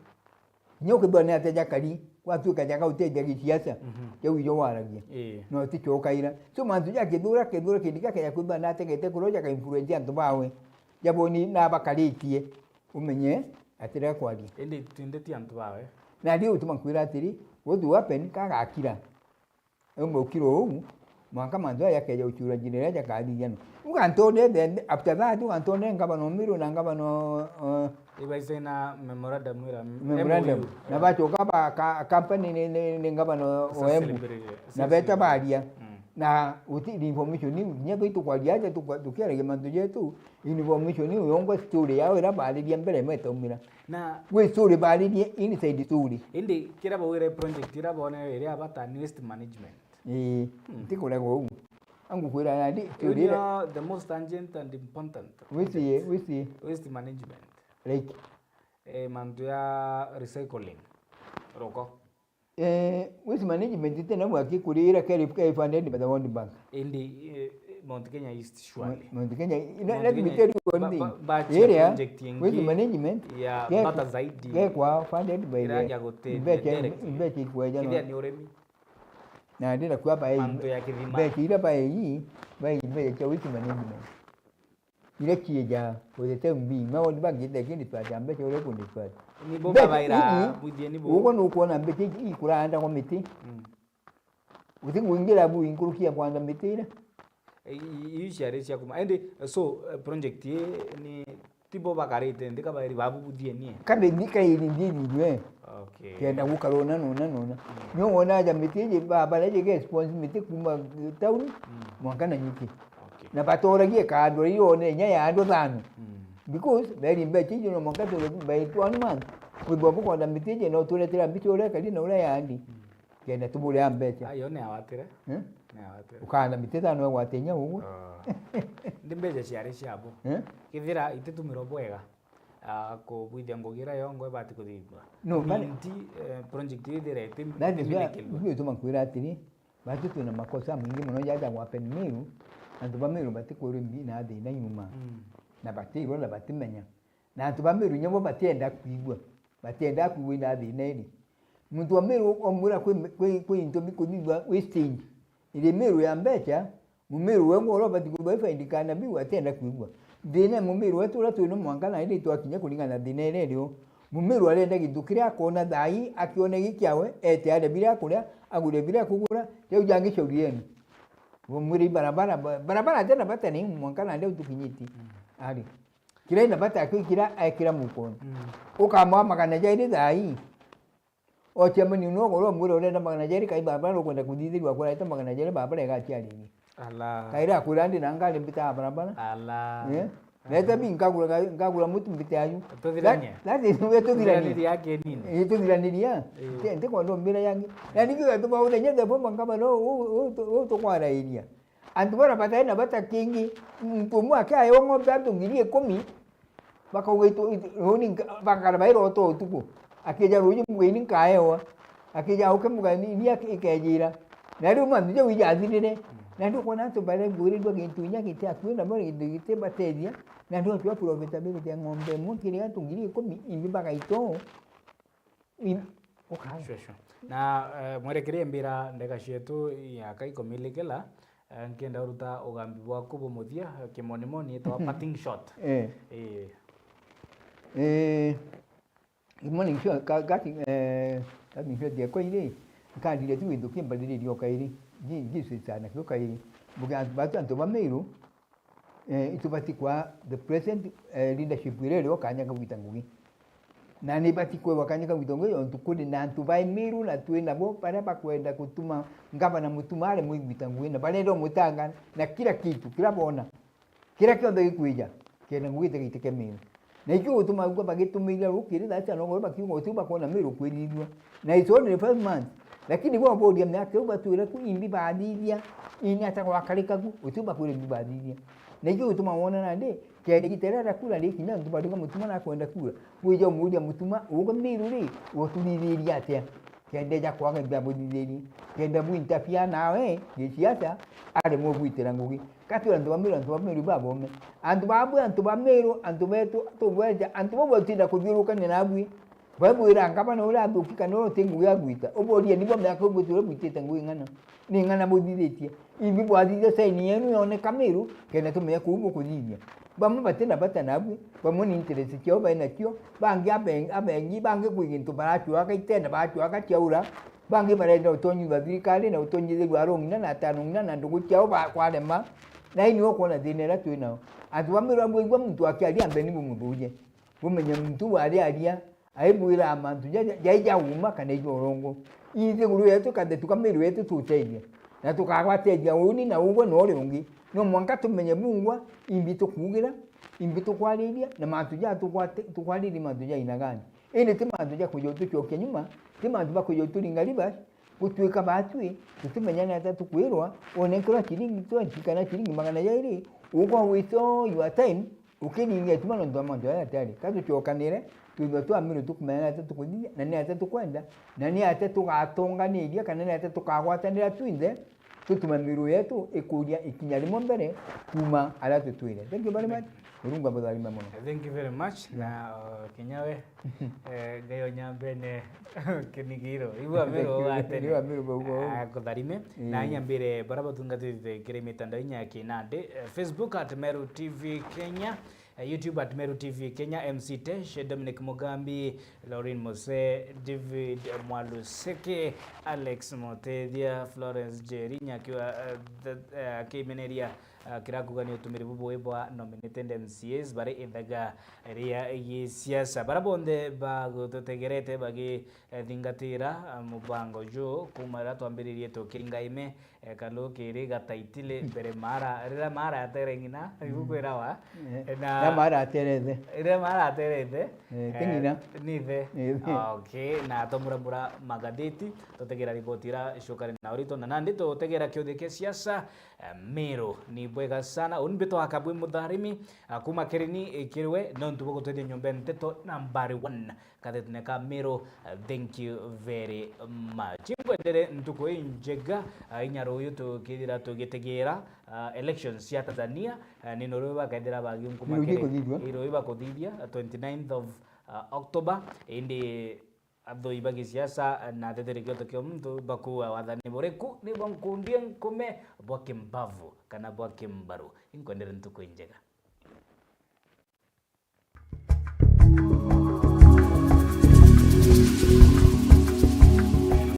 inya ukethwa ni atia jakari, gwatuika jaka utethia gisiasa, mhm, jau ijo waragia. Ii. No ti kio ukaira. So mantu ja kithura, kithura kindi gakeja kwithwa nategete kuria jaka influence antu bawe, jaboni nabakaritie, umenye atire kwaria. Indi twinde ti antu bawe. Na riu utuma nkwira atiri, what will happen kagakira? Umbe ukiro uu, mwanka mantu aja jakeja gucura njira iria jakathithia no. Ugantone then, after that, ugantone ngavana o Meru na ngavana o, o Ibaise na memorandum ira, memorandum. M O U. Na bacoka ba ka-, company ni, ni, ni ngavana o, o Embu. Celebrity. Na beta baria. Mm. Na uti information ni, kinya baitu kwaria aja tukwa-, tukiaragia mantu jetu, information iu yongwa story yao ira baririe mbere imwe itaumira. Na gwi story baririe inside story. Indi kira bawire project ira bonere iria bata ni waste management. Ii, mm, ntikurega uu. Angukwira nandi, iu story ira nio the most urgent and important. Wisi, project. Wisi. Waste management. Like? Eh, mantu ya recycling. Ruko. Eh, waste management tena mwaki kuri ira keri, keri funded by the World Bank. Indi, eh, Mount Kenya East surely. Mount Kenya, na, Mount let me Kenya tell you one ba-, thing. Ba-, batch ya area, project ingi waste management, ya ke-, bata zaidi. Ke kwa funded by ira the ya gutethia mbeca, direct. Mbeca ikweja no. Kithia ni urimi. Na ndira kwa ba mantu ya kithima. Mbeca ira ba ii, ba ii, mbeca cia waste management. Iria ciija, with the time being, no, ni bangite kindi twacha mbeca uria kundi twacha. Ni bo mbeca babaira iji, buthie ni bo. Uguo nukwona mbeca iji ikuraandagwa miti. Mm. Uti kuingira bu inkuruki ya kwanda miti iria. I-, i-, iu ciari cia kuma. Indi, so, eh, project ii ni, ti bo bakarite nthi kabairi babu buthie nie? Kabe ni kairi ndithirwe. Okay. Kenda gukara una na una na una. Mm. Nio wona aja miti iji ba-, baria jige sponsor miti kuma, eh, town, mm, mwanka na nyuki. Okay. Na batoragia ikandwa iria one inya ya andu thano. Mm. Because very mbeca icio no mwanka tore by one month. Kwithwa bukonda miti iji no turetera mbica uria kari na uria yandi. Mm. Kenda tubure a mbeca. Ayo ni awatire. Eh? Ni awatire. Ukanda miti thano egwate inya uguo. Ah. Ndi mbeca ciari ciabo. Eh? Kithira ititumiro bwega, ah, kubwithia ngugi iria yongo ibati kuthithua. No, but minti, eh, project ithire iti-, that is why itiminekirwe. Ndio ituma nkwira atiri, batu twina makosa maingi mono jaja gwa pen Meru, antu ba Meru batikwirwa imbi na thina nyuma. Mm. Na batirwa na batimenya. Na antu ba Meru nyabo batienda kwigua, batienda kwigua ina thina iri. Muntu wa Meru omwira kwi, kwi, kwi into bikuthithua wastage. Iri Meru ya mbeca, Mumeru we ngoro bati kwigua ifaindikana biu atienda kwigua. Thina Mumeru wetu uria twina mwanka na indi twakinya kuringana na thina iria irio. Mumeru arenda gintu kiria akona thaa ii, akione gi kiawe, ete aria biria akuria, agure biria akugura, riu jangi shauri yenu. Bo mwire barabara, ba-, barabara tena bata ni mwanka na ndio tukinyiti. Mm. Ari. Kira ina bata akio kira ekira mukoni. Mm. Ukamwa magana jairi thaa ii. O chairman no goro mwire urenda magana jairi kai barabara ukwenda kuthithirwa kureta magana jairi barabara igachiariri. Ala. Kaira akwira ndi na ngari mbita barabara. Ala. Eh? Aha. Neta bi nkagura ga-, nkagura mutu mbite ayu. Tuthiranie. That, that is where tuthiranie. Tuthiranie yake nini? Eh, tuthiraniria. Eh. Te, nte kwa ndo mbira yangi. Na niki gatu ba uthenya the bomba ngaba no, u, u, u, u, tukwara iria. Antu bara batai na bata kingi, muntu umwe akiaewa ng'ombe antu ngiri ikumi, bakauga itu, itu, runi nka-, bakara baira oto utuku. Akija ruji mugeni nkaewa. Akija auke mugeni ni aki-, ikejira. Na riu mantu jau ijathirire. Na ndio kwona antu barengurirwa gintu inya giti akui na bari gintu giti batethia. Na ndio twa profitability ya ng'ombe imwe kiri antu ngiri ikumi imbi bagaito. In-, okay. Sure, sure. Na, eh, mwerekerie mbira ndeka cietu ya kai kumilikila, eh, nkienda uruta ugambi bwaku bumuthia, eh, kimonimoni itawa parting shot. Eh. Eh. Eh, kimonimoni shot, ka, ka, eh, parting shot yakwa iri, nkandire tu gintu kimbariririe o kairi. Ji-, Jesus sana kio kairi. Mbuge antu batu, antu ba Meru, eh, itubati kwa the present, eh, leadership iria irio kanya kagwita ngugi. Na ni bati kwewa kanya kagwita ngugi, ontu kuri na antu ba Meru na twi nabo baria bakwenda gutuma ngavana Mutuma ari mwigwita ngugi, na barenda umutanga na kila kitu, kila bona, kila kionthe gikwija, kenda ngugi tigitike Meru. Na ikio gutuma ugua bagitumiria rukiri thaa cia nogoro bakiuga utiu bakona Meru kwirithua. Na it's only five months. Lakini bo boria miaka iu batwire ku imbi bathithia, ini ata gwakarika ku, utiu bakwire imbi bathithia. Na ikio gituma wona nandi, kende giterera kura ri kinya antu bariuga Mutuma nakwenda kura. Kwija umuria Mutuma, uga Meru ri, ututhithiria atia? kenda eja kwaga imbia buthithirie, kenda bwintafia nawe gisiasa, aremwe gwitira ngugi. Ka twi antu ba Meru, antu ba Meru babome. Antu babwe, antu ba Meru, antu betu, tubweja, antu bau batinda kuthiurukania nabwi. Baibwira ngabana uria athuki kana uria uti ngugi ya gwita. Uborie, ni bwa miaka ubuti uria bwitite ngugi ng'ana? Ni ng'ana buthithitie? Imbi bwathithia saini yenu yoneka Meru, kenda tumenye kuu bukuthithia. Bamwe batina bata nabwi, bamwe ni interest ciao bai nacio, bangi abe-, abengi, bangi kwi gintu baracwaga itene, bacwaga ciaura, bangi barenda utonyithua thirikari na utonyithirua arong'ina na atanong'ina na ndugu ciao ba-, kwarema. Na ini ukwona thina iria twi nao. Antu ba Meru bwigua muntu akiaria, ambeni bumuthurie. Bumenye muntu wariaria, aibwira mantu jaja, jai ja uma kana ija urongo. Ithiguru yetu, kathe tuka Meru yetu tutethia. Na tukagwateria uni na ugwe na uria ungi. No mwanka tumenye bungwa, imbi tukuugira, imbi tukwariria, na mantu ja tukwate-, tukwariria mantu ja aina gani. Indi ti mantu ja kuja utucokia nyuma, ti mantu ba kuja uturinga ribas, gutwika batwi, tutimenya ni ata tukwirwa, onenkerwa ciringi twenty kana ciringi magana jairi, ugwa waste all your time, ukiringia ituma nontu wa mantu jaria jatari. Ka tucokanire, twithwe twa Meru tukumenya ni ata tukuthithia, na ni ata tukwenda, na ni ata tugatonganiria, kana ni ata tukagwatanira twinthe, tutume Meru yetu ikuria ikinya rimwe mbere kuuma aria tutwire. Thank you very much. Murungu abutharime mono. Thank you very much. Yeah. Na, uh, kinya we, eh, Ngai o nyambene kinigiro. Igua Meru wa tene. Igua Meru bau bau. Ah, kutharime. Mm. Na inya mbire bara batungatite kiri mitandao inya ya kinandi, eh, Facebook at Meru T V Kenya, eh, YouTube at Meru T V Kenya, M C Tesh, Dominic Mugambi, Lauren Mose, David Mwaluseke, Alex Mutethia, Florence Njeri, inya akiwa, eh, the, eh, akimeneria, eh, kira kuuga ni utumiri bubui bwa nominated M C As bari ithaga ria gisiasa. Bara bonthe bagututegerete bagi eh, thingatira, eh, mubango juu kuuma riria twambiririe tukiringa ime, eh, kalu kiri gataitile mbere mara, riria mara yatere ng'ina, igu kwirawa, eh, na riria mara yatere ithe. Riria mara yatere ithe, eh, ti ng'ina, ni ithe. Ni ithe. Ah, okay, na twamuramura magatheti, tutegera riboti iria icukari na urito, na nandi tutegera kiuthi kia siasa, eh, Meru. Ni bwega sana. Uni mbitwa Kabwi Mutharimi, ah, kuuma Kireni, eh, kiriwe, nontu bwa gutwethia nyomba ya nteto nambari one. Kathitine ka Meru, uh, thank you very much. Inkwendere ntuku injega, uh, inya ruyu tukithira tugitegera, uh, elections cia Tanzania, uh, ni noru bakethira bagiunkuma kiri. Ni ruyu ikuthithua? Ii, ruyu bakuthithia, uh, twenty-ninth of, uh, October. Indi athoi ba gisiasa, uh, na ateteri kioto kia muntu bakuuga wathani buriku nibwo nkundie nkume bwa kimbavu kana bwa kimbaru. Inkwendere ntuku injega.